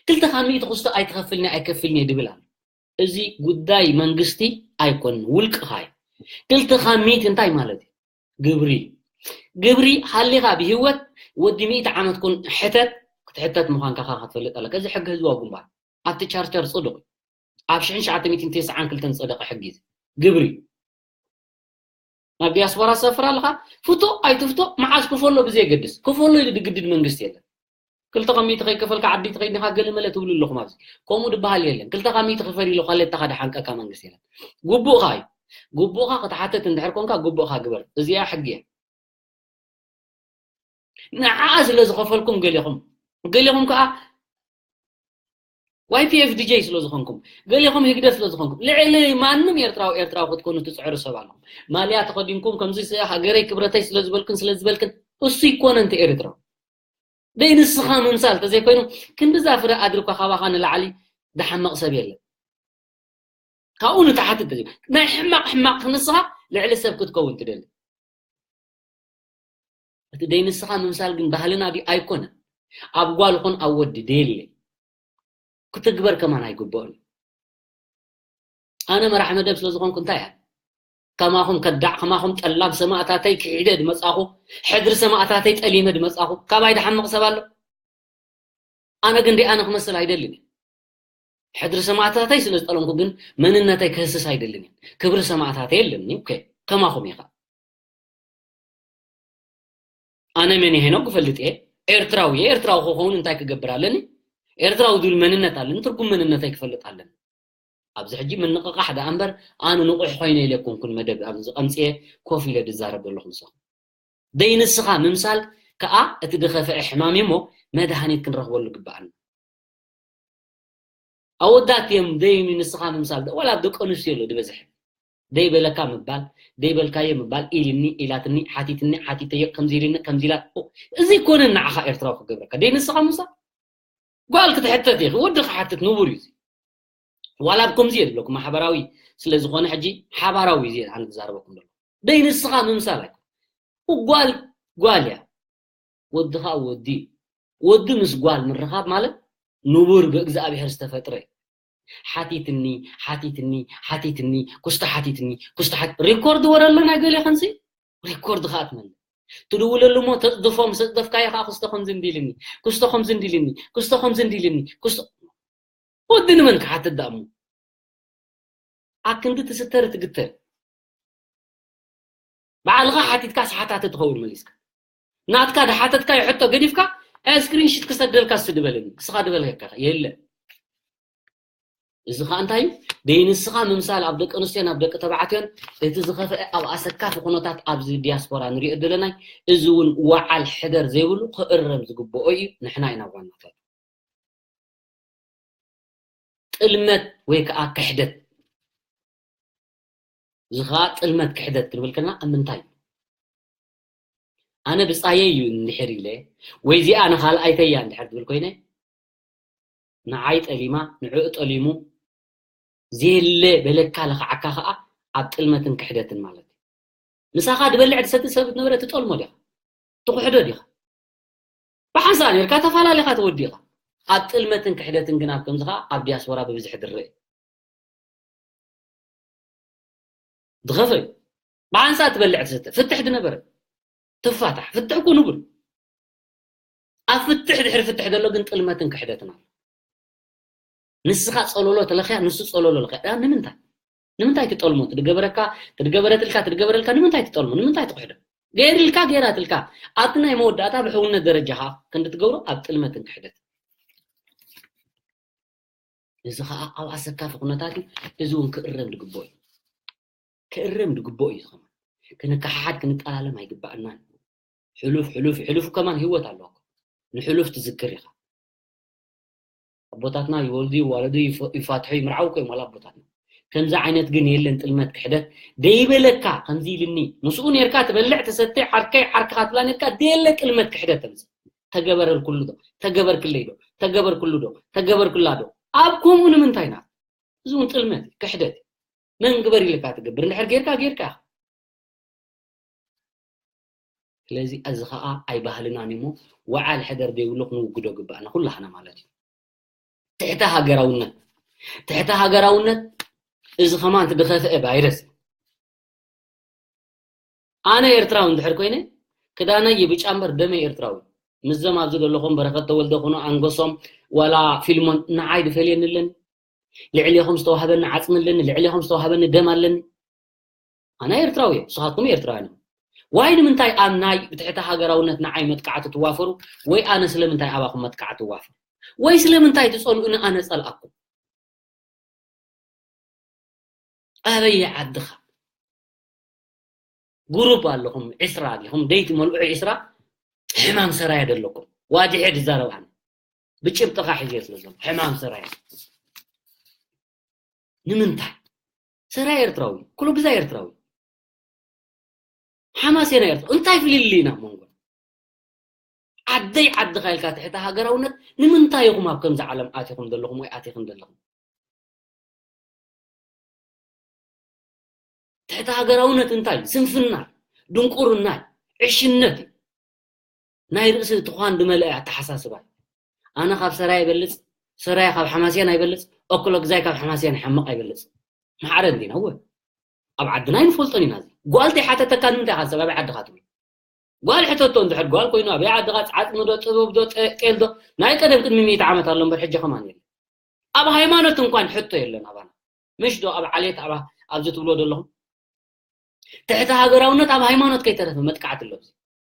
ክልተ ካብ ሚእቲ ክስቶ ኣይትኸፍልኒ ኣይከፍልኒ ድብል ኣሎ። እዚ ጉዳይ መንግስቲ ኣይኮንን ውልቅኻ እዩ። ክልተ ካብ ሚእቲ እንታይ ማለት እዩ? ግብሪ ግብሪ ሃሊኻ ብህይወት ወዲ ሚእቲ ዓመት ኩን ሕተት ክትሕተት ምዃንካ ኻ ክትፈልጥ ኣለካ። እዚ ሕጊ ህዝባዊ ግንባር ኣብቲ ቻርተር ጽዱቕ እዩ። ኣብ ሽሕን ትሽዓተ ሚእትን ተስዓን ክልተን ዝጸደቐ ሕጊ እዩ። ግብሪ ናብ ዲያስፖራ ዝሰፍር ኣለኻ ፍቶ ኣይትፍቶ መዓዝ ክፈሎ ብዘየገድስ ክፈሎ ኢሉ ድግድድ መንግስቲ የለን። ክልተ ካብ ሚእቲ ከይከፈልካ ዓዲ ትኸይድ ዲኻ ገለ መለ ትብሉ ኣለኹም ኣብዚ። ከምኡ ድበሃል የለን። ክልተ ካብ ሚእቲ ክፈል ኢሉ ካለትኻ ድሓንቀካ መንግስቲ የለን። ግቡእኻ እዩ። ግቡእኻ ክትሓትት እንድሕር ኮንካ ግቡእኻ ግበር። እዚኣ ሕጊ እያ። ንዓኣ ስለ ዝኸፈልኩም ገሌኹም ገሌኹም ከዓ ዋይ ፒ ኤፍ ዲ ጀይ ስለ ዝኾንኩም ገሌኹም ህግደፍ ስለ ዝኾንኩም ልዕሊ ማንም ኤርትራዊ ኤርትራዊ ክትኮኑ ትፅዕሩ ሰብ ኣለኹም። ማልያ ተኸዲንኩም ከምዚ ሃገረይ ክብረተይ ስለ ዝበልክን ስለ ዝበልክን እሱ ይኮነ እንተ ኤርትራዊ ደይ ንስኻ ምምሳል ተዘይኮይኑ ክንድዛ ፍረ ኣድርኳ ካባኻ ንላዕሊ ድሓመቕ ሰብ የለን። ካብኡ ንታሕቲ ተዘይ ናይ ሕማቕ ሕማቕ ንስኻ ልዕሊ ሰብ ክትከውን ትደሊ። እቲ ደይ ንስኻ ምምሳል ግን ባህልና ድዩ ኣይኮነን። ኣብ ጓል ኹን ኣብ ወዲ ደየለ ክትግበር ከማን ኣይግበኦን። ኣነ መራሕ መደብ ስለ ዝኾንኩ እንታይ እያ ከማኹም ከዳዕ ከማኹም ጠላም ሰማእታተይ ክሒደ ድመጻኹ ሕድሪ ሰማእታተይ ጠሊመ ድመጻኹ ካባይ ድሓምቕ ሰብ ኣሎ? ኣነ ግን ዲኣነ ክመስል ኣይደልን እየ። ሕድሪ ሰማእታተይ ስለ ዝጠለምኩ ግን መንነተይ ክህስስ ኣይደልን እየ። ክብሪ ሰማእታተይ የለኒ። ኦኬ ከማኹም እየ ከዓ። ኣነ መን እየ ሄኖክ ክፈልጥ እየ። ኤርትራዊ እየ። ኤርትራዊ ክኸውን እንታይ ክገብር ኣለኒ? ኤርትራዊ ዝብል መንነት ኣለኒ። ትርጉም መንነተይ ክፈልጥ ኣለኒ። ኣብዚ ሕጂ ምንቕቓሕ ደኣ እምበር ኣነ ንቑሕ ኮይነ ኢለ ኣይኮንኩን መደብ ኣብዚ ቀምፅየ ኮፍ ኢለ ድዛረብ ዘለኹ ምሳኹም። ደይ ንስኻ ምምሳል ከኣ እቲ ድኸፍአ ሕማም እሞ መድሃኒት ክንረኽበሉ ግበኣና። ኣወዳት እዮም ደይ ንስኻ ምምሳል ወላ ኣብ ደቂ ኣንስትዮ ኣሎ ድበዝሕ ደይ በለካ ምባል ደይ በልካዮ ምባል ኢልኒ ኢላትኒ ሓቲትኒ ሓቲተዮ ከምዚ ኢልኒ ከምዚ ኢላ እዚ ይኮነን ንዓኻ ኤርትራዊ ክገብረካ ደይ ንስኻ ምምሳል ጓል ክትሕተት ኢኺ ወዲ ክሓትት ንቡር እዩ ዋላ ኣብ ከምዚ እየ ዝብለኩም ማሕበራዊ ስለ ዝኾነ ሕጂ ሓባራዊ እዩ ኣነ ዝዛረበኩም ዘሎ ደይ ንስኻ ምምሳል ኣይኮን ጓል ጓል እያ ወዲ ከዓ ወዲ እዩ ወዲ ምስ ጓል ምርኻብ ማለት ንቡር ብእግዚኣብሔር ዝተፈጥረ እዩ ሓቲትኒ ሓቲትኒ ሓቲትኒ ኩስቶ ሓቲትኒ ኩስቶ ሓት ሪኮርድ ወረ ኣሎ ናይ ገሌ ከምዚ ሪኮርድ ከዓ ትመልእ ትድውለሉ እሞ ተፅድፎ ምስ ኣፅደፍካዮ ከዓ ክስቶ ከምዚ እንዲልኒ ክስቶ ከምዚ እንዲልኒ ክስቶ ከምዚ እንዲልኒ ክስቶ ወዲ ንመን ክሓትት ደኣ እሞ ኣክንዲ ትስተር ትግተር ባዕልኻ ሓቲትካ ሰሓታት ትኸውን መሊስካ ናትካ ዝሓተትካዮ ሕቶ ገዲፍካ፣ "ኣይ፣ ስክሪንሽት ክሰደልካ እስቲ ድበለኒ፣ እስኻ ድበልካ የለ." እዚ ኸኣ እንታይ እዩ? ደይ ንስኻ ምምሳል ኣብ ደቂ ኣንስትዮን ኣብ ደቂ ተባዕትዮን እቲ ዝኸፍአ ኣብ ኣሰካፊ ኩነታት ኣብዚ ዲያስፖራ ንሪኦ ዘለና፣ እዚ እውን ወዓል ሕደር ዘይብሉ ክእረም ዝግብኦ እዩ። ንሕና ኢና ዋናታት። ጥልመት ወይ ከዓ ክሕደት። እዚ ኸኣ ጥልመት ክሕደት ክንብል ከለና ኣብ ምንታይ እዩ? ኣነ ብጻየይ እዩ እንድሕር ኢለ፣ ወይ እዚኣ ንኻልኣይተይ እያ እንድሕር ትብል ኮይነ፣ ንዓይ ጠሊማ፣ ንዕኡ ጠሊሙ፣ ዘየለ በለካ ለኽዓካ ኸኣ ኣብ ጥልመትን ክሕደትን ማለት እዩ። ምሳኻ ድበልዕ ድሰቲ ሰብ ዝነበረ ትጠልሞ ዲኻ? ትኽሕዶ ዲኻ? ብሓንሳእ ኔርካ ተፈላለኻ ተወዲኻ። ኣብ ጥልመትን ክሕደትን ግን ኣብ ከምዚ ኸኣ ኣብ ዲያስፖራ ብብዝሒ ድረአ። ድኸፈ እዩ። ብሓንሳእ ትበልዕ ትስተ። ፍትሕ ድነበረ። ትፋታሕ። ፍትሕ እኮ ንቡር። ኣብ ፍትሕ ድሕሪ ፍትሕ ዘሎ ግን ጥልመትን ክሕደትን ኣሎ። ንስኻ ጸሎሎ ተለኽያ፣ ንሱ ጸሎሎ ለኽያ። ዳ ንምንታይ? ንምንታይ ትጠልሞ? ትድገበረካ፣ ትድገበረትልካ፣ ትድገበረልካ፣ ንምንታይ ትጠልሞ? ንምንታይ ትኽሕዶ? ገይርልካ፣ ገይራትልካ። ኣብቲ ናይ መወዳእታ ብሕውነት ደረጃኻ ክንዲ ትገብሮ ኣብ ጥልመትን ክሕደት። እዚ ኸኣ ኣብ ኣሰካፊ ኩነታት እዩ። እዚ እውን ክእረም ድግብኦ እዩ። ክእረም ድግብኦ እዩ። ዝኸማ ክንከሓሓድ ክንጠላለም ኣይግባእናን። ሕሉፍ፣ ሕሉፍ፣ ሕሉፍ ከማን ህይወት ኣለዎ። ንሕሉፍ ትዝክር ኢኻ። ኣቦታትና ይወልዱ፣ ይዋለዱ፣ ይፈ-፣ ይፋትሑ፣ ይምርዓው እኮ እዮም ዋላ ኣቦታትና። ከምዚ ዓይነት ግን የለን ጥልመት ክሕደት። ደይበለካ ከምዚ ኢልኒ፣ ምስኡ ኔርካ ትበልዕ፣ ትሰትይ፣ ዓርከይ፣ ዓርክኻ ትብላ ኔርካ፣ ደየለ ጥልመት ክሕደት ተምጽእ። ተገበረልኩሉ ዶ? ተገበርክለይ ዶ? ተገበርኩሉ ዶ? ተገበርኩላ ዶ? ኣብ ከምኡ ንምንታይ ኢና? እዚ እውን ጥልመት እዩ፣ ክሕደት እዩ። መን ግበር ኢልካ ትገብር? እንድሕር ጌርካ፣ ጌርካ ኢኻ። ስለዚ እዚ ኸኣ ኣይባህልናን እዩ እሞ፣ ወዓል ሕደር ዘይብሉ ክንውግዶ ግባእና፣ ኩላህና ማለት እዩ። ትሕተ ሃገራውነት፣ ትሕተ ሃገራውነት እዚ ኸማን እቲ ድኸፍአ ቫይረስ እዩ። ኣነ ኤርትራዊ እንድሕር ኮይነ፣ ክዳነይ ብጫ እምበር ደመይ ኤርትራዊ። ምስዞም ኣብዚ ዘለኹም በረኸት ተወልደ ኩኑ፣ ኣንገሶም፣ ዋላ ፊልሞን፣ ንዓይ ድፈልየኒ ኣለኒ? ልዕሌኹም ዝተዋህበኒ ዓጽሚ ኣለኒ? ልዕሌኹም ዝተዋህበኒ ደም ኣለኒ? ኣነ ኤርትራዊ እየ፣ ንስኻትኩም ኤርትራውያን ኢኹም። ዋይ ንምንታይ ኣብ ናይ ብትሕቲ ሃገራውነት ንዓይ መጥቃዕቲ ትዋፈሩ? ወይ ኣነ ስለምንታይ ኣባኹም መጥቃዕቲ እዋፈር? ወይ ስለምንታይ ትጸልኡኒ ኣነ ጸልኣኩም? ኣበየ ዓድኻ? ጉሩፕ ኣለኹም ዕስራ ዲኹም? ደይ ትመልኡ ዕስራ? ሕማም ሰራየ ደለኩም። ዋዲሐ ድዛረብ ኣነ። ብጭብጥኻ ሒዘ ስለ ዘለኹ። ሕማም ሰራየ። ንምንታይ? ሰራየ ኤርትራዊ። ኩሉ ግዜ ኤርትራዊ። ሓማሴና ኤርትራ። እንታይ ፍልልይ ኢና ኣብ መንጎ? ዓደይ ዓድኻ ኢልካ ትሕቲ ሃገራውነት ንምንታይ ኢኹም ኣብ ከምዚ ዓለም ኣቲኹም ዘለኹም ወይ ኣቲኽን ዘለኹም? ትሕቲ ሃገራውነት እንታይ እዩ? ስንፍና፣ ድንቁርና፣ ዕሽነት እዩ። ናይ ርእሲ ትዃን ዝመልአ ኣተሓሳስባ እዩ። ኣነ ካብ ሰራየ ይበልጽ፣ ሰራየ ካብ ሓማስያን ኣይበልጽ፣ ኦክሎግዛይ ካብ ሓማስያን ይሓምቕ ኣይበልጽ። ማዕረ እንዲና እወ። ኣብ ዓድና ኣይንፈልጦን ኢና። እዚ ጓል ዘይሓተተካ ንምንታይ ኢኻ ሰብ ኣበይ ዓድኻ ትብሎ? ጓል ሕተቶ እንድሕር ጓል ኮይኑ ኣበይ ዓድኻ፣ ዓጽሚ ዶ፣ ጥበብ ዶ፣ ጠ-፣ ጤል ዶ? ናይ ቀደም ቅድሚ ሚእቲ ዓመት ኣሎ እምበር ሕጂ ከማን የለን። ኣብ ሃይማኖት እንኳን ሕቶ የለን ኣባና። ምሽ ዶ ኣብ ዓሌት ኣብ፣ ኣብዚ ትብሎ ዘለኹም? ትሕቲ ሃገራውነት ኣብ ሃይማኖት ከይተረፈ መጥቃዕቲ ኣሎ። ኣብዚ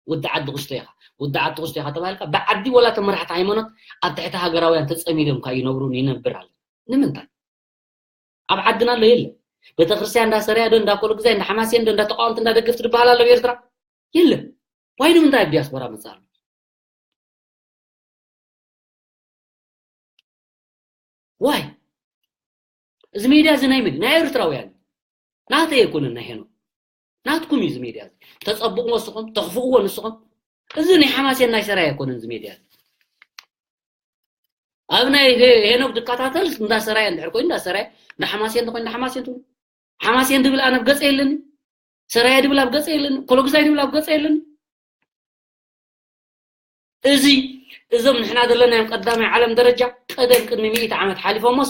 ወዲ ዓዲ ክስቶ ኢኻ፣ ወዲ ዓዲ ክስቶ ኢኻ ተባሂልካ፣ ብዓዲ ወላ ተመራሕቲ ሃይማኖት ኣብ ትሕቲ ሃገራውያን ተጸሚዶም ካብ ይነብሩን ይነብር ኣሎ። ንምንታይ? ኣብ ዓድና ኣሎ የለን። ቤተክርስትያን እንዳ ሰሪያ ዶ፣ እንዳ ኮሎግዛይ፣ እንዳ ሓማሴን ዶ፣ እንዳ ተቃወምቲ፣ እንዳ ደገፍቲ ዝበሃል ኣሎ ኣብ ኤርትራ? የለን። ዋይ ንምንታይ ኣብ ዲያስፖራ መጽእ ኣሎ? ዋይ? እዚ ሜድያ እዚ ናይ መን? ናይ ኤርትራውያን። ናተይ ኣይኮነን፣ ናይ ሄኖክ። ናትኩም እዩ እዚ ሜድያ እዚ። ተጸብቕዎ ንስኹም፣ ተኽፍእዎ ንስኹም። እዚ ናይ ሓማሴን ናይ ሰራየ ኣይኮነን እዚ ሜድያ እዚ። ኣብ ናይ ሄ-፣ ሄኖክ ድከታተል እንዳ ሰራየ እንድሕር ኮይኑ እንዳ ሰራየ፣ እንዳ ሓማሴን እንተኮይኑ እንዳ ሓማሴን ትብሉ። ሓማሴን ድብል ኣነ ኣብ ገጸ የለኒ። ሰራየ ድብል ኣብ ገጸ የለኒ። ኮሎግዛይ ድብል ኣብ ገጸ የለኒ። እዚ፣ እዞም ንሕና ዘለናዮም ቀዳማይ ዓለም ደረጃ ቀደም ቅድሚ ሚእቲ ዓመት ሓሊፎሞስ፣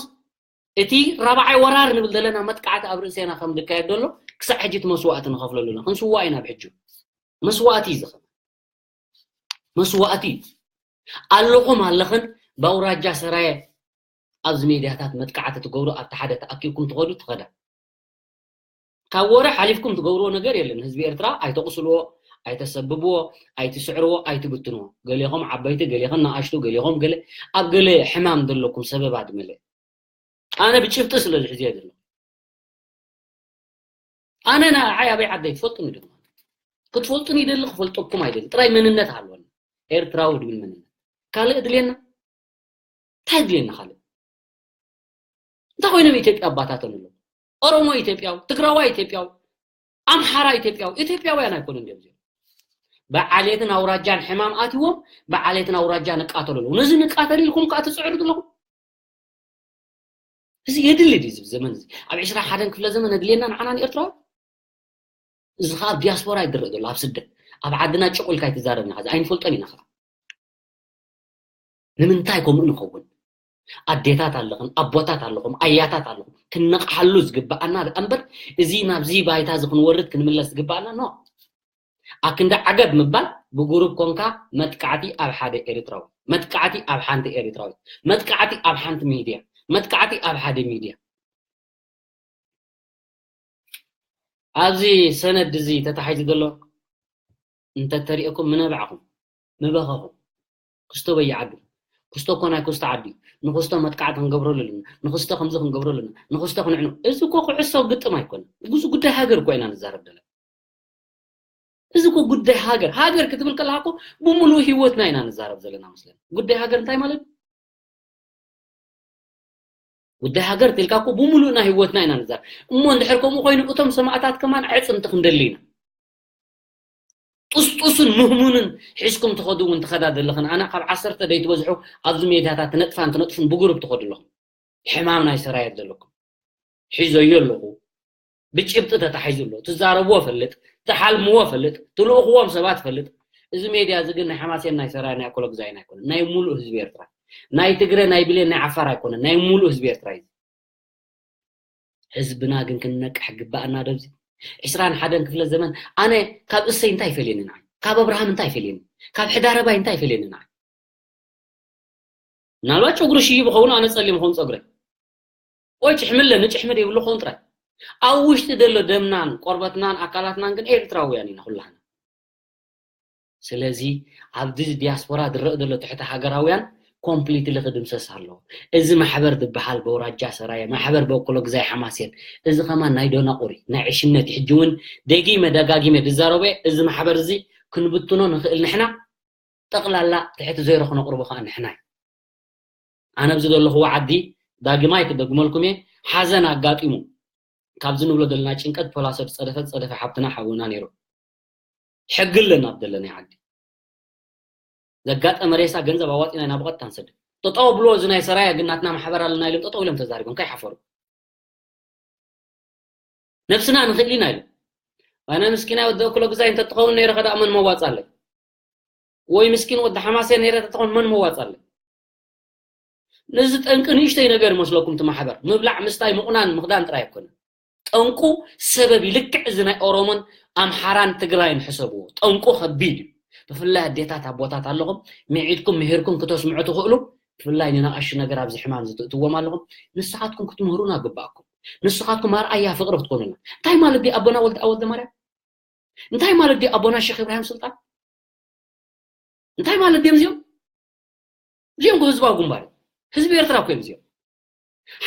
እቲ ራብዓይ ወራር ንብል ዘለና መጥቃዕቲ ኣብ ርእሴና ከም ዝካየድ ዘሎ ክሳዕ ሕጂ እቲ መስዋእቲ ንኸፍለሉ ኢና። ክንስዋእ ኢና ኣብ ሕጂ። መስዋእቲ እዩ ዝኸ-፣ መስዋእቲ እዩ። ኣለኹም ኣለኽን ብኣውራጃ ሰራየ ኣብዚ ሜድያታት መጥቃዕቲ ትገብሩ፣ ኣብቲ ሓደ ተኣኪብኩም ትኸዱ ትኸዳ። ካብ ወረ ሓሊፍኩም ትገብርዎ ነገር የለን። ህዝቢ ኤርትራ ኣይተቑስልዎ፣ ኣይተሰብብዎ፣ ኣይትስዕርዎ፣ ኣይትብትንዎ። ገሌኹም ዓበይቲ፣ ገሌኹም ንኣሽቱ፣ ገሌኹም ገለ፣ ኣብ ገለ ሕማም ዘለኩም ሰበባት መለ። ኣነ ብጭብጢ ስለ ዝሕዝዮ ዘሎ። ኣነ ንዓይ ኣበይ ዓደይ ትፈልጡኒ ዶ? ክትፈልጡኒ ይደሊ፣ ክፈልጠኩም ኣይደሊ። ጥራይ መንነት ኣለኒ። ኤርትራዊ ድብል መንነት። ካልእ ድልየና? እንታይ ድልየና ካልእ? እንታይ ኮይኖም ኢትዮጵያ ኣባታተን ኣለዉ? ኦሮሞ ኢትዮጵያዊ፣ ትግራዋይ ኢትዮጵያዊ፣ ኣምሓራ ኢትዮጵያዊ፣ ኢትዮጵያውያን ኣይኮኑን ድዮም እዚኦም? ብዓሌትን ኣውራጃን ሕማም ኣትዎም፣ ብዓሌትን ኣውራጃን ይቃተሉ ኣለዉ። ነዚ ንቃተል ኢልኩም ከኣ ትጽዕሩ ዘለኹም? እዚ የድሊ ድዩ እዚ ዘመን እዚ? ኣብ ዕስራ ሓደን ክፍለ ዘመን የድልየና ንዓና ንኤርትራዊ? እዚ ኸኣ ኣብ ዲያስፖራ ይድረእ ዘሎ፣ ኣብ ስደት። ኣብ ዓድና ጭቑ ኢልካ ኣይትዛረብና፣ እዚ ኣይንፈልጦን ኢና ኸኣ። ንምንታይ ከምኡ ንኸውን? ኣዴታት ኣለኽን፣ ኣቦታት ኣለኹም፣ ኣያታት ኣለኹም፣ ክንነቕሓሉ ዝግብኣና ደኣ እምበር፣ እዚ ናብዚ ባይታ እዚ ክንወርድ ክንምለስ ዝግብኣና፣ ኖ። ኣክንዲ ዓገብ ምባል ብጉሩብ ኮንካ መጥቃዕቲ ኣብ ሓደ ኤርትራዊ፣ መጥቃዕቲ ኣብ ሓንቲ ኤርትራዊት፣ መጥቃዕቲ ኣብ ሓንቲ ሚድያ፣ መጥቃዕቲ ኣብ ሓደ ሚድያ። ኣብዚ ሰነድ እዚ ተታሒዙ ዘሎ እንተተሪእኩም ምነባዕኹም፣ ምበኸኹም። ክስቶ በየዓዱ። ክስቶ እኮ ናይ ክስቶ ዓዲ እዩ። ንክስቶ መጥቃዕቲ ክንገብረሉ ኣለና። ንክስቶ ከምዚ ክንገብረሉ ኣለና። ንክስቶ ክንዕኑ። እዚ እኮ ኩዕሶ ግጥም ኣይኮነን። እዚ ጉዳይ ሃገር እኮ ኢና ንዛረብ ዘለና። እዚ እኮ ጉዳይ ሃገር፣ ሃገር ክትብል ከለኻ እኮ ብምሉእ ህይወትና ኢና ንዛረብ ዘለና መስለኒ። ጉዳይ ሃገር እንታይ ማለት እዩ? ጉዳይ ሃገር ትልካ እኮ ብምሉእ ናይ ህይወትና ኢና ንዛረብ። እሞ እንድሕር ከምኡ ኮይኑ እቶም ሰማእታት ከማን ኣዕፅምቲ ክንደሊ ኢና። ጥስጡስን ምህሙንን ሒዝኩም ትኸዱ እውን ትኸዳ ዘለኽን፣ ኣነ ካብ ዓሰርተ ደይትበዝሑ ኣብዚ ሜድያታት ትነጥፋን ትነጥፉን ብጉሩብ ትኸዱ ኣለኹም። ሕማም ናይ ሰራየት ዘለኩም ሒዘዮ ኣለኹ። ብጭብጢ ተታሒዙ ኣሎ። ትዛረብዎ ፈልጥ፣ ትሓልምዎ ፈልጥ፣ ትልእኽዎም ሰባት ፈልጥ። እዚ ሜድያ እዚ ግን ናይ ሓማሴን ናይ ሰራየ ናይ ኣኮሎ ግዛይን ኣይኮነን። ናይ ሙሉእ ህዝቢ ኤርትራ። ናይ ትግረ፣ ናይ ብሌን፣ ናይ ዓፋር ኣይኮነን። ናይ ሙሉእ ህዝቢ ኤርትራ እዩ። ህዝብና ግን ክንነቅሕ ግባኣና ዶ ኣብዚ ዕስራን ሓደን ክፍለ ዘመን። ኣነ ካብ እሰይ እንታይ ይፈልየኒ ንዓይ? ካብ ኣብርሃም እንታይ ይፈልየኒ? ካብ ሕዳረባይ እንታይ ይፈልየኒ ንዓይ? ምናልባት ጨጉሪ ሽይብ ኸውን፣ ኣነ ጸሊም ኸውን ጸጉረይ። ወይ ጭሕሚ ኣለኒ፣ ጭሕሚ ዘይብሉ ኸውን ጥራይ። ኣብ ውሽጢ ዘሎ ደምናን ቆርበትናን ኣካላትናን ግን ኤርትራውያን ኢና ኩላህና። ስለዚ ኣብዚ ዲያስፖራ ዝረእ ዘሎ ትሕቲ ሃገራውያን ኮምፕሊትሊ ክድምሰስ ኣለዎ። እዚ ማሕበር ዝበሃል በውራጃ ሰራየ፣ ማሕበር በኩሎ ግዛይ ሓማሴን፣ እዚ ከማን ናይ ዶናቑሪ፣ ናይ ዕሽነት እዩ። ሕጂ እውን ደጊመ ደጋጊመ ድዛረቦ እየ፣ እዚ ማሕበር እዚ ክንብትኖ ንኽእል ንሕና፣ ጠቕላላ ትሕቲ ዜሮ ክነቕርቦ ከኣ ንሕና እዩ። ኣነ ኣብዚ ዘለኹዎ ዓዲ ዳግማይ ክደግመልኩም እየ፣ ሓዘን ኣጋጢሙ ካብዚ ንብሎ ዘለና ጭንቀት ፖላሶ ዝጸደፈ ዝጸደፈ ሓብትና ሓውና ነይሩ። ሕጊ ኣለና ኣብ ዘለናይ ዓዲ። ዘጋጠመ ሬሳ ገንዘብ ኣዋጺና ኢና ብቐጥታ ንሰድድ። ጠጠው ብሎ፣ እዚ ናይ ሰራያ ግን ናትና ማሕበር ኣለና ኢሎም ጠጠው ኢሎም ተዛሪቦም ከይሓፈሩ። ነብስና ንኽእል ኢና ኢሉ። ኣነ ምስኪናይ ወዲ ኣክሎ ግዛይ እንተትኸውን ነይረ ከ ደኣ መን መዋጽ ኣለይ? ወይ ምስኪን ወዲ ሓማሴን ነይረ ተትኸውን መን መዋጽ ኣለይ? ነዚ ጠንቂ ንእሽተይ ነገር ይመስለኩም እቲ ማሕበር። ምብላዕ ምስታይ ምቑናን ምኽዳን ጥራይ ኣይኮነን። ጠንቁ ሰበብ እዩ። ልክዕ እዚ ናይ ኦሮሞን ኣምሓራን ትግራይን ሕሰብዎ። ጠንቁ ከቢድ እዩ። ብፍላይ ኣዴታት ኣቦታት ኣለኹም፣ ምዒድኩም ምሂርኩም ክተስምዑ ትኽእሉ። ብፍላይ ንነኣሽቱ ነገር ኣብዚ ሕማም እዚ ትእትዎም ኣለኹም። ንስኻትኩም ክትምህሩና ግባእኩም። ንስኻትኩም ኣርኣያ ፍቕሪ ክትኮኑና። እንታይ ማለት ድዩ ኣቦና ወልደ፣ ወልደ ማርያም? እንታይ ማለት ድዩ ኣቦና ሸኽ ኢብራሂም ስልጣን? እንታይ ማለት ድዮም እዚኦም? እዚኦም እኮ ህዝባዊ ግንባር እዮም። ህዝቢ ኤርትራ እኮ እዮም እዚኦም።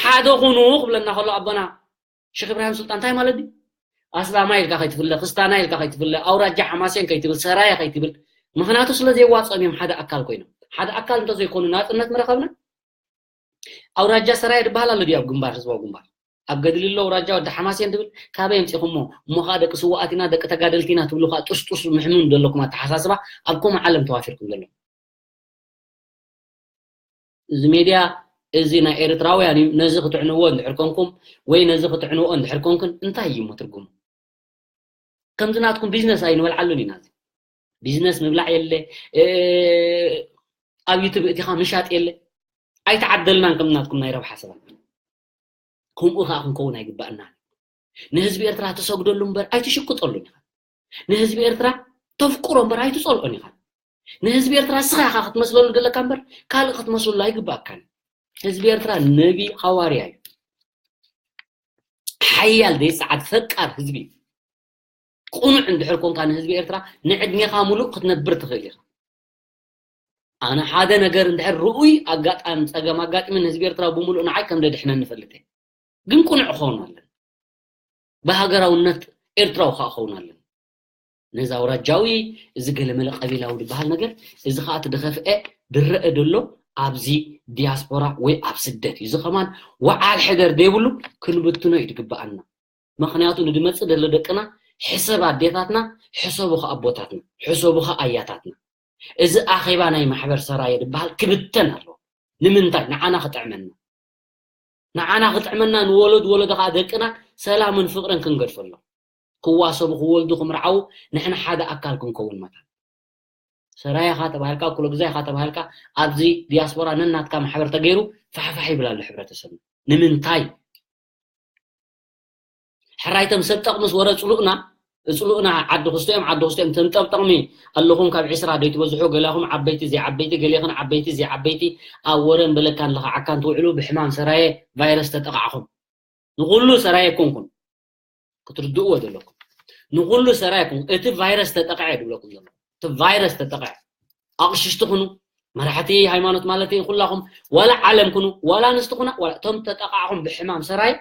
ሓደ ኩኑ ክብለና ከሎ ኣቦና ሸኽ ኢብራሂም ስልጣን እንታይ ማለት ድዩ? ኣስላማይ ኢልካ ከይትፍለ፣ ክስታናይ ኢልካ ከይትፍለ፣ ኣውራጃ ሓማሴን ከይትብል፣ ሰራየ ከይትብል። ምኽንያቱ ስለ ዘየዋጽኦም እዮም ሓደ ኣካል ኮይኖም። ሓደ ኣካል እንተዘይኮኑ ናጽነት ምረኸብና? ኣውራጃ ሰራየ ዝበሃል ኣሎ ድዩ ኣብ ግንባር፣ ህዝባዊ ግንባር? ኣብ ገድሊ ኣሎ ኣውራጃ ወዲ ሓማሴን ትብል? ካበይ ኣምጺኹሞ? እሞ ኸኣ ደቂ ስውኣት ኢና፣ ደቂ ተጋደልቲ ኢና ትብሉ ኸኣ ጥስጡስ ምሕሙን ዘለኩም ኣተሓሳስባ ኣብ ከምኡ ዓለም ተዋፊርኩም ዘሎ። እዚ ሜድያ እዚ ናይ ኤርትራውያን እዩ። ነዚ ክትዕንዎ እንድሕር ኮንኩም ወይ ነዚ ክትዕንዎ እንድሕር ኮንክን እንታይ እዩ እሞ ትርጉሙ? ከምዚ ናትኩም ቢዝነስ ኣይንበልዓሉን ኢና። እዚ ቢዝነስ ምብላዕ የለ፣ እ፣ ኣብ ዩቱብ እቲኻ ምሻጥ የለ። ኣይተዓደልናን ከም ናትኩም ናይ ረብሓ ሰባት። ከምኡ ኸኣ ክንከውን ኣይግባእናን። ንህዝቢ ኤርትራ ትሰግደሉ እምበር ኣይትሽቅጠሉን ኢኻ። ንህዝቢ ኤርትራ ተፍቅሮ እምበር ኣይትጸልኦን ኢኻ። ንህዝቢ ኤርትራ እስኻ ኢኻ ክትመስለሉ ዘለካ እምበር ካልእ ክትመስለሉ ኣይግባእካን። ህዝቢ ኤርትራ ነቢ ሃዋርያ እዩ። ሓያል ዘይጸዓድ ፈቃር ህዝቢ እዩ። ቅኑዕ እንድሕር ኮንካ ንህዝቢ ኤርትራ ንዕድሜኻ ሙሉእ ክትነብር ትኽእል ኢኻ። ኣነ ሓደ ነገር እንድሕር ርኡይ ኣጋጣሚ ጸገም ኣጋጢሚ ንህዝቢ ኤርትራ ብምሉእ ንዓይ ከም ደድሕነኒ እፈልጥ እየ። ግን ቅኑዕ ክኸውን ኣለኒ። ብሃገራውነት ኤርትራዊ ከዓ ክኸውን ኣለኒ። ነዚ ኣውራጃዊ፣ እዚ ገለመለ ቀቢላዊ ዝበሃል ነገር፣ እዚ ከዓ እቲ ድኸፍአ ድረአ ደሎ ኣብዚ ዲያስፖራ ወይ ኣብ ስደት እዩ። እዚ ከማን ወዓል ሕደር ደይብሉ ክንብትኖ እዩ ድግበኣና። ምኽንያቱ ንድመጽእ ደሎ ደቅና ሕሰብ ኣዴታትና፣ ሕሰቡ ከ ኣቦታትና፣ ሕሰቡ ከ ኣያታትና። እዚ ኣኼባ ናይ ማሕበር ሰራየ ድበሃል ክብተን ኣለዎ። ንምንታይ? ንዓና ክጥዕመና። ንዓና ክጥዕመና፣ ንወለድ ወለዶ ከኣ ደቅና ሰላምን ፍቕርን ክንገድፈሎም። ክዋሰቡ፣ ክወልዱ፣ ክምርዓዉ ንሕና ሓደ ኣካል ክንከውን መታን። ሰራየ ኢኻ ተባሂልካ፣ ኩሎ ግዛይ ኢኻ ተባሂልካ፣ ኣብዚ ዲያስፖራ ነናትካ ማሕበር ተገይሩ ፋሕፋሕ ይብል ኣሎ ሕብረተሰብና። ንምንታይ? ሕራይቶም ሰብ ጠቕምስ ወረ ጽሉእና፣ ጽሉእና ዓዲ ክስቶ እዮም፣ ዓዲ ክስቶ እዮም። ተም ጠብ ጠቕሚ ኣለኹም ካብ ዒስራ ዶ ትበዝሑ፣ ገላኹም ዓበይቲ ዘይዓበይቲ፣ ገሌኽን ዓበይቲ ዘይዓበይቲ፣ ኣብ ወረን በለካን ለኸዓካን ትውዕሉ፣ ብሕማም ሰራየ ቫይረስ ተጠቓዕኹም። ንኹሉ ሰራየ ኣይኮንኩን ክትርድእዎ ዘለኩም። ንኹሉ ሰራየ ኣይኮንኩን። እቲ ቫይረስ ተጠቕዐ ድብለኩም ዘለኹ። እቲ ቫይረስ ተጠቕዐ። ኣቕሽሽቲ ኩኑ፣ መራሕቲ ሃይማኖት ማለት እዩ፣ ኩላኹም፣ ዋላ ዓለም ኩኑ፣ ዋላ ኣንስቲ ኩና፣ ዋላ እቶም ተጠቓዕኹም ብሕማም ሰራየ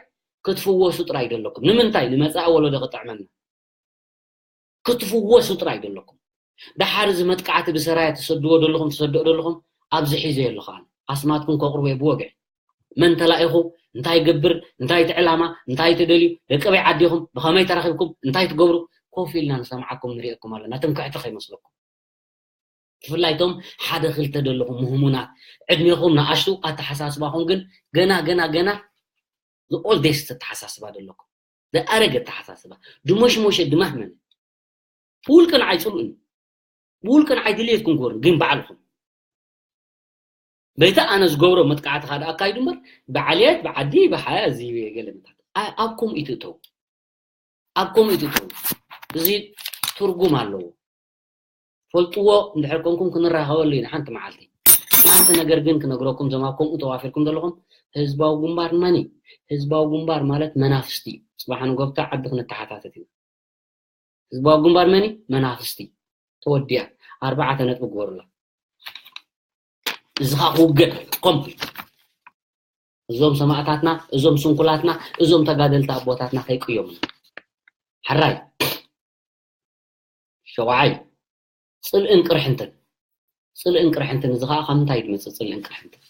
ክትፍወሱ ጥራይ ደለኩም። ንምንታይ? ንመጻኢ ወለዶ ክጥዕመና። ክትፍወሱ ጥራይ ደለኩም። ደሓር እዚ መጥቃዕቲ ብሰራየ ትሰድዎ ደለኹም፣ ትሰድኦ ደለኹም፣ ኣብዚ ሒዘዮ ኣለኹ ኣነ። ኣስማትኩም ከቕርቦ እየ ብወግዒ። መን ተላኢኹ፣ እንታይ ይገብር፣ እንታይ እቲ ዕላማ፣ እንታይ ትደልዩ፣ ደቂ በይ ዓዲኹም፣ ብኸመይ ተራኺብኩም፣ እንታይ ትገብሩ፣ ኮፍ ኢልና ንሰምዓኩም፣ ንርእየኩም ኣለና። ትምክሕቲ ከይመስለኩም። ብፍላይ እቶም ሓደ ክልተ ዘለኹም ምህሙናት፣ ዕድሜኹም ንኣሽቱ፣ ኣተሓሳስባኹም ግን ገና፣ ገና፣ ገና the oldest ኣተሓሳስባ ዘለኩም። ዝኣረገ ኣተሓሳስባ። ድሞሽሞሸ ድማህመነ። ብውልቂ ንዓይ ጽልኡኒ። ብውልቂ ንዓይ ድልየትኩም ግበሩኒ፣ ግን ባዕልኹም። በይቲ ኣነ ዝገብሮ መጥቃዕቲ ካልእ ኣካይዱ እምበር፣ ብዓልየት፣ ብዓዲ፣ ብሓያ፣ እዚ ገለ ምታት። ኣ-፣ ኣብ ከምኡ ይትእተው። ኣብ ከምኡ ይትእተው። እዚ ትርጉም ኣለዎ። ፈልጥዎ እንድሕር ኮንኩም ክንራኸበሉ ኢና ሓንቲ መዓልቲ። ሓንቲ ነገር ግን ክነግረኩም፣ እዞም ኣብ ከምኡ ተዋፊርኩም ዘለኹም፣ ህዝባዊ ግንባር መን እዩ? ህዝባዊ ግንባር ማለት መናፍስቲ እዩ። ጽባሕ ንጎብታ ዓዲ ክንተሓታተት ኢና። ህዝባዊ ግንባር መን እዩ? መናፍስቲ። ተወዲኣ። ኣርባዕተ ነጥቢ ግበሩላ። እዚ ኸኣ ክውገድ ኮምፕሊት። እዞም ሰማእታትና፣ እዞም ስንኩላትና፣ እዞም ተጋደልቲ ኣቦታትና ከይቅየሙና። ሕራይ። ሸውዓይ፣ ጽልእን ቅርሕንትን። ጽልእን ቅርሕንትን፣ እዚ ኸኣ ካብ ምንታይ ድመጽእ ጽልእን ቅርሕንትን?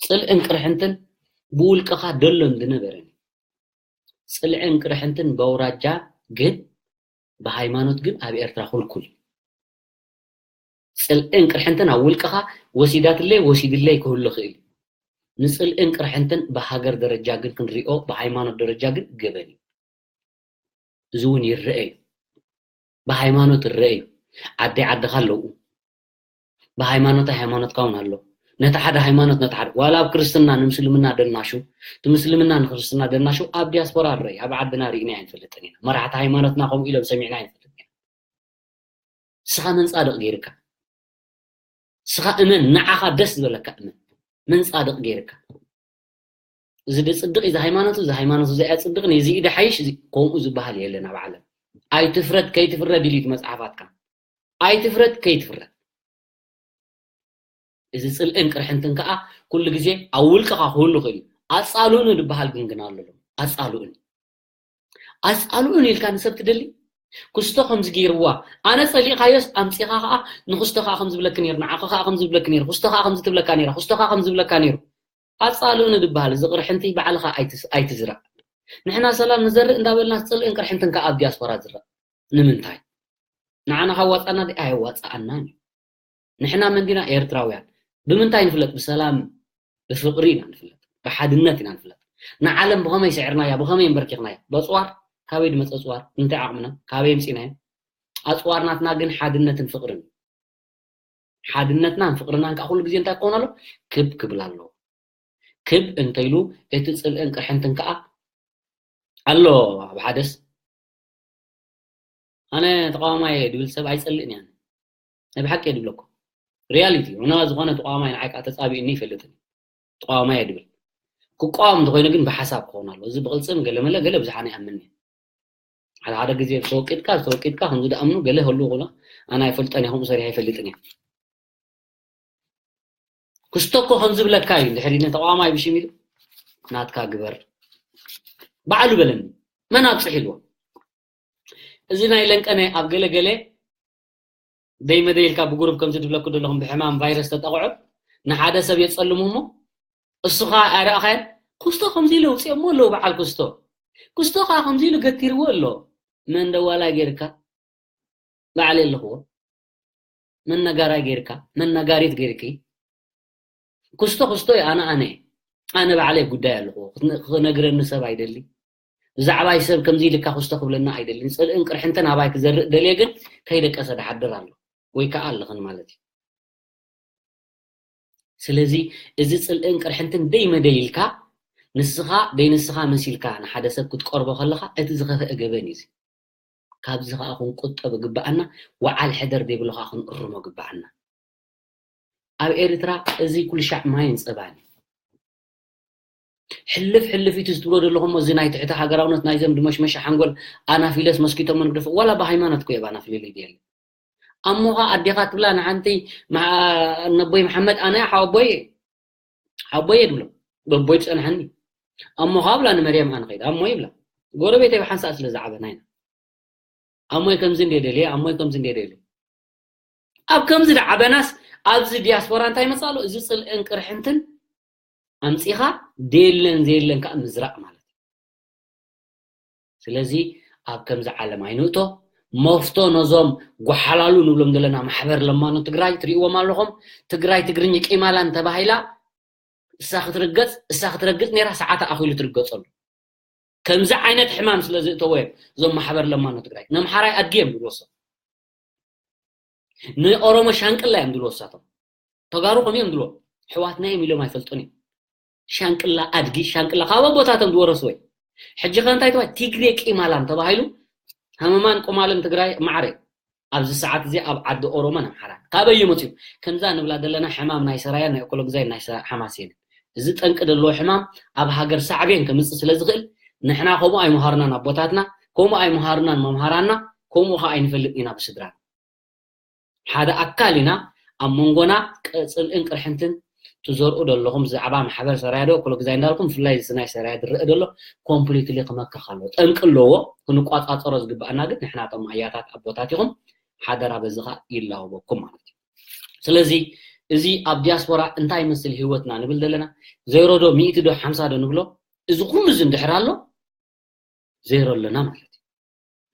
ጽልእን ቅርሕንትን ብውልቅኻ ደሎን ዝነበረን እዩ። ጽልእን ቅርሕንትን በውራጃ ግን፣ ብሃይማኖት ግን ኣብ ኤርትራ ኩልኩል እዩ። ጽልእን ቅርሕንትን ኣብ ውልቅኻ ወሲዳትለይ ወሲድለይ ክህሉ ይኽእል እዩ። ንጽልእን ቅርሕንትን ብሃገር ደረጃ ግን ክንሪኦ፣ ብሃይማኖት ደረጃ ግን ገበን እዩ። እዚ እውን ይረአ እዩ። ብሃይማኖት ይረአ እዩ። ዓደይ ዓድኻ ኣለዉ። ብሃይማኖት ሃይማኖትካ እውን ኣሎ። ነቲ ሓደ ሃይማኖት ነቲ ሓደ፣ ዋላ ኣብ ክርስትና ንምስልምና ደናሹ፣ እቲ ምስልምና ንክርስትና ደናሹ ኣብ ዲያስፖራ ይረአ እዩ። ኣብ ዓድና ርኢና ኣይንፈልጥን ኢና። መራሕቲ ሃይማኖትና ከምኡ ኢሎም ሰሚዕና ኣይንፈልጥን ኢና። ንስኻ መንጻድቕ ገይርካ። ንስኻ እመን፣ ንዓኻ ደስ ዝበለካ እመን። መንጻድቕ ገይርካ። እዚ ድጽድቕ፣ እዚ ሃይማኖት፣ እዚ ሃይማኖት፣ እዚ ኣየጽድቕን፣ እዚ ኢደ ሓይሽ፣ እዚ ከምኡ ዝበሃል የለን ኣብ ዓለም። ኣይትፍረድ፣ ከይትፍረድ ኢሉ እቲ መጽሓፋትካ። ኣይትፍረድ፣ ከይትፍረድ። እዚ ጽልእን ቅርሕንትን ከኣ ኩሉ ግዜ ኣብ ውልቅኻ ክህሉ ይኽእል እዩ። ኣጻልኡኒ ዝበሃል ግን ግን ኣሎ። ኣጻልኡኒ። ኣጻልኡኒ ኢልካ ንሰብ ትደሊ? ክስቶ ከምዚ ገይርዋ። ኣነ ጸሊእካዮስ ኣምጺኻ ከኣ ንክስቶ ከኣ ከምዚ ብለኪ ነይሩ፣ ንዓኺ ከኣ ከምዚ ብለኪ ነይሩ፣ ክስቶ ከኣ ከምዚ ትብለካ ነይራ፣ ክስቶ ከኣ ከምዚ ብለካ ነይሩ። ኣጻልኡኒ ዝበሃል እዚ ቅርሕንቲ ባዕልኻ ኣይትስ-፣ ኣይትዝራእ። ንሕና ሰላም ንዘርእ እንዳበልና ጽልእን ቅርሕንትን ከኣ ኣብ ዲያስፖራ ዝረእ። ንምንታይ? ንዓና ካዋጻና ዲ ኣየዋጻኣናን እዩ። ንሕና መን ዲና? ኤርትራውያን። ብምንታይ ንፍለጥ? ብሰላም፣ ብፍቕሪ ኢና ንፍለጥ። ብሓድነት ኢና ንፍለጥ። ንዓለም ብኸመይ ስዒርናያ? ብኸመይ ኣንበርኪኽናያ? በጽዋር። ካበይ ድመጸ ጽዋር? እንታይ ዓቕምና? ካበይ ኣምጺእናዮ? ኣጽዋር ናትና ግን ሓድነትን ፍቕርን እዩ። ሓድነትናን ፍቕርናን ከኣ ኩሉ ግዜ እንታይ ክኸውን ኣሎ? ክብ ክብል ኣለዎ። ክብ እንተኢሉ እቲ ጽልእን ቅርሕንትን ከኣ ኣሎ። ኣብ ሓደስ ኣነ ተቃዋማይ ድብል ሰብ ኣይጸልእን እየ። ናይ ብሓቂ እየ ድብለኩም። ሪያሊቲ፣ እውና ዝኾነ ተቃዋማይ ንዓይ ከኣ ተጻቢእኒ ይፈልጥን እዩ። ተቃዋማይ እየ ድብል። ክቃወም እንተኾይነ ግን ብሓሳብ ክኸውን ኣለዎ። እዚ ብቕልጽም ገለ መለ ገለ ብዙሓን ይኣምን እየ። ሓደ ሓደ ግዜ ዝተወቂጥካ ዝተወቂጥካ ከምዚ ደኣምኑ ገለ ህሉ ኹሎ ኣነ ኣይፈልጠን እየ፣ ከምኡ ሰሪሐ ኣይፈልጥን እየ። ክስቶ እኮ ከም ዝብለካ እዩ። እንድሕር ኢነ ተቋማይ ብሽም ኢሉ ናትካ ግበር ባዕሉ በለኒ። መን ኣብፅሕ ኢልዎ? እዚ ናይ ለንቀነ ኣብ ገለ ገለ ደይ መደይ ኢልካ ብጉሩብ ከምዚ ድብለኩ ዘለኹም ብሕማም ቫይረስ ተጠቕዑ ንሓደ ሰብ የጸልሙ እሞ እሱ ኸዓ ኣይረኣኻዮን። ክስቶ ከምዚ ኢሉ ኣውፅኦሞ ኣለዉ በዓል ክስቶ። ክስቶ ኸዓ ከምዚ ኢሉ ገቲርዎ ኣሎ። መን ደዋላይ ጌርካ? ባዕለይ ኣለኽዎ። መን ነጋራይ ጌርካ? መን ነጋሪት ጌርኪ? ክስቶ ክስቶ እዩ፣ ኣነ ኣነ እየ። ኣነ ባዕለይ ጉዳይ ኣለኽዎ። ክትነ-፣ ክነግረኒ ሰብ ኣይደሊ። ብዛዕባይ ሰብ ከምዚ ኢልካ ክስቶ ክብለና ኣይደልን። ጽልእን ቅርሕንትን ኣባይ ክዘርእ ደልየ ግን ከይደቀሰ ድሓድር ኣሎ። ወይ ከኣ ኣለኽን ማለት እዩ። ስለዚ እዚ ጽልእን ቅርሕንትን ደይ መደይ ኢልካ ንስኻ ደይ ንስኻ መሲልካ ንሓደ ሰብ ክትቀርቦ ከለኻ እቲ ዝኸፍአ ገበን እዩ እዚ። ካብዚ ኸኣ ክንቁጠብ ግብኣና፣ ወዓል ሕደር ዘይብሉ ኸኣ ክንእርሞ ግብኣና። ኣብ ኤርትራ እዚ ኩሉ ሻዕ ማይን ጸባን እዩ። ሕልፍ ሕልፍ ኢቲ ዝትብሎ ዘለኹም እዚ ናይ ትሕቲ ሃገራውነት ናይዞም ድመሽመሻ ሓንጎል ኣናፊለስ መስኪቶሞ ንግደፎ፣ ዋላ ብሃይማኖት እኮ የባና ፍልልይ ድየለ። ኣሞኻ ኣዴኻ ትብላ ንሓንቲ መዓ-፣ ነቦይ መሓመድ ኣነ ሓወቦይ፣ ሓወቦይ እየ ድብሎ። በቦይ ትጸንሓኒ። ኣሞኻ ብላ ንመርያም ኣነ ኸይድ፣ ኣሞይ ብላ። ጎረቤተይ ብሓንሳእ ስለ ዝዓበና ኢና። ኣሞይ ከምዚ እንደ ደልየ፣ ኣሞይ ከምዚ እንደ ደልየ። ኣብ ከምዚ ዝዓበናስ ኣብዚ ዲያስፖራ እንታይ መጻሉ? እዚ ጽልእን ቅርሕንትን ኣምጺኻ ደየለን ዘየለን ከኣ ምዝራእ ማለት እዩ። ስለዚ ኣብ ከምዚ ዓለም ኣይንእቶ። መፍቶ ነዞም ጓሓላሉ ንብሎም ዘለና ማሕበር ለማኖ ትግራይ ትርእይዎም ኣለኹም። ትግራይ ትግርኝ ቂማላን ተባሂላ እሳ ክትርገጽ፣ እሳ ክትረግጽ ነይራ፣ ሰዓት ኣኺሉ ትርገጸሉ። ከምዚ ዓይነት ሕማም ስለ ዝእተወ እዮም እዞም ማሕበር ለማኖ ትግራይ። ነምሓራይ ኣድጊ እዮም ዝብሉ ወሶም። ንኦሮሞ ሻንቅላ እዮም ዝብሉ ወሳቶም። ተጋሩ ከምኡ እዮም ዝብሉ። ኣሕዋትና እዮም ኢሎም ኣይፈልጡን እዮም። ሻንቅላ ኣድጊ፣ ሻንቅላ ካብ ኣቦታቶም ዝወረስዎ እዩ። ሕጂ ከ እንታይ ተባሂሉ? ትግሬ ቂማላም ተባሂሉ ሃመማን ቁማልን ትግራይ ማዕረ እዩ። ኣብዚ ሰዓት እዚ ኣብ ዓዲ ኦሮሞን ኣምሓራን ካበይ እዩ መፅኡ? ከምዛ ንብላ ዘለና ሕማም ናይ ሰራያን ናይ ኦኮሎግዛይን ናይ ሰ-፣ ሓማሴንን። እዚ ጠንቂ ዘለዎ ሕማም ኣብ ሃገር ሳዕቤን ከምፅእ ስለ ዝኽእል ንሕና ከምኡ ኣይምሃርናን ኣቦታትና፣ ከምኡ ኣይምሃርናን መምሃራና፣ ከምኡ ኸዓ ኣይንፈልጥ ኢና ብስድራና። ሓደ ኣካል ኢና። ኣብ መንጎና ቅ-፣ ጽልእን ቅርሕንትን ትዘርኡ ዘለኹም ብዛዕባ ማሕበር ሰራያ ዶ እኮ ግዛይ እንዳልኩም፣ ብፍላይ እዚ ናይ ሰራያ ዝረአ ዘሎ ኮምፕሊትሊ ክመክኽ ኣለዎ። ጠንቂ ኣለዎ፣ ክንቋጻጸሮ ዝግብኣና ግን ንሕና እቶም ኣያታት ኣቦታት ኢኹም፣ ሓደራ በዚ ኸኣ ይላወበኩም ማለት እዩ። ስለዚ እዚ ኣብ ዲያስፖራ እንታይ ይመስል ህይወትና ንብል ዘለና፣ ዜሮ ዶ ሚእቲ ዶ ሓምሳ ዶ ንብሎ፣ እዚ ኩሉ እዚ እንድሕር ኣሎ ዜሮ ኣለና ማለት እዩ።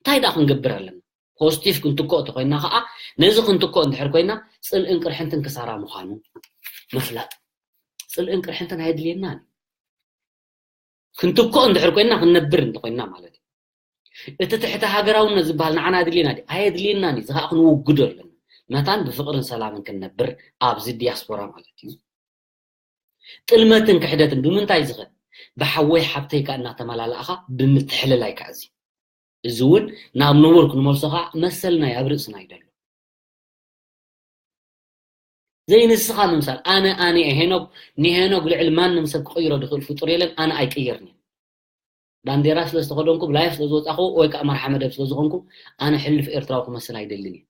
እንታይ ደኣ ክንገብር ኣለና? ፖዚቲቭ ክንትክኦ እንተኮይንና ኸዓ፣ ነዚ ክንትክኦ እንድሕር ኮይንና፣ ጽልእን ቅርሕንትን ክሳራ ምዃኑ ምፍላጥ። ጽልእን ቅርሕንትን ኣየድልየናን እዩ። ክንትክኦ እንድሕር ኮይንና፣ ክንነብር እንተኮይንና ማለት እዩ። እቲ ትሕቲ ሃገራውነት ዝበሃል ንዓና ኣድልየና ድዩ? ኣየድልየናን እዩ። እዚ ኸዓ ክንውግዶ ኣለና። መታን ብፍቕርን ሰላምን ክንነብር ኣብዚ ዲያስፖራ ማለት እዩ። ጥልመትን ክሕደትን ብምንታይ ዝኸ? ብሓወይ ሓብተይ ከኣ እናተመላላእኻ ብምትሕልላይ ከኣ እዚ። እዚ እውን ናብ ንቡር ክንመልሶ ከኣ መሰልና እዩ፣ ኣብ ርእስና እዩ ዘሎ። ዘይንስኻ ምምሳል፣ ኣነ ኣነ እየ ሄኖግ፣ ንሄኖግ ልዕሊ ማንም ሰብ ክቕይሮ ዝኽእል ፍጡር የለን፣ ኣነ ኣይቅየርን እየ። ባንዴራ ስለ ዝተኸደንኩ፣ ብላይፍ ስለ ዝወጻኹ፣ ወይ ከኣ መርሓ መደብ ስለ ዝኾንኩ፣ ኣነ ሕሉፍ ኤርትራዊ ክመስል ኣይደልን እየ።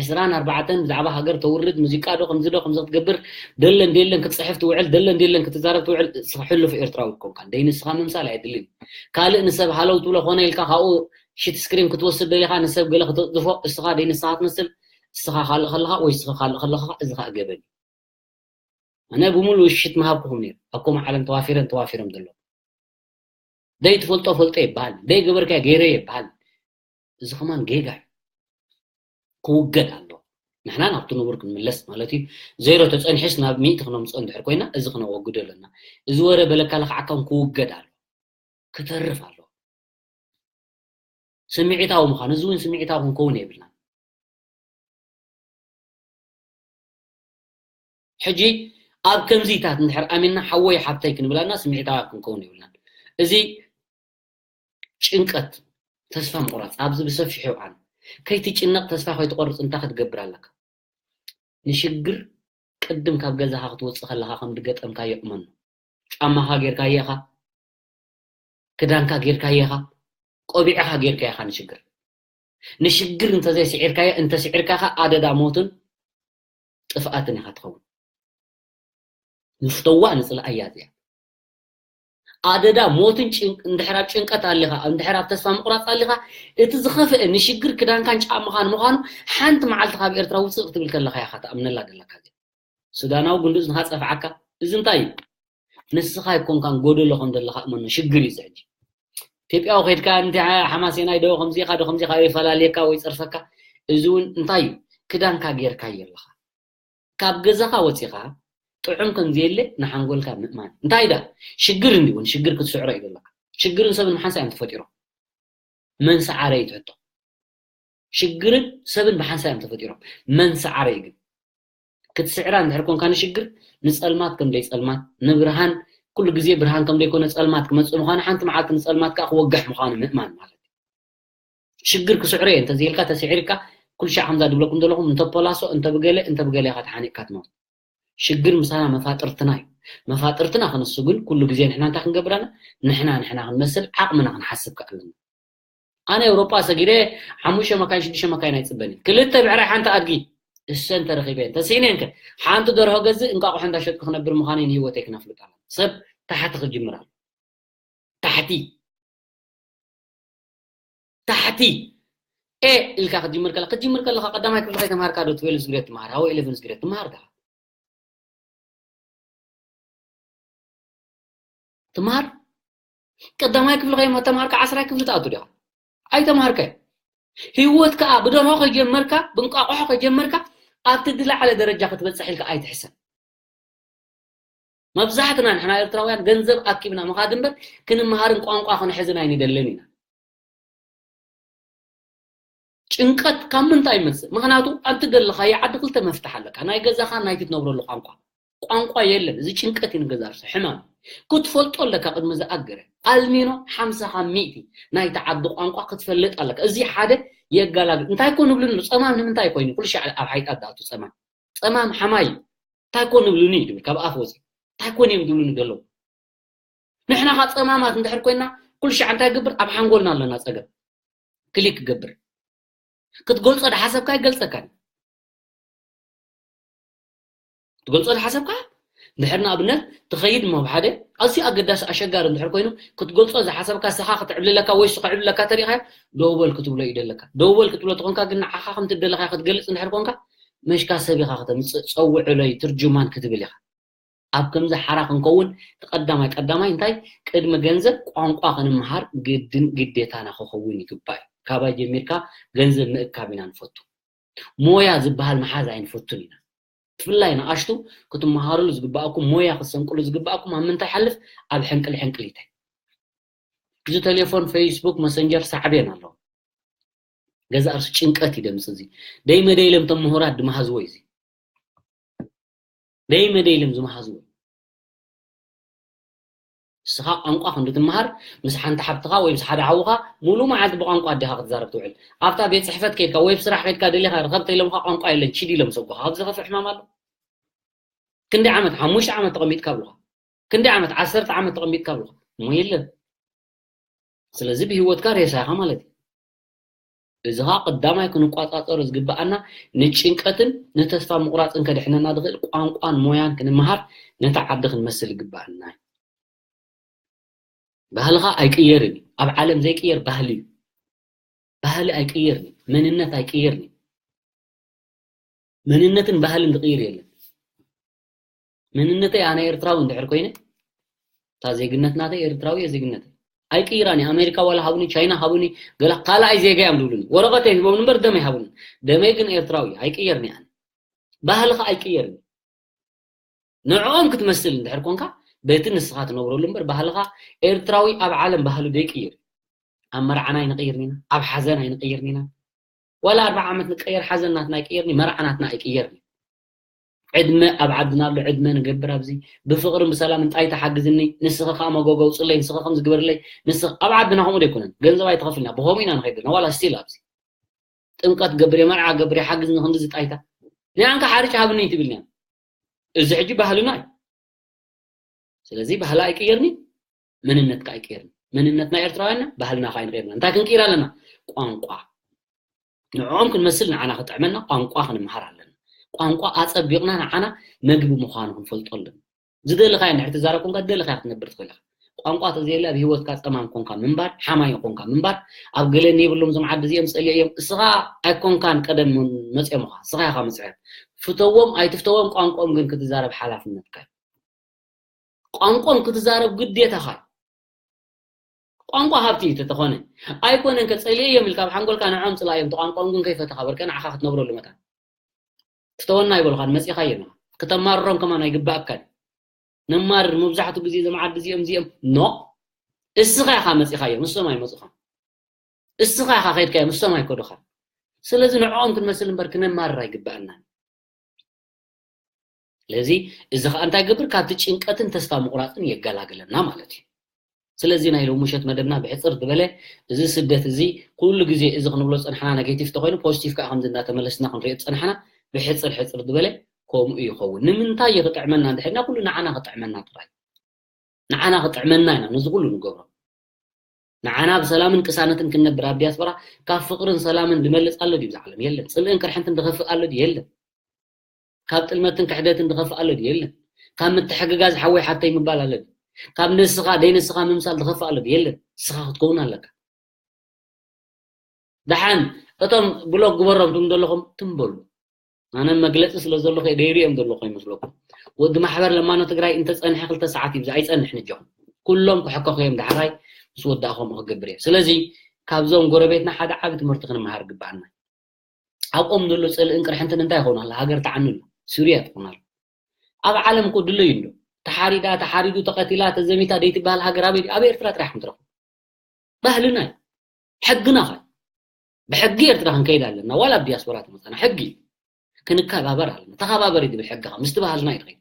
ዕስራን ኣርባዕተን ብዛዕባ ሃገር ተውርድ፣ ሙዚቃ ዶ ከምዚ ዶ ከምዚ ክትገብር፣ ደለን ደለን ክትጽሕፍ ትውዕል፣ ደለን ደለን ክትዛረብ ትውዕል፣ እስኻ ሕሉፍ ኤርትራዊ ክኮንካ። ደይ ንስኻ ምምሳል ኣየድልን። ካልእ ንሰብ ሃለው ትብሎ ኮነ ኢልካ ካብኡ ሽት ስክሪን ክትወስድ ደሊኻ ንሰብ ገለ ክትቕዝፎ፣ እስኻ ደይ ንስኻ ትመስል፣ እስኻ ካልእ ከለኻ ወይ እስኻ ካልእ ከለኻ፣ እዚ ኸኣ ገበን እዩ። ኣነ ብምሉእ ሽት ምሃብኩኹም ነይሩ። ኣብ ከምኡ ዓለም ተዋፊረን ተዋፊሮም ዘለዉ። ደይ ትፈልጦ ፈልጦ ይበሃል። ደይ ገበርካዮ ገይረ ይበሃል። እዚ ከማን ጌጋ እዩ። ክውገድ ኣለዎ። ንሕና ናብቲ ንቡር ክንምለስ ማለት እዩ። ዜሮ ተጸኒሑስ ናብ ሚእቲ ክነምጽኦ እንድሕር ኮይና፣ እዚ ክነወግዶ ኣለና። እዚ ወረ በለካ ለኽዓካን ክውገድ ኣለዎ። ክተርፍ ኣለዎ። ስምዒታዊ ምዃን፣ እዚ እውን ስምዒታዊ ክንከውን የብልናን። ሕጂ ኣብ ከምዚታት እንድሕር ኣሚንና ሓወይ ሓብተይ ክንብላና ስምዒታዊ ክንከውን የብልናን። እዚ ጭንቀት፣ ተስፋ ምቑራጽ፣ ኣብዚ ብሰፊሑ ይውዓል። ከይትጭነቕ፣ ተስፋ ከይትቆርጽ እንታይ ክትገብር ኣለካ? ንሽግር ቅድም ካብ ገዛኻ ክትወጽእ ከለኻ ከም ዝገጠምካዮ እመኖ። ጫማኻ ጌርካዮ ኢኻ፣ ክዳንካ ጌርካዮ ኢኻ፣ ቆቢዕኻ ጌርካዮ ኢኻ ንሽግር። ንሽግር እንተዘይስዒርካዮ፣ እንተስዒርካ ኸኣ ኣደዳ ሞትን ጥፍኣትን ኢኻ ትኸውን። ንፍተዋ ንጽልኣያ እዚኣ። ኣደዳ ሞትን ጭን-፣ እንድሕር ኣብ ጭንቀት ኣሊኻ፣ እንድሕር ኣብ ተስፋ ምቑራጽ ኣሊኻ፣ እቲ ዝኸፍአ ንሽግር ክዳንካን ጫማኻን ምዃኑ ሓንቲ መዓልቲ ካብ ኤርትራ ውጽእ ክትብል ከለኻ ኢኻ ትኣምነላ ዘለካ እዚኣ። ሱዳናዊ ጉንዱዝ ንኻ ጸፍዓካ፣ እዚ እንታይ እዩ? ንስኻ ኣይኮንካን ጎደሎ ከም ዘለኻ እመኖ፣ ሽግር እዩ እዚ ሕጂ። ኢትዮጵያዊ ከይድካ፣ እንተ ሓማሴናይ ዶ ከምዚ ኢኻ ዶ ከምዚ ኢኻ ይፈላልየካ ወይ ጸርፈካ፣ እዚ እውን እንታይ እዩ? ክዳንካ ጌርካዮ ኣለኻ። ካብ ገዛኻ ወጺኻ ጥዑም ከም ዘየለ ንሓንጎልካ ምእማን። እንታይ ደኣ? ሽግር እንዲውን ሽግር ክትስዕሮ እዩ ዘለካ። ሽግርን ሰብን ብሓንሳእ እዮም ተፈጢሮም። መን ሰዓረ እዩ እቲ ሕቶ። ሽግርን ሰብን ብሓንሳእ እዮም ተፈጢሮም። መን ሰዓረ እዩ ግን? ክትስዕራ እንድሕር ኮንካ ንሽግር፣ ንጸልማት ከም ደይ ጸልማት፣ ንብርሃን፣ ኩሉ ግዜ ብርሃን ከም ደይኮነ ጸልማት ክመጽእ ምዃኑ፣ ሓንቲ መዓልቲ ንጸልማት ከኣ ክወግሕ ምዃኑ ምእማን ማለት እዩ። ሽግር ክስዕሮ እየ እንተዘይልካ፣ ተስዒርካ፣ ኩሉ ሻዕ ከምዛ ድብለኩም ዘለኹም፣ እንተ ፖላሶ፣ እንተ ብገለ፣ እንተ ብገለ ኢኻ ተሓኒቕካ ትመውት። ሽግር ምሳና መፋጥርትና እዩ። መፋጥርትና ክንሱ ግን ኩሉ ግዜ ንሕና እንታይ ክንገብር ኣለና? ንሕና ንሕና ክንመስል ዓቕምና ክንሓስብ ከኣ ኣለና። ኣነ ኤውሮጳ ሰጊደ ሓሙሽተ መካይን ሽዱሽተ መካይን ኣይጽበን እየ። ክልተ ብዕራይ ሓንቲ ኣድጊ እሰን ተረኺበ እየን። ተስኢነ እየን ከ ሓንቲ ደርሆ ገዝእ እንቋቑሖ እንዳሸጥኩ ክነብር ምዃነይ ንህይወተይ ክነፍልጥ ኣለና። ሰብ ታሕቲ ክጅምር ኣሎ። ታሕቲ። ታሕቲ። ኤ ኢልካ ክትጅምር ከለኻ፣ ክትጅምር ከለኻ ቀዳማይ ክፍሊ ከይተምሃርካ ዶ ትዌልቭ ግሬድ ትምሃር? ሃወ ኢለቨን ግሬድ ትምሃር ዳ? ትምሃር? ቀዳማይ ክፍሊ ከይተምሃርካ ዓስራይ ክፍሊ ትኣቱ ዲኻ? ኣይተምሃርካይ። ህይወት ከኣ ብደርሆ ከይጀመርካ፣ ብእንቋቑሖ ከይጀመርካ፣ ኣብቲ ዝለዓለ ደረጃ ክትበጽሕ ኢልካ ኣይትሕሰብ። መብዛሕትና ንሕና ኤርትራውያን ገንዘብ ኣኪብና ምኻድ እምበር ክንመሃርን ቋንቋ ክንሕዝን ኣይንደልን ኢና። ጭንቀት ካብ ምንታይ ይመጽእ? ምኽንያቱ ኣብቲ ዘለኻዮ ዓዲ ክልተ መፍትሕ ኣለካ። ናይ ገዛኻ ናይቲ ትነብረሉ ቋንቋ። ቋንቋ የለን። እዚ ጭንቀት እዩ ንገዛ ርእሲ፣ ሕማም። ክትፈልጦ ኣለካ ቅድሚ ዝኣገረ። ኣልኒኖ ሓምሳ ካብ ሚእቲ ናይቲ ዓዲ ቋንቋ ክትፈልጥ ኣለካ። እዚ ሓደ የጋላግል። እንታይ ኮ ንብሉኒ? ጸማም ንምንታይ ኮይኑ? ኩሉ ሻዕ ኣብ ሓይጣት ዝኣቱ ጸማም። ጸማም ሓማይ። እንታይ ኮ ንብሉኒ? ይብል ካብ ኣፍ ወፂ። እንታይ ኮን እዮም ዝብሉኒ ዘለዉ? ንሕና ኸዓ ጸማማት እንድሕር ኮይና፣ ኩሉ ሻዕ እንታይ ይገብር? ኣብ ሓንጎልና ኣለና ጸገም። ክሊክ ክገብር። ክትገልጾ ዝሓሰብካ ይገልጸካን። ክትገልጾ ዝሓሰብካ፣ እንድሕር ንኣብነት ትኸይድ እሞ ኣብ ሓደ ኣዝዩ ኣገዳሲ ኣሸጋሪ እንድሕር ኮይኑ፣ ክትገልጾ ዝሓሰብካ ንስኻ ክትዕብልለካ ወይ ንሱ ከዕብልለካ ተሪእኻዮ፣ ደው በል ክትብሎ እዩ ደለካ። ደው በል ክትብሎ ተኾንካ ግን ንዓኻ ከምቲ ደለኻዮ ክትገልጽ እንድሕር ኮንካ፣ መሽካ ሰብ ኢኻ ከተምጽእ፣ ጸውዕለይ ትርጅማን ክትብል ኢኻ። ኣብ ከምዚ ሓራ ክንከውን እቲ ቀዳማይ ቀዳማይ እንታይ ቅድሚ ገንዘብ ቋንቋ ክንምሃር ግድን ግዴታና ክኸውን ይግባእ እዩ። ካባይ ጀሚርካ ገንዘብ ምእካብ ኢና ንፈቱ። ሞያ ዝበሃል ምሓዝ ኣይንፈቱን ኢና። ብፍላይ ንኣሽቱ ክትመሃሩሉ ዝግባኣኩም ሞያ ክትሰንቅሉ ዝግባኣኩም ኣብ ምንታይ ሓልፍ ኣብ ሕንቅል ሕንቅሊተይ። እዚ ቴሌፎን ፌስቡክ መሰንጀር ሳዕቤን ኣለዎ። ገዛ እርሱ ጭንቀት ይደምፅ። እዚ ደይ መደይ ኢሎም እቶም ምሁራት ድመሃዝዎ እዩ። እዚ ደይ መደይ ኢሎም ዝመሃዝዎ። ንስኻ ቋንቋ ክንዲ ትመሃር ምስ ሓንቲ ሓብትኻ ወይ ምስ ሓደ ሓውኻ ሙሉ መዓልቲ ብቋንቋ ኣዴኻ ክትዛረብ ትውዕል። ኣብታ ቤት ፅሕፈት ከይድካ ወይ ብስራሕ ከይድካ ደሊኻ ርኸብ ተኢሎምኻ ቋንቋ የለን ችድ ኢሎም ሰጎኻ። ኣብዚ ከፍእ ሕማም ኣሎ? ክንደይ ዓመት? ሓሙሽተ ዓመት ተቐሚጥካ ኣብሉኻ። ክንደይ ዓመት? ዓሰርተ ዓመት ተቐሚጥካ ኣብሉኻ። እሞ የለን። ስለዚ ብህይወትካ ሬሳ ኢኻ ማለት እዩ። እዚ ኸዓ ቀዳማይ ክንቋጻጸሮ ዝግብኣና ንጭንቀትን ንተስፋ ምቑራጽን ከድሕነና ዝኽእል ቋንቋን ሞያን ክንምሃር ነታ ዓዲ ክንመስል ይግብኣና እዩ። ባህልኻ ኣይቅየርን እዩ። ኣብ ዓለም ዘይቅየር ባህሊ እዩ። ባህሊ ኣይቅየርን እዩ። መንነት ኣይቅየርን እዩ። መንነትን ባህልን ዝቕይር የለን። መንነተይ ኣነ ኤርትራዊ እንድሕር ኮይነ፣ እታ ዜግነት ናተይ ኤርትራዊ እየ ዜግነተይ። ኣይቅይራን እየ። ኣሜሪካ ዋላ ሃቡኒ፣ ቻይና ሃቡኒ፣ ገላ ካልኣይ ዜጋ እዮም ዝብሉኒ። ወረቐተይ ሂቦም እምበር ደመይ ሃቡኒ። ደመይ ግን ኤርትራዊ እዩ። ኣይቅየርን እየ ኣነ። ባህልኻ ኣይቅየርን እዩ። ንዕኦም ክትመስል እንድሕር ኮንካ፣ በቲ ንስኻ ትነብረሉ እምበር ባህልኻ ኤርትራዊ ኣብ ዓለም ባህሉ ዘይቅይር። ኣብ መርዓና ኣይንቕይርን ኢና፣ ኣብ ሓዘን ኣይንቕይርን ኢና። ዋላ ኣርብዓ ዓመት ንቀየር፣ ሓዘን ናትና ኣይቅየርን እዩ፣ መርዓ ናትና ኣይቅየርን እዩ። ዕድመ ኣብ ዓድና ኣሎ፣ ዕድመ ንገብር ኣብዚ። ብፍቕርን ብሰላምን ጣይታ ሓግዝኒ፣ ንስኺ ከኣ መጎጎ ውፅለይ፣ ንስኺ ከምዚ ግበርለይ፣ ንስኺ ኣብ ዓድና ከምኡ ዶ ኣይኮነን? ገንዘብ ኣይትኸፍልና፣ ብኸምኡ ኢና ንኸይድ ዘለና፣ ዋላ ስቲል ኣብዚ። ጥምቀት ገብር፣ መርዓ ገብር፣ ሓግዝኒ ክንዲ ዝጣይታ። ንዓንካ ሓርጭ ሃብኒ ትብልና። እዚ ሕጂ ባህልና እዩ። ስለዚ ባህላ ኣይቅየርኒ፣ መንነትካ ኣይቅየርኒ። መንነትና ኤርትራውያንና ባህልና ካይንቀይርና እንታይ ክንቀይር ኣለና? ቋንቋ። ንዕኦም ክንመስል ንዓና ክጥዕመና ቋንቋ ክንምሃር ኣለና። ቋንቋ ኣጸቢቕና ንዓና መግቢ ምዃኑ ክንፈልጦ ኣለና። ዝደለኻዮ እንድሕር ትዛረብ ኮንካ ዝደለኻዮ ክትነብር ትኽእል ኢኻ። ቋንቋ ተዘየለ ኣብ ህይወትካ ጸማም ኮንካ ምንባር ሓማይ ኮንካ ምንባር። ኣብ ገለ ነይብሎም ዞም ዓዲ እዚኦም ጸሊኦም እስኻ ኣይኮንካን ቀደም መጽኦምኻ እስኻ ኢኻ መጽኦም። ፍተዎም ኣይትፍተዎም ቋንቋኦም ግን ክትዛረብ ሓላፍነትካ እዩ። ቋንቋኦም ክትዛረብ ግዴታኻ እዩ። ቋንቋ ሃብቲ እዩ ተተኾነ ኣይኮነን ከጸልየ እዮም ኢልካ ኣብ ሓንጎልካ ንዖም ጽላዮም ተቋንቋኦም ግን ከይፈተኻ በርከ ንዓኻ ክትነብረሉ መታን ትተወና ይበልኻን መጺኻዮ ኢኻ ክተማርሮም ከማን ኣይግባእካን። ነማርር መብዛሕትኡ ግዜ እዞም ዓዲ እዚኦም እዚኦም ኖ እስኻ ኢኻ መጺኻዮ ምስቶም ኣይመጹኻን። እስኻ ኢኻ ከይድካዮ ምስቶም ኣይከዱኻን። ስለዚ ንዕኦም ክንመስል እምበር ክነማርር ኣይግባኣናን። ስለዚ እዚ ከዓ እንታይ ገብር ካብቲ ጭንቀትን ተስፋ ምቁራፅን የገላግለና ማለት እዩ። ስለዚ ናይ ሎሚ ምሸት መደብና ብሕፅር ዝበለ እዚ ስደት እዚ ኩሉ ግዜ እዚ ክንብሎ ዝፀናሕና ኔጌቲቭ ተኮይኑ ፖዚቲቭ ከዓ ከምዚ እንዳተመለስና ክንሪኦ ዝፀናሕና ብሕፅር ሕፅር ዝበለ ከምኡ ይኸውን። ንምንታይ እዩ ክጥዕመና እንድሕድና ኩሉ ንዓና ክጥዕመና ጥራይ ንዓና ክጥዕመና ኢና ነዚ ኩሉ ንገብሮ። ንዓና ብሰላምን ቅሳነትን ክንነብር ኣብ ዲያስፖራ ካብ ፍቅርን ሰላምን ዝመልፅ ኣሎ ድዩ ዝዓለም የለን። ፅልእን ቅርሕንትን ዝኸፍእ ኣሎ ድዩ የለን። ካብ ጥልመትን ክሕደትን ዝኸፍእ ኣሎ ድዩ የለን። ካብ ምትሕግጋዝ ሓወይ ሓብተይ ምባል ኣሎ ድዩ ካብ ንስኻ ደይ ንስኻ ምምሳል ዝኸፍእ ኣሎ ድዩ የለን። ንስኻ ክትከውን ኣለካ። ደሓን እቶም ብሎክ ግበሮም ትም ዘለኹም ትም በሉ። ኣነ መግለፂ ስለ ዘሎ ከይደይሩ እዮም ዘለኹ ይመስለኩም። ወዲ ማሕበር ለማኖ ትግራይ እንተፀንሐ ክልተ ሰዓት ይብዛ ኣይፀንሕን እጆኹም ኩሎም ክሕከኹ እዮም ዳሕራይ ምስ ወዳእኹም ክገብር እየ። ስለዚ ካብዞም ጎረቤትና ሓደ ዓቢ ትምህርቲ ክንመሃር ግባኣና። ኣብኦም ዘሎ ፅልእን ቅርሕንትን እንታይ ይኸውን ኣሎ ሃገር ተዓንሉ ሱርያ ትኾናል። ኣብ ዓለም እኮ ድለዩ እንዶ ተሓሪዳ ተሓሪዱ ተቐቲላ ተዘሚታ ደይትበሃል ሃገር ኣበይ ኣብ ኤርትራ ጥራሕ ምትረኹ። ባህልና እዩ ሕግና ኸ ብሕጊ ኤርትራ ክንከይድ ኣለና ዋላ ኣብ ዲያስፖራ ተመፃና ሕጊ ክንከባበር ኣለና። ተኸባበሪ ዝብል ሕጊ ኸ ምስቲ ባህልና እዩ ትኸይድ።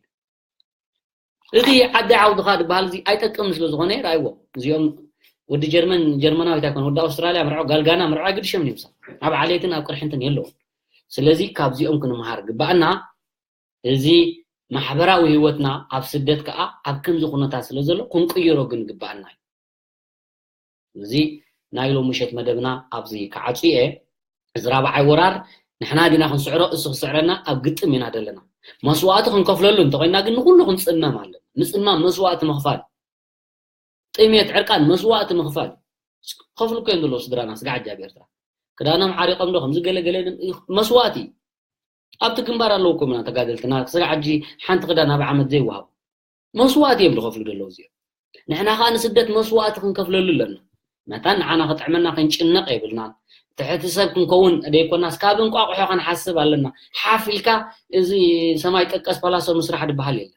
እቲ ዓዲ ዓውድኻ ዝበሃል እዚ ኣይጠቅምን ስለ ዝኾነ ራይዎ እዚኦም ወዲ ጀርመን ጀርመናዊት ኣይኮነ ወዲ ኣውስትራልያ ምርዖ ጋልጋና ምርዖ ኣይግድሸም ይምሳ ኣብ ዓሌትን ኣብ ቅርሕንትን የለውን። ስለዚ ካብዚኦም ክንምሃር ግባእና። እዚ ማሕበራዊ ህይወትና ኣብ ስደት ከዓ ኣብ ከምዚ ኩነታት ስለ ዘሎ ክንቅይሮ ግን ግባእና እዩ። እዚ ናይ ሎሚ ምሸት መደብና ኣብዚ ክዓጹ እየ። እዚ ራብዓይ ወራር ንሕና ዲና ክንስዕሮ እሱ ክስዕረና ኣብ ግጥም ኢና ዘለና። መስዋእቲ ክንከፍለሉ እንተኮይና ግን ንኩሉ ክንጽመም ኣለና። ምጽማም መስዋእቲ ምኽፋል ጥሜት ዕርቃን መስዋእቲ ምኽፋል ከፍሉ እኮ እዮም ዘለዉ ስድራና ስጋዕ ጃብ ኤርትራ ክዳኖም ሓሪቆም ዶ ከምዚ ገለ ገለ መስዋእቲ ኣብቲ ግንባር ኣለዉ እኮ ምና ተጋደልትና ስጋዕ ሕጂ ሓንቲ ክዳን ኣብ ዓመት ዘይወሃቡ መስዋእቲ እዮም ዝኸፍሉ ዘለዉ እዚኦም ንሕና ከዓ ንስደት መስዋእቲ ክንከፍለሉ ኣለና መታን ንዓና ክጥዕመና ክንጭነቕ የብልናን ትሕቲ ሰብ ክንከውን ደይኮናስ ካብ እንቋቑሖ ክንሓስብ ኣለና ሓፍ ኢልካ እዚ ሰማይ ጠቀስ ፓላሶ ምስራሕ ዝበሃል የለን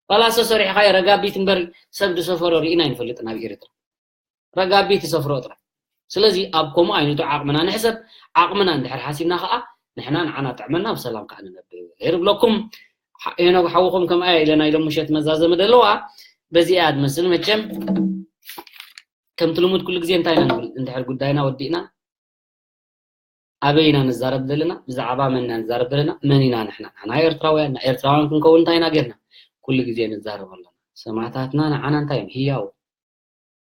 ፓላሶ ሰሪሕኻዮ ረጋቢት እምበር ሰብ ዝሰፈሮ ርኢና ኣይንፈልጥን ኣብ ኤርትራ ረጋቢት ይሰፍሮ ጥራይ ስለዚ ኣብ ከምኡ ዓይነቱ ዓቕምና ንሕሰብ ዓቕምና እንድሕር ሓሲብና ከዓ ንሕና ንዓና ጥዕመና ብሰላም ከዓ ንነብር ይብለኩም ሄኖግ ሓውኹም ከምኣ ኢለ ናይ ሎም ምሸት መዛዘሚ ዘለዋ በዚኣ ትመስል መቸም ከምቲ ልሙድ ኩሉ ግዜ እንታይ ኢና ንብል እንድሕር ጉዳይና ወዲእና ኣበይ ኢና ንዛረብ ዘለና ብዛዕባ መን ኢና ንዛረብ ዘለና መን ኢና ንሕና ንሕና ኤርትራውያን ና ኤርትራውያን ክንከውን እንታይ ኢና ጌርና ኩሉ ግዜ ንዛረብ ኣለና ሰማዕታትና ንዓና እንታይ እዮም ህያው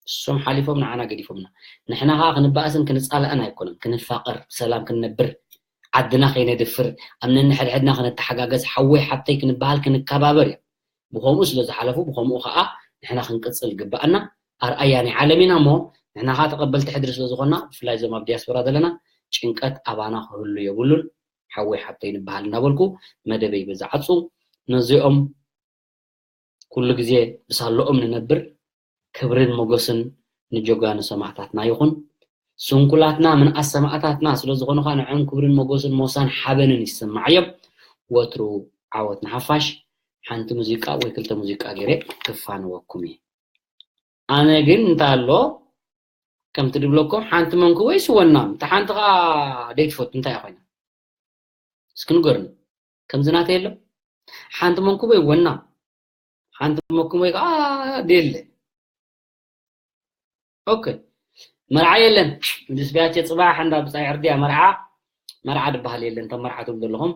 እሶም ሓሊፎም ንዓና ገዲፎምና ንሕና ከዓ ክንበኣስን ክንፃላእን ኣይኮነን ክንፋቀር ብሰላም ክንነብር ዓድና ከይነድፍር ኣብ ነንሕድሕድና ክንተሓጋገዝ ሓወይ ሓብተይ ክንበሃል ክንከባበር እዩ ብከምኡ ስለ ዝሓለፉ ብከምኡ ከዓ ንሕና ክንቅፅል ግበኣና ኣርኣያ ናይ ዓለም ኢና እሞ ንሕና ከዓ ተቐበልቲ ሕድሪ ስለ ዝኾንና ብፍላይ እዞም ኣብ ዲያስፖራ ዘለና ጭንቀት ኣባና ክህሉ የብሉን ሓወይ ሓብተይ ንበሃል እናበልኩ መደበይ በዚ ዓፁ ነዚኦም ኩሉ ግዜ ብሳለኦም ንነብር ክብርን ሞገስን ንጀጋኑ ሰማዕታትና ይኹን ስንኩላትና ምንኣስ ሰማዕታትና ስለ ዝኾኑኻ ንዕኦም ክብርን ሞገስን ሞሳን ሓበንን ይስማዓዮም ወትሩ ዓወት ንሓፋሽ ሓንቲ ሙዚቃ ወይ ክልተ ሙዚቃ ገይረ ክፋንወኩም እየ ኣነ ግን እንታይ ኣሎ ከምቲ ድብለኩም ሓንቲ መንኩ ወይ ስወናም እታ ሓንቲ ከዓ ደይትፈቱ እንታይ ኮይና እስኪ ንገሩኒ ከምዚ ናተይ ኣሎ ሓንቲ መንኩ ወይ ወናም ሓንቲ መንኩ ወይ ከዓ ደለ ኦኬ መርዓ የለን ምስ ቢያቸ ፅባሕ እንዳ ብፃይ ዕርድያ መርዓ መርዓ ድበሃል የለን ተመርዓ ትብሉ ዘለኹም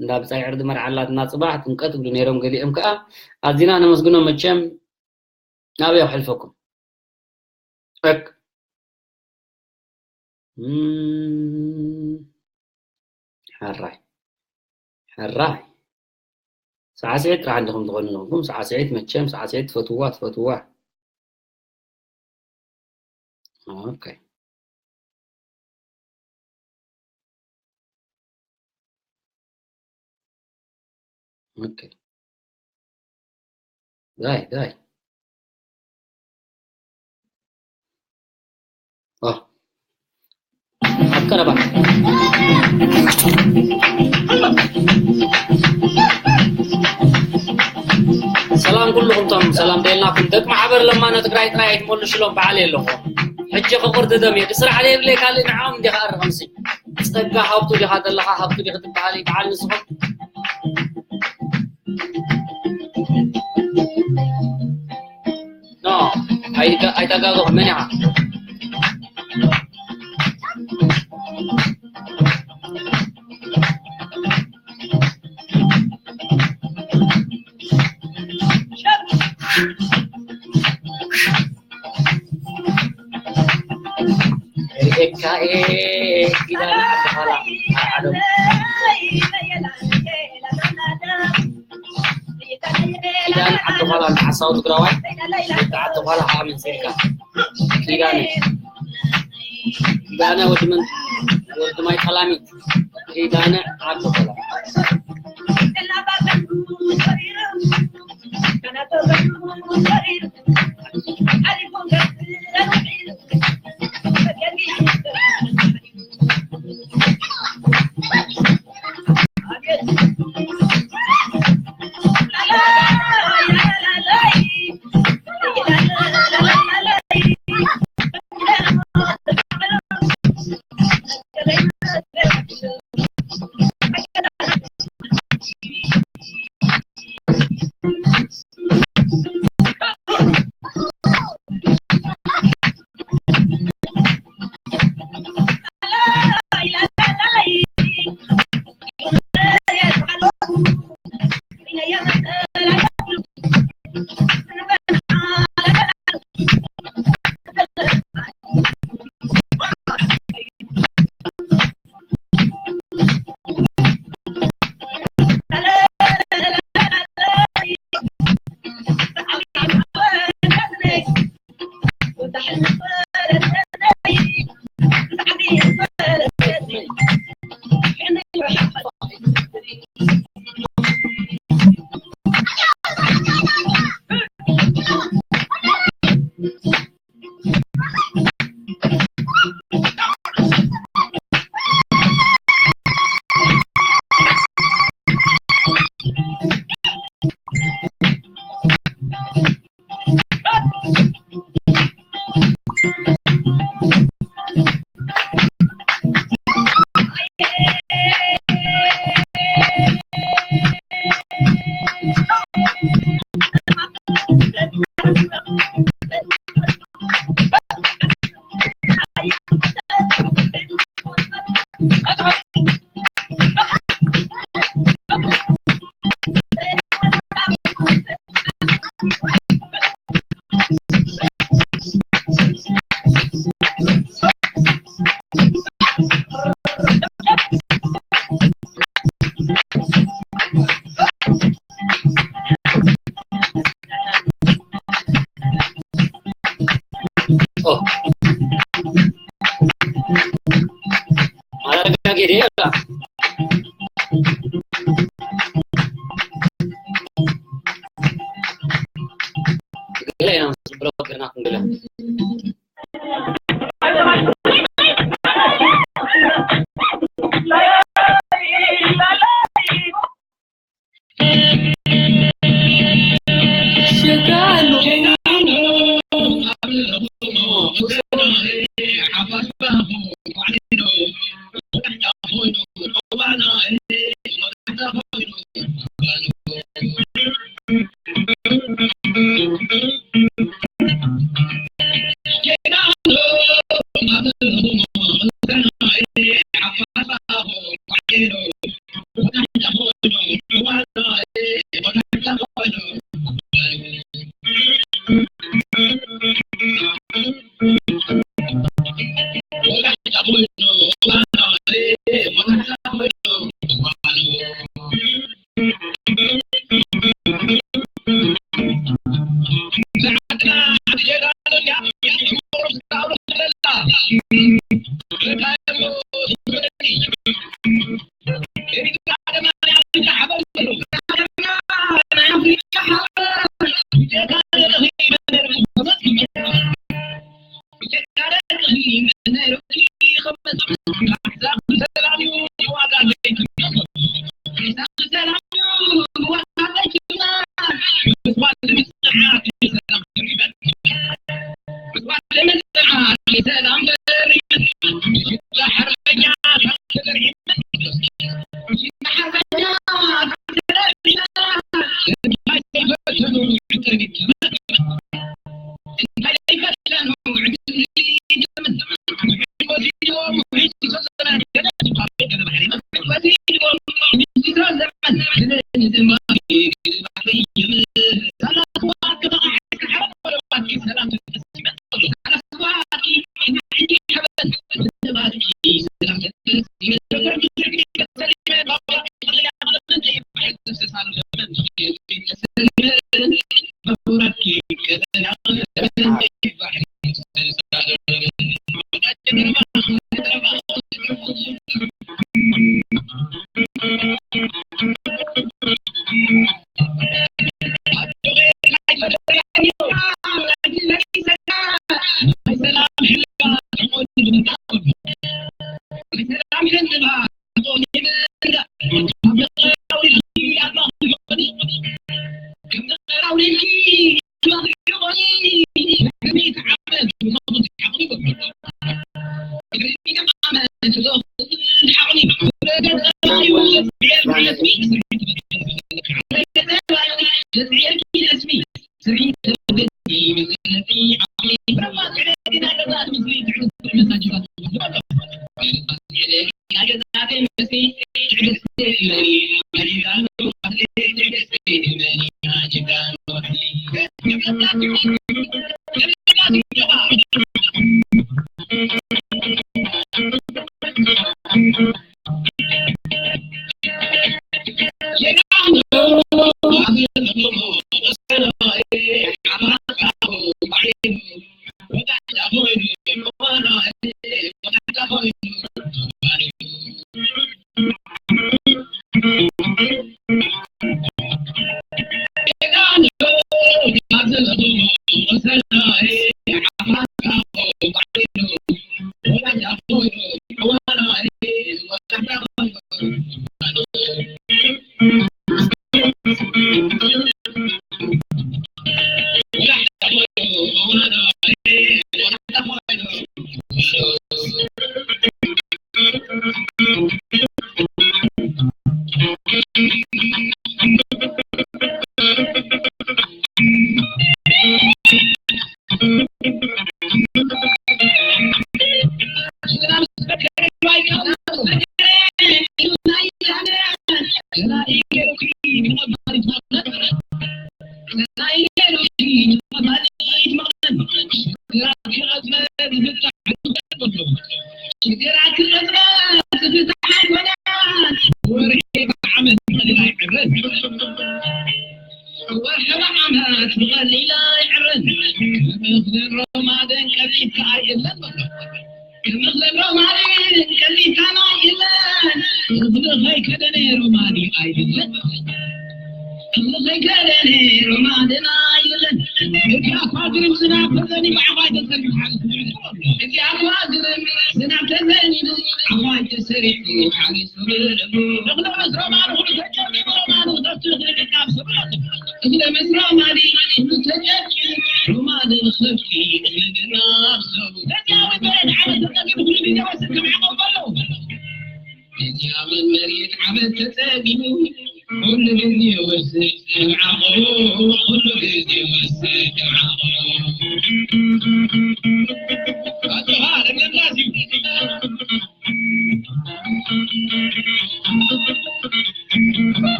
እንዳ ብፃይ ዕርዲ መርዓ ኣላትና ፅባሕ ጥምቀት ትብሉ ነይሮም ገሊኦም ከዓ ኣዚና ነመስግኖም መቸም ናበይ ክሕልፈኩም እክ እም፣ ሕራይ ሕራይ ሳዕስዒት ጥራሕ እንዲኹም ትኾኑ ዘለኹም። ሳዕስዒት መቸም ሳዕስዒት ትፈትዋ ትፈትዋ። ኦኬ። ኦኬ። ዳይ ዳይ ኦ ኣብ ቀረባ ሰላም ኩልኹም ቶም ሰላም ደልናኩም ደቂ ማሕበር ለማኖ ትግራይ ጥራይ ኣይትመልሽሎም በዓል የለኹም። ሕጂ ክቕርድዶም እየ። ብስራሕ ዘይብለይ ካልእ ንዕኦም እንዲኻ ኣርቕምሲ። ጸጋ ሃብቱ ዲኻ ዘለኻ? ሃብቱ ዲኺ ትበሃሊ በዓል ንስኹም? ኖ፣ ኣይተ-፣ ኣይተጋገኹም። መን ኢኻ? ሪኤካ እየ ኪዳነ ዓዲ ዃላ ዓዶም። ኪዳነ ዓዲ ዃላ ሓሳዊ ትግራዋይ። ወዲ ዓዲ ዃላ ኣመንዚርካ። ኪዳነ። ኪዳነ ወዲ መን? ወዲ ማይ ጠላሚት። ኪዳነ ዓዲ ዃላ።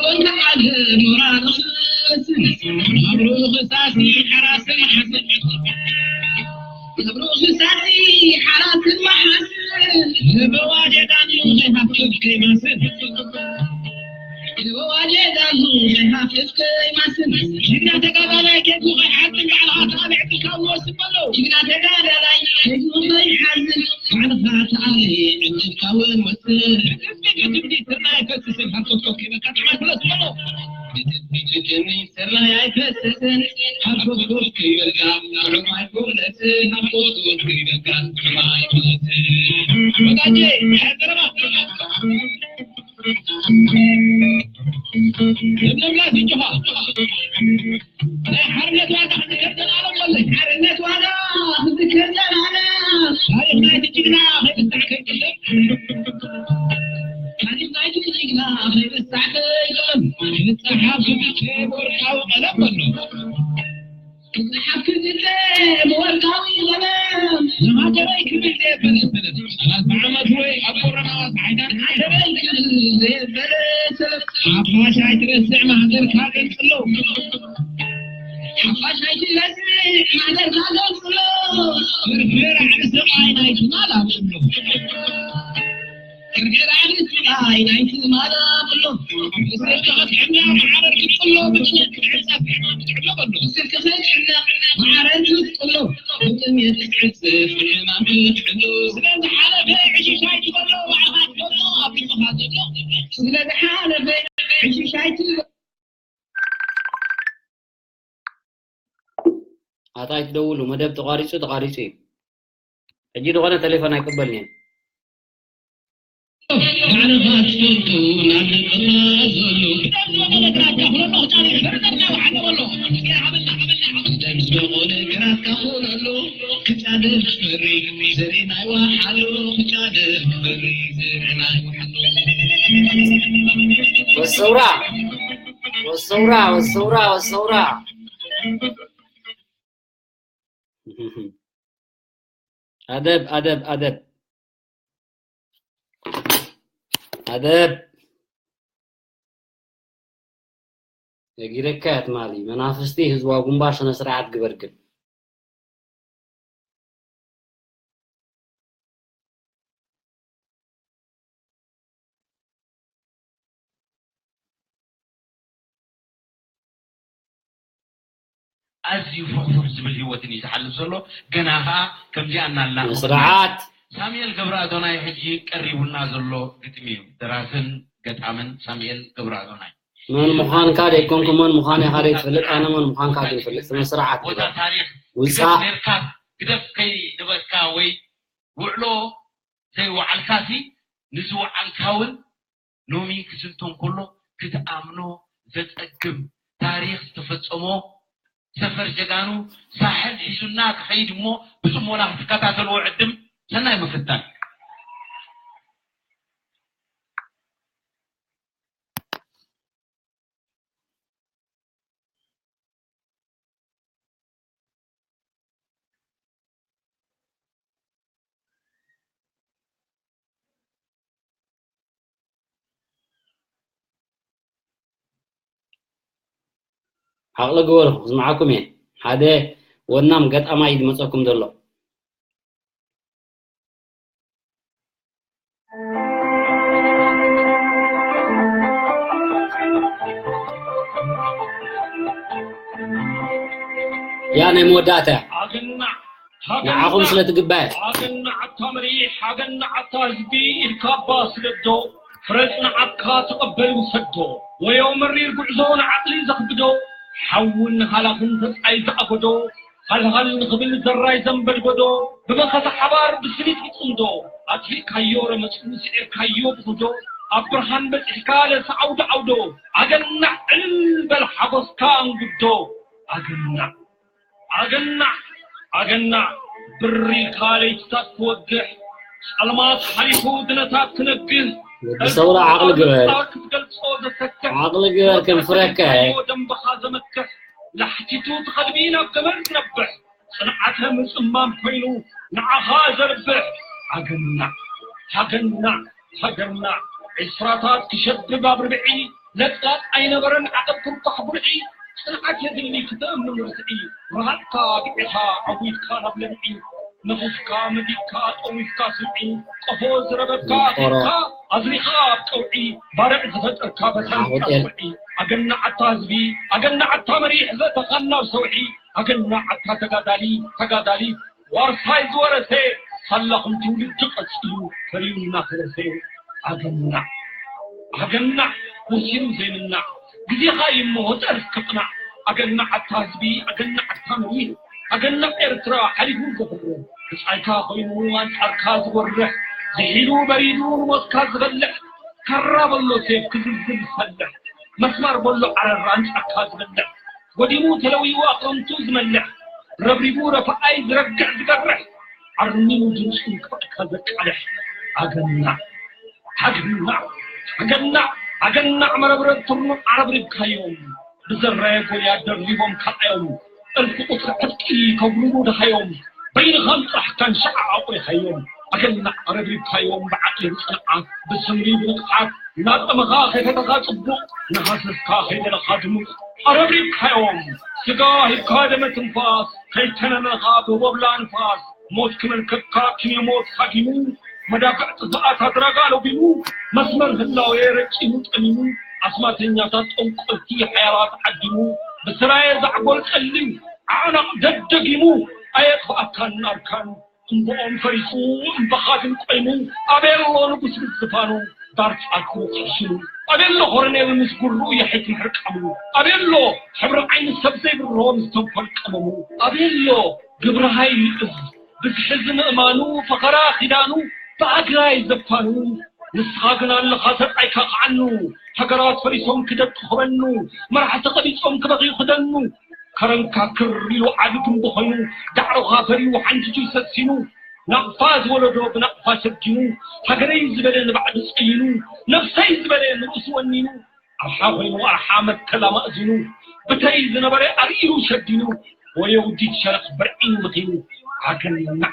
ወንተዓል ሞራል ክስስ፣ ኣብ ርእሱ ሳሲ ሓራስን ሓስን፣ ኣብ ርእሱ ሳሲ ሓራስን መሓስን፣ በዋጀ ዳኑ ዘይሃፍፍ ከይማስን፣ በዋጀ ዳኑ ዘይሃፍፍ ከይማስን፣ ጅግና ተጋዳላይ ከይጉ ከይሓዝን ባዕልኻ ተቓሊዕካ ወስበሎ። ጅግና ተጋዳላይ ከይጉ ከይሓዝን ባዕልኻ ተቓሊዕካ ወስበሎ። ናይ ሓርነት ዋጋ ክዝከር ዘላለም በለይ። ሓርነት ዋጋ ክዝከር ዘላለም። ታሪኽ ናይቲ ጅግና ከይርሳዕ ከይቅደም። ታሪኽ ናይቲ ጅግና ከይርሳዕ ከይቅደም። ክዝጸሓፍ ክዝከር ብወርቃዊ ቀለም በሎ። ክዝጸሓፍ ክዝከር ብወርቃዊ ቀለም። ንሃገረይ ክብል ዘየበለ ሰነድ። ሰላሳ ዓመት ወይ ኣብ ኮሮና ዋስ ዓይዳን ንሃገረይ ክብል ዘየበለ ሰነድ። ሓፋሽ ኣይትረስዕ ማህደርካ ገንጽሎ። ሓፋሽ ኣይትረስዕ ማህደርካ ገንጽሎ። ፍርፍር ዓቢ ሰብኣይ ናይ ትማል ኣብሎ። ፍርፍር ዓቢ ሰብኣይ ናይ ትማል ኣብሎ። ብስልኪ ክትሕምና ማዕረር ክትጥሎ፣ ብጥሜት ክትዕጸፍ ሕማም ክትዕሎ በሎ። ብስልኪ ክትሕምና ማዕረር ክትጥሎ፣ ብጥሜት ክትዕጸፍ ሕማም ክትዕሎ። ስለ ዝሓለፈ ዕሽሽ ኣይትበሎ፣ ባዕልኻ ትፈልጦ ኣብ ልብኻ ዘሎ። ስለ ዝሓለፈ ዕሽሽ ኣይትበሎ። ኣታ ኣይትደውሉ፣ መደብ ተቋሪጹ፣ ተቋሪጹ እዩ። ሕጂ ዝኾነ ቴሌፎን ኣይቅበልን እየ። ባዕልኻ ትፈልጦ ናብ ልብኻ ዘሎ። ደም ዝበቖለ ግራትካ ኩነሎ፣ ክጫድፍ ፈሪ፣ ዘርኢ ናይ ወሓሎ፣ ክጫድፍ ፈሪ፣ ዘርኢ ናይ ወሓሎ። ወሰውራ፣ ወሰውራ፣ ወሰውራ፣ ወሰውራ። ኣደብ፣ ኣደብ፣ ኣደብ። ኣደብ። ነጊረካ እየ ትማሊ፣ መናፍስቲ ህዝባዊ ግንባር ስነ ስርዓት ግበር ግን። ኣዝዩ ፍኹፍኽ ዝብል ህይወትን እዩ ዝሓልፍ ዘሎ። ገና ኸኣ ከምዚኣ እናልና ስርዓት። ሳሙኤል ገብረኣዶናይ ሕጂ ቀሪቡና ዘሎ ግጥሚ እዩ። ደራስን ገጣምን ሳሙኤል ገብረኣዶናይ። መን ምዃንካ ደይኮንኩ፣ መን ምዃን ኢኻ ደይትፈልጥ፣ ኣነ መን ምዃንካ ግን እፈልጥ። ስነ ስርዓት ቦታ ግበር። ታሪኽ ውጻእ። ግደፍ ኔርካ፣ ግደፍ ከይንበልካ ወይ ውዕሎ ዘይወዓልካሲ፣ ንዝወዓልካ እውን ሎሚ ክዝንቶ እንከሎ ክትኣምኖ ዘጸግም ታሪኽ ዝተፈጸሞ ሰፈር ጀጋኑ ሳሕል ሒዙና ክኸይድ እሞ ብጽሞና ክትከታተልዎ ዕድም ሰናይ ምፍታን። ዓቕሊ ግበሩ፣ ዝመዓኩም እየ። ሓደ ወናም ገጣማይ እዩ ዝመፀኩም ዘሎ። ያ ናይ መወዳእታ እያ። ኣገናዕ፣ ንዓኹም ስለ ትግባእ። ኣገናዕ ኣታ መሪሕ፣ ኣገናዕ ኣታ ህዝቢ ኢልካ እባ ስደዶ። ፍረ ጽንዓትካ ተቐበል ውሰዶ። ወዮ መሪር ጉዕዞ ንዓቕሊ ዘኽብዶ። ሓውን ሃላኽን ተጻይ ዝኣበዶ። ሃልሃል ንኽብል ዘራይ ዘንበድበዶ፣ ብመኸተ ሓባር ብስኒት ይጽምዶ። ኣጥፊእካዮ ረመጹ፣ ስዒርካዮ ብኹዶ፣ ኣብ ብርሃን በጺሕካ ለሳ ዓውዶ ዓውዶ። ኣገናዕ ዕልል በል ሓጎስካ ኣንጉዶ። ኣገናዕ፣ ኣገናዕ፣ ኣገናዕ፣ ብር ኢልካ ለይትታት ትወግሕ፣ ጸልማት ሓሊፉ ድነታት ትነግህ፣ ወዲ ሰውራ ዓቕሊ ግበር። ኣንጻር ክትገልጾ ዘሰክሕ፣ ዓቕሊ ግበር ከም ፍረከ። ደንበኻ ዘመክሕ፣ ላሕቲቱ ትኸድሚ ናብ ገመድ ትነብሕ፣ ጽንዓተ ምጽማም ኮይኑ ንዓኻ ዘርብሕ። ኣገናዕ፣ ሃገናዕ፣ ሃገናዕ፣ ዕስራታት ክሸብብ ኣብ ርብዒ፣ ለጥላጥ ኣይነበረን ዓቐብ ክርኳሕ ብርዒ። ጽንዓት የድሊ ክተእምም ርትዒ። ረሃጽካ ግዒኻ ዓዊትካ ናብ ለምዒ። ነኺስካ መዲድካ ጠዊፍካ ስምዒ። ቀፎ ዝረበካ ኣኺልካ ኣዝሪኻ ኣብ ቀውዒ። ባርዕ ዝፈጠርካ በሳልካ ስውዒ። ኣገናዕ ኣታ ህዝቢ ኣገናዕ ኣታ መሪሕ ዘእተኻና ኣብ ሰውዒ። ኣገናዕ ኣታ ተጋዳሊ ተጋዳሊት ዋርሳይ ዝወረሰ ሳላኹም ትውልዲ ቀጺሉ ፈርዩ እናፈረሰ። ኣገናዕ ኣገናዕ ወሲኑ ዘይምናዕ ግዜኻ እዩ እሞ ጠርፍ ክቕናዕ። ኣገናዕ ኣታ ህዝቢ ኣገናዕ ኣታ መሪሕ ኣገናዕ ኤርትራ ሓሊፉ ዘፍርሕ ብጻይካ ኮይኑ ኣንጻርካ ዝጎርሕ ዝሒሉ በሪዱ ንሞትካ ዝበልሕ ካራ በሎ ሴፍ ክዝልዝል ዝፈልሕ መስማር በሎ ዓረር ኣንጻርካ ዝበልሕ ወዲሙ ተለዊዩ ኣኽርምቱ ዝመልሕ ረብሪቡ ረፈኣይ ዝረግዕ ዝገርሕ ዓርሚሙ ድምፁ ክብዕካ ዘቃልሕ ኣገናዕ ኣገናዕ ኣገናዕ ኣገናዕ መረብረብ ትርኑዕ ኣረብሪብካዮም ብዘራየ ጎልያድ ደርቢቦም ካልኣዮም እልፊ ቁፅሪ ዕጥቂ ከጉርሩ ደሃዮም በይንኻም ጥራሕ ካንሻዓ ኣቑሪኻዮም ኣገናዕ ኣረብሪብካዮም ብዓቕሊ ብፅንዓት ብስምሪ ብንቕሓት እናጠመኻ ከይፈተኻ ፅቡቕ እናሃሰስካ ከይደለኻ ድሙቕ ኣረብሪብካዮም ስጋ ሂብካ ደመ ትንፋስ ከይተነመኻ ብወብላ ንፋስ ሞት ክመልከካ ኪነ ሞት ሃጊሙ መዳፍዕ ጥፍኣት ኣድራጋ ለጒሙ መስመር ህላዌ ረቂሙ ጠሚሙ ኣስማተኛታት ጠንቆልቲ ሓያላት ዓዲሙ ብስራየ ዛዕጎል ጸሊም ዓዕናቕ ደደጊሙ ኣየጥፍኣካን ኣርካን እምብኦም ፈሪሱ እምብኻ ግን ቆይሙ ኣበየሎ ንጉስ ምስ ዝፋኑ ዳር ጻድቁ ክሕሽኑ ኣበየሎ ኮረኔል ምስ ጉርኡ የሕት ምሕርቃሙ ኣበየሎ ሕብሪ ዓይኒ ሰብ ዘይብርሆ ምስ ተንኮል ቀመሙ ኣበየሎ ግብሪ ሃይሊ እዝ ብዝሒ ዝምእማኑ ፈኸራ ኪዳኑ ብኣግራይ ዘፋኑ ንስኻ ግን ኣለኻ ሰብኣይካ ከዓኑ ሃገራት ፈሪሶም ክደቂ ክበኑ መራሕቲ ቀቢጾም ክበኽዩ ክደኑ ከረንካ ክር ኢሉ ዓቢ ግንቢ ኮይኑ ዳዕሮኻ ፈርዩ ሓንጅጁ ሰሲኑ ናቕፋ ዝወለዶ ብናቕፋ ሸጊኑ ሃገረይ ዝበለ ንባዕሉ ጸይኑ ነብሰይ ዝበለ ንርእሱ ወኒኑ ኣርሓ ኮይኑ ኣርሓ መትከል ኣማእዚኑ ብተይ ዝነበረ ኣርኢሉ ሸዲኑ ወዮ ውዲት ሸነኽ በርዒኑ ምኺኑ ኣገናዕ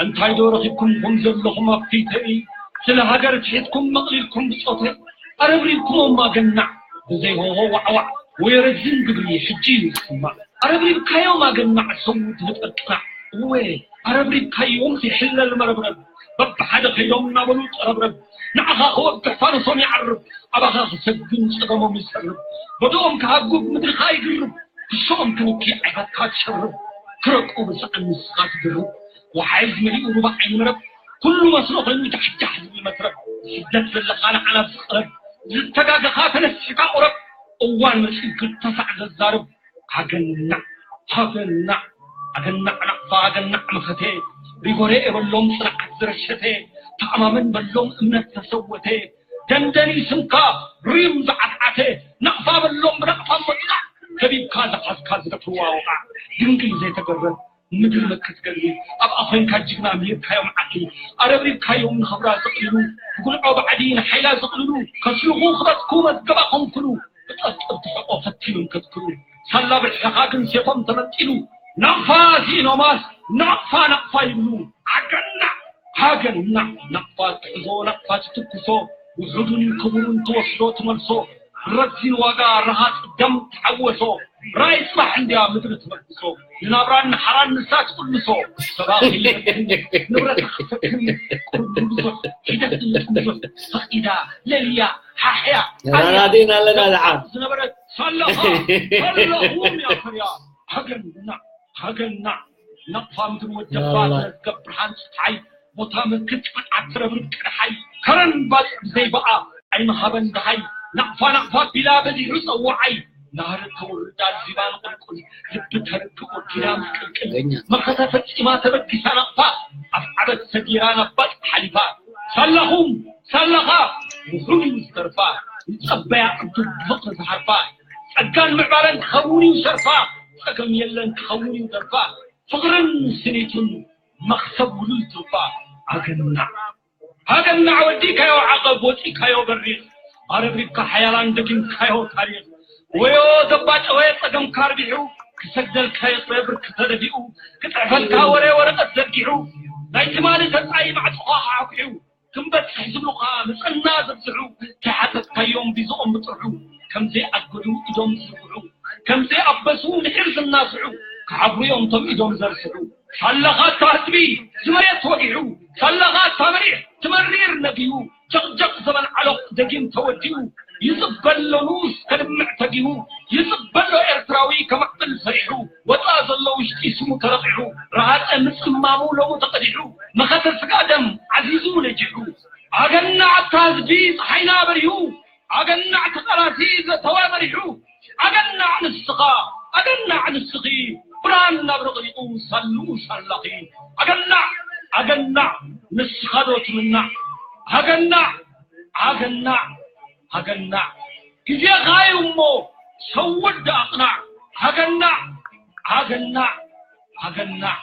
እንታይ ዶ ረኺብኩም ኹም ዘለኹም ኣብ ፊተይ ስለ ሃገር ትሒትኩም መቕሊልኩም ብጾተይ ኣረብሪብኩሞም ኣገናዕ ብዘይ ሆሆ ዋዕዋዕ ወዮ ረዚን ግብሪ ሕጂ እዩ ዝስማዕ ኣረብሪብካዮም ኣገናዕ ሰው ዝህጠር ቅናዕ እወ ኣረብሪብካዮም ዘይሕለል መረብረብ በብሓደ ከይዶም እናበሉ ጠረብረብ ንዓኻ ክወግሕ ፋርሶም ይዓርብ ኣባኻ ክሰግን ጸገሞም ይጸርብ በድኦም ክሃጉብ ምድርኻ ይግርብ ክሽኦም ክንኪ ዓይነትካ ትሸርብ ክረቁ ብስዕን ንስኻ ትድርብ ወሓይዝ መሊኡ ሩባ ዓይኒ መረብ ኩሉ መስሎ ኮይኑ ጃሕጃሕ ዝብል መትረብ ስደት ዘለኻ ንዓና ዝቕረብ ዝተጋገኻ ተነሲሕካ ቁረብ እዋን መጺኡ ክልተ ሳዕ ዘዛርብ ኣገናዕ ኣገናዕ ኣገናዕ ናቕፋ ኣገናዕ መኸተ ሪጎሬ የበሎም ጽንዓት ዝረሸተ ተኣማመን በሎም እምነት ተሰወተ ደንደኒ ስምካ ሪም ዝዓትዓተ ናቕፋ በሎም ብናቕፋ መጥቃዕ ከቢብካ ዝሓዝካ ዝደፍርዋ ወቓዕ ድንግል ዘይተገረብ ምድሪ መክት ገሊ ኣብኣ ኮይንካ ጅግና ምሂብካዮም ዓዲ ኣረብሪብካዮም ንኽብራ ዘቕልሉ ብጉልዖ ባዕዲ ንሓይላ ዘቕልሉ ከስልኹ ክበትኩ መዝገባ ኮንኩሉ ብጠብጠብ ትሕቆ ፈቲኖም ከትክሉ ሳላ ብልሕኻ ግን ሴፎም ተመንጢሉ ናቕፋ ስኢኖማስ ናቕፋ ናቕፋ ይብሉ ኣገናዕ ሃገናዕ ናቕፋ ትሕዞ ናቕፋ ትትኩሶ ውሑዱን ክቡሩን ትወስዶ ትመልሶ ረዚን ዋጋ ረሃፅ ደም ተሓወሶ ራይ ፅባሕ እንድያ ምድሪ ትመልሶ ንናብራን ንሓራን ንሳ ትቕልሶ ሰባ ከይበክን ንብረት ክሰክን ቁርቡ ብዙሕ ሒደት ንጥምዙሕ ፈቒዳ ለልያ ሓሕያ ተራራዲን ኣለና ዝዓም ዝነበረት ሳላኻ ሳላኹም እያ ፈርያ ሃገርና ሃገርና ናቕፋ ምድሪ ወደባ መዝገብ ብርሃን ፀሓይ ቦታ ምልክት ፅንዓት ትረብርብ ቀድሓይ ከረን ባፅዕ ብዘይበኣ ኣይምሃበን ደሃይ ናቕፋ ናቕፋ ቢላ በዚሑ ፀዋዓይ ናህሪ ተውርዳ ዚባ ንቁልቁል ልቢ ተርግኦ ኪዳ ምስቅልቅል መኸተ ፈፂማ ተበጊሳ ናቕፋ ኣብ ዓበት ሰጊራ ናብ ባፅዕ ሓሊፋ ሳላኹም ሳላኻ ውሑድ እዩ ዝተርፋ ንፀበያ ዕዱግ ብፍቕሪ ዝሃርፋ ጸጋን ምዕባለን ክኸውን እዩ ሸርፋ ጸገም የለን ክኸውን እዩ ደርፋ ፍቕርን ስኒትን መኽሰብ ውሉል ትርፋ ኣገናዕ ሃገናዕ ወዲካዮ ዓቐብ ወፂካዮ በሪኽ ኣረብሪብካ ሓያላን ደጊምካዮ ታሪኽ ወዮ ዘባጨወ ጸገምካ ኣርቢሑ ክሰግደልካ ይቕረ ብርክ ተደፊኡ ክጥዕፈልካ ወረ ወረቐት ዘርጊሑ ናይ ትማሊ ተጻይ ማዕጾኻ ኣዕኲሑ ክንበጽሕ ዝብሉኻ ምጸና ዘብዝሑ፣ ከይሓተትካዮም ቢዝኦም ምጥርሑ፣ ከም ዘይኣገዱ ኢዶም ዝዝርግሑ፣ ከም ዘይኣበሱ ምሒር ዝናስሑ፣ ክሓብሩ እዮም እቶም ኢዶም ዘርስሑ። ሳላኻ እታ ህዝቢ ዝመሬት ወጊሑ፣ ሳላኻ እታ መሪሕ ትመሪር ነጊሁ፣ ጀቕጀቕ ዘበል ዓሎቕ ደጊም ተወዲኡ፣ ይጽበ ኣሎ ንኡስ ከድምዕ ተጊሁ፣ ይጽበ ኣሎ ኤርትራዊ ከማዕብል ፈሪሑ፣ ወጻእ ዘሎ ውሽጢ ስሙ ተረቒሑ፣ ረሃጸ ምጽማሙ ሎሙ ተቐዲሑ፣ መኸተ ስጋ ደም ዓዚዙ ነጂሑ። ኣገናዕ ኣታ ህዝቢ ጸሓይና በሪሁ፣ ኣገናዕ ተቓላሲ ዘተወ መሪሑ፣ ኣገናዕ ንስኻ፣ ኣገናዕ ንስኺ፣ ብርሃን ናብ ረቕሪቑ ሳልኡ ሳላኺ። ኣገናዕ፣ ኣገናዕ ንስኻ ዶ ትምናዕ? ኣገናዕ፣ ኣገናዕ፣ ኣገናዕ ግዜኻ እዩ እሞ ሰውድ ኣቕናዕ። ኣገናዕ፣ ኣገናዕ፣ ኣገናዕ።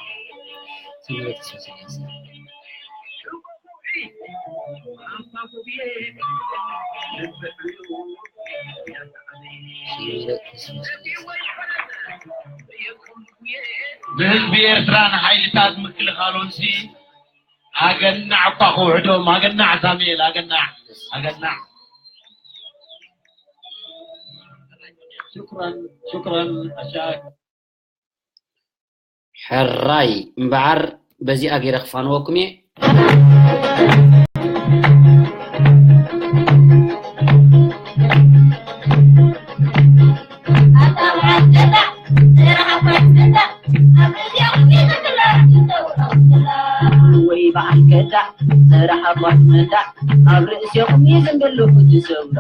ብህዝቢ ኤርትራ ንሓይልታት ምክልኻሉንሲ ኣገናዕ እኳ ክውሕዶም። ኣገናዕ ሳሙኤል፣ ኣገናዕ፣ ኣገናዕ። ሽኩራን፣ ሽኩራን ኣሻ። ሕራይ እምበኣር በዚኣ ገይረ ክፋንወኩም እየ። ወይ በዓል ከዳዕ፣ ሰራሕ ኣባት መዳዕ፣ ኣብ ርእሲኹም እዩ ዝንብልኹ ዝሰብራ።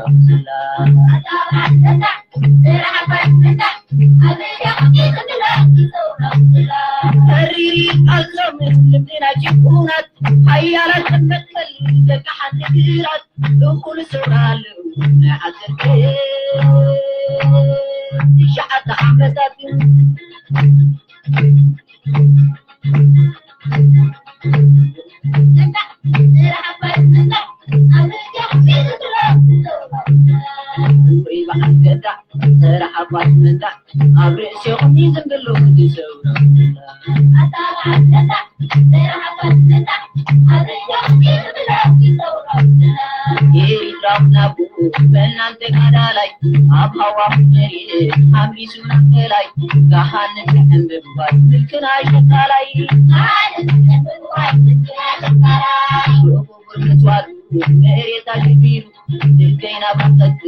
ተሪሪ ቃልሶም ልምድና ጅቡናት፣ ሓያላት መትከል ደቂ ሓንቲ ግራት፣ እኹል ሰውራ ኣለዉ ናይ ዓሰርተ ትሽዓተ ዓመታት። ወይ በዓል ገዳ፣ ሰራሕ ኣባት መዳ፣ ኣብ ርእሲኹም እዩ ዝንብልኹ ዝሰብራ። ኤሪትራዊ ናቡ በናን ተጋዳላይ፣ ኣብ ሃዋፍ መሬት ሓምቢሱ ናፈላይ፣ ካህን ንዕምብባይ ምልክና ይሸጣላይ። ሽኹር ምጽዋቱ መሬታ ሽቢሩ፣ ልበይና ባፈት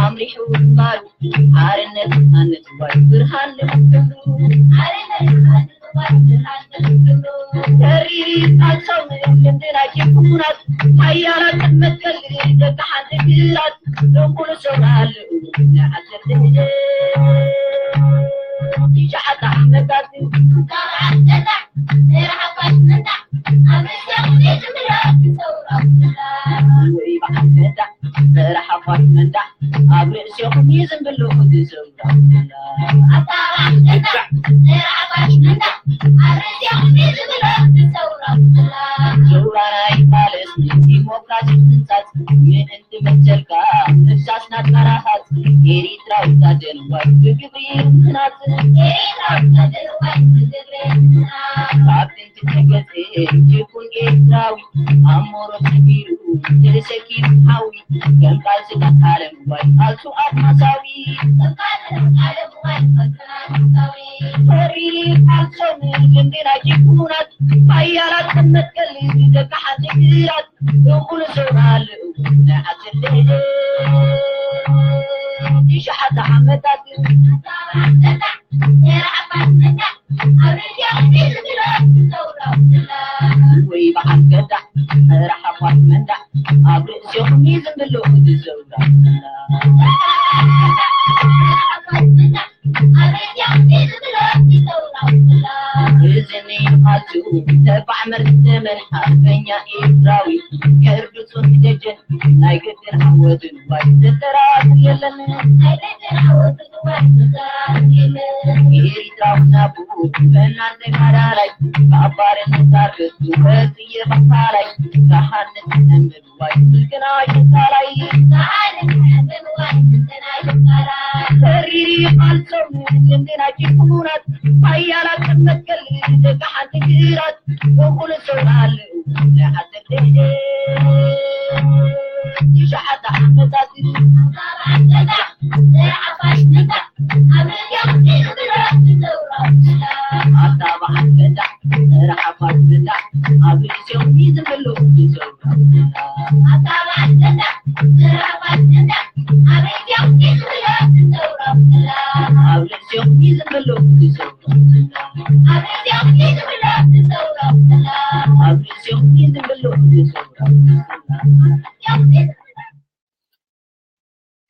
ኣምሪሑ ግንባሩ፣ ሓርነት ናጽነት ዋይ ብርሃን ልምክሉ። ተሪሪ ቃልሶም ልምድና ጅቡናት፣ ሓያላት መትከል ደቂ ሓንቲ ግራት፣ ንኹሉ ሰው ኣሉ ንዓሰርተ ትሽዓተ ዓመታት። ወይ በዓል ገዳ፣ ሰራሕ ኣባት መንዳዕ፣ ኣብ ርእሲኹም እዩ ዝንብልኹ ዝሰውራ። ሰውራ ናይ ቃልሲ ዲሞክራሲ ህንጻት፣ ምእንቲ መሰልካ ምፍሳስ ናጽ መራኻት፣ ኤሪትራዊ ታደንዋይ ብግብሪ ምህናጽ። ካብ ጥንቲ ተገጽ ጅቡን ኤርትራዊ፣ ኣሞሮ ተቢሩ ተሰኪሙ ሓዊ፣ ከም ቃልሲ ቃልሲ ዓለም ዋይ ቃልሱ ኣድማሳዊ። ተሪሪ ቃልሶም ልምድና ጅቡናት፣ ሓያላት መትከል ደቂ ሓንቲ ግራት፣ እኹል ሰውራ ኣለዉ ናይ ዓሰርተ ትሽዓተ ዓመታት። ወይ በዓል ገዳ፣ ሰራሕ ኣባት መንዳዕ፣ ኣብ ርእሲኹም እዩ ዝንብልኹ ዝሰውራ። እዚ ንይኻቱ ተባዕ መርዚ ተመን ሓርበኛ ኤርትራዊ፣ ሕርዱጹን ደጀን ናይ ግድን ዓወትን ዋይ ዘተራቱ የለን። ናይ ግድን ዓወትን ዋይ ዘተራቱ የለን። ኤሪትራዊ ናቡ በናን ተጋዳላይ፣ ካብ ባርነት ኣርግቱ ወጽየ ባፋላይ፣ ካሃነት እምብ ዋይ ስልክና ይካላይ። ተሪሪ ቃልሶም ልምድና ጅቡናት፣ ሓያላት መትከል ደቂ ሓንቲ ግራት፣ እኹል ሰውራ ኣለዉ ናይ ዓሰርተ ትሽዓተ ዓመታት እዩ። ኣባዓል ገንዳ፣ ዘርዓ ሓፋሽ ገንዳ፣ ኣብ ሬድዮ ሒዙ ብድሆ ትዘውሮ። ኣታ በዓል ገንዳ፣ ዘርዓ ሓፋሽ ገንዳ፣ ኣብ ሬድዮ ሒዙ ብድሆ ትዘውሮ። ኣታ በዓል ገንዳ፣ ዘርዓ ሓፋሽ ገንዳ፣ ኣብ ሬድዮ ሒዙ ብድሆ ትዘውሮ። ኣብ ሬድዮ ሒዙ ብድሆ ትዘውሮ።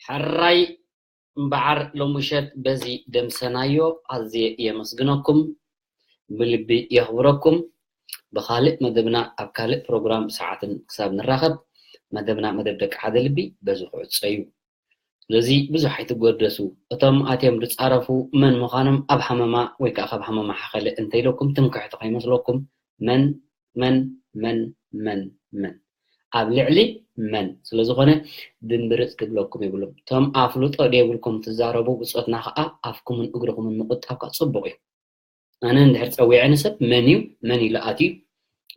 ሕራይ እምበዓር ሎምሸት በዚ ደምሰናዮ። ኣዝየ የመስግነኩም፣ ብልቢ የኽብረኩም። ብኻልእ መደብና ኣብ ካልእ ፕሮግራም ሰዓትን ክሳብ ንራኸብ፣ መደብና መደብ ደቂ ሓደ ልቢ በዚ ክዕጸ እዩ። ስለዚ ብዙሕ ኣይትጎደሱ። እቶም ኣትዮም ዝጻረፉ መን ምዃኖም ኣብ ሃመማ ወይ ከኣ ካብ ሃመማ ሓኸለ እንተኢለኩም ትምክሕቲ ከይመስለኩም። መን መን መን መን መን ኣብ ልዕሊ መን ስለ ዝኾነ ድምብርጽ ክብለኩም የብሉን። እቶም ኣፍልጦ ደይብልኩም ትዛረቡ ብጾትና ከኣ ኣፍኩምን እግርኹምን ምቁጣብ ከኣ ጽቡቕ እዩ። ኣነ እንድሕር ጸዊዐ ንሰብ መን እዩ መን ኢሉ ኣትዩ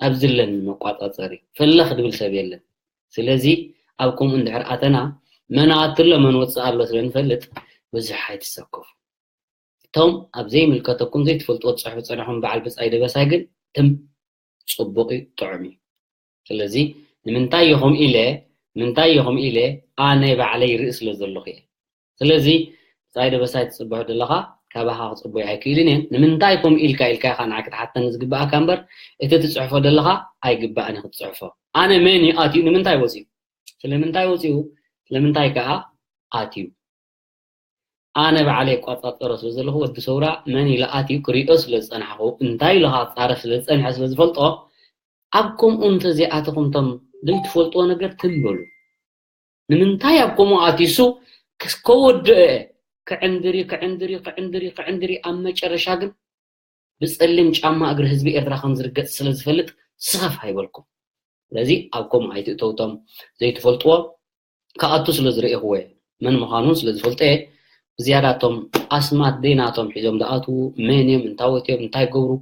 ኣብ ዝለኒ መቋጻጸሪ ፈለኽ ድብል ሰብ የለን። ስለዚ ኣብ ከምኡ እንድሕር ኣተና መን ኣትሎ መን ወጽእ ኣሎ ስለ ንፈልጥ ብዙሕ ኣይትሰከፉ። እቶም ኣብ ዘይምልከተኩም ዘይትፈልጥዎ ትጽሕፉ ጸኒሕኩም በዓል ብጻይ ደበሳይ ግን ትም ጽቡቕ እዩ፣ ጥዑም እዩ። ስለዚ ንምንታይ ይኹም ኢለ ምንታይ ይኹም ኢለ ኣነ ባዕለይ ርኢ ስለ ዘለኹ እየ። ስለዚ ብጻይ ደበሳይ ትጽብሖ ዘለኻ ካባኻ ክጽበዮ ኣይክእልን እየ። ንምንታይ ከምኡ ኢልካ ኢልካ ኢኻ ንዓይ ክትሓተኒ ዝግብኣካ እምበር እቲ ትጽሕፎ ዘለኻ ኣይግባእን ክትጽሕፎ። ኣነ መን እዩ ኣትዩ ንምንታይ ወፅዩ ስለምንታይ ወፅዩ ስለምንታይ ከዓ ኣትዩ ኣነ ባዕለይ ይቋጻጸሮ ስለ ዘለኹ ወዲ ሰውራ መን ኢሉ ኣትዩ ክሪኦ ስለ ዝጸናሕኹ እንታይ ኢሉ ከዓ ክጻረፍ ስለ ዝጸንሐ ስለ ዝፈልጦ ኣብ ከምኡ እንተዘይኣተኹም እቶም ዘይትፈልጥዎ ነገር ትም በሉ። ንምንታይ ኣብ ከምኡ ኣትዩ እሱ ከወድኦ እየ ክዕንድር እዩ ክዕንድር እዩ ክዕንድር እዩ ክዕንድር እዩ ኣብ መጨረሻ ግን ብጸሊም ጫማ እግሪ ህዝቢ ኤርትራ ከም ዝርገጽ ስለ ዝፈልጥ ስኸፍ ኣይበልኩም። ስለዚ ኣብ ከምኡ ኣይትእተውቶም ዘይትፈልጥዎ ክኣቱ ስለ ዝረእኹዎ እየ። መን ምዃኑ ስለ ዝፈልጦ እየ። ብዝያዳ እቶም ኣስማት ደይናቶም ሒዞም ዝኣትዉ መን እዮም፣ እንታወት እዮም፣ እንታይ ገብሩ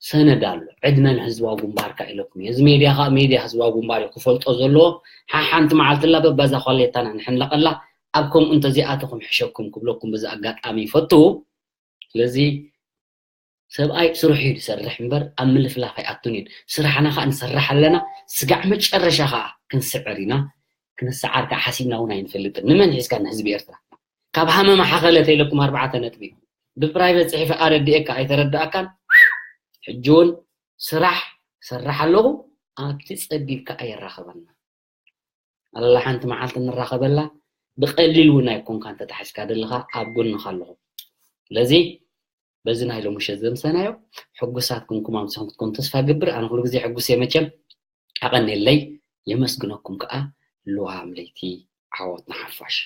ሰነድ ኣሎ። ዕድመ ንህዝባዊ ግንባርካ ኢለኩም እየ። እዚ ሜድያ ከዓ ሜድያ ህዝባዊ ግንባር እዩ ክፈልጦ ዘለዎ። ሓሓንቲ መዓልቲ ላ በባዛ ኳሌታና ንሕንለቐላ ኣብ ከምኡ እንተዚኣተኹም ሕሸኩም ክብለኩም በዚ ኣጋጣሚ ይፈቱ። ስለዚ ሰብኣይ ስርሑ እዩ ዝሰርሕ እምበር ኣብ ምልፍላፍ ኣይኣቱን እዩ። ስራሕና ከዓ ንሰርሕ ኣለና። ስጋዕ መጨረሻ ከዓ ክንስዕር ኢና። ክንስዓር ከዓ ሓሲብና እውን ኣይንፈልጥን። ንመን ሒዝካ ንህዝቢ ኤርትራ? ካብ ሃመማ ሓኸለ ተኢለኩም ኣርባዕተ ነጥቢ ብፕራይቨት ፅሒፈ ኣረድኤካ ኣይተረዳእካን። ሕጂ እውን ስራሕ ሰርሕ ኣለኹ ኣብቲ ፀቢብ ከዓ የራኸበና። ኣላ ሓንቲ መዓልቲ ንራኸበላ። ብቐሊል እውን ኣይኮንካ እንተተሓዝካ ዘለኻ ኣብ ጎንኻ ኣለኹ። ስለዚ በዚ ናይ ሎምሸት ዘምሰናዮ ሕጉሳት ክንኩም ኣምሲኹም ክትኮኑ ተስፋ ገብር። ኣነ ኩሉ ግዜ ሕጉስ እየ መቸም። ኣቐንየለይ። የመስግነኩም ከዓ። ልዋም ለይቲ ዓወት ንሓፋሽ።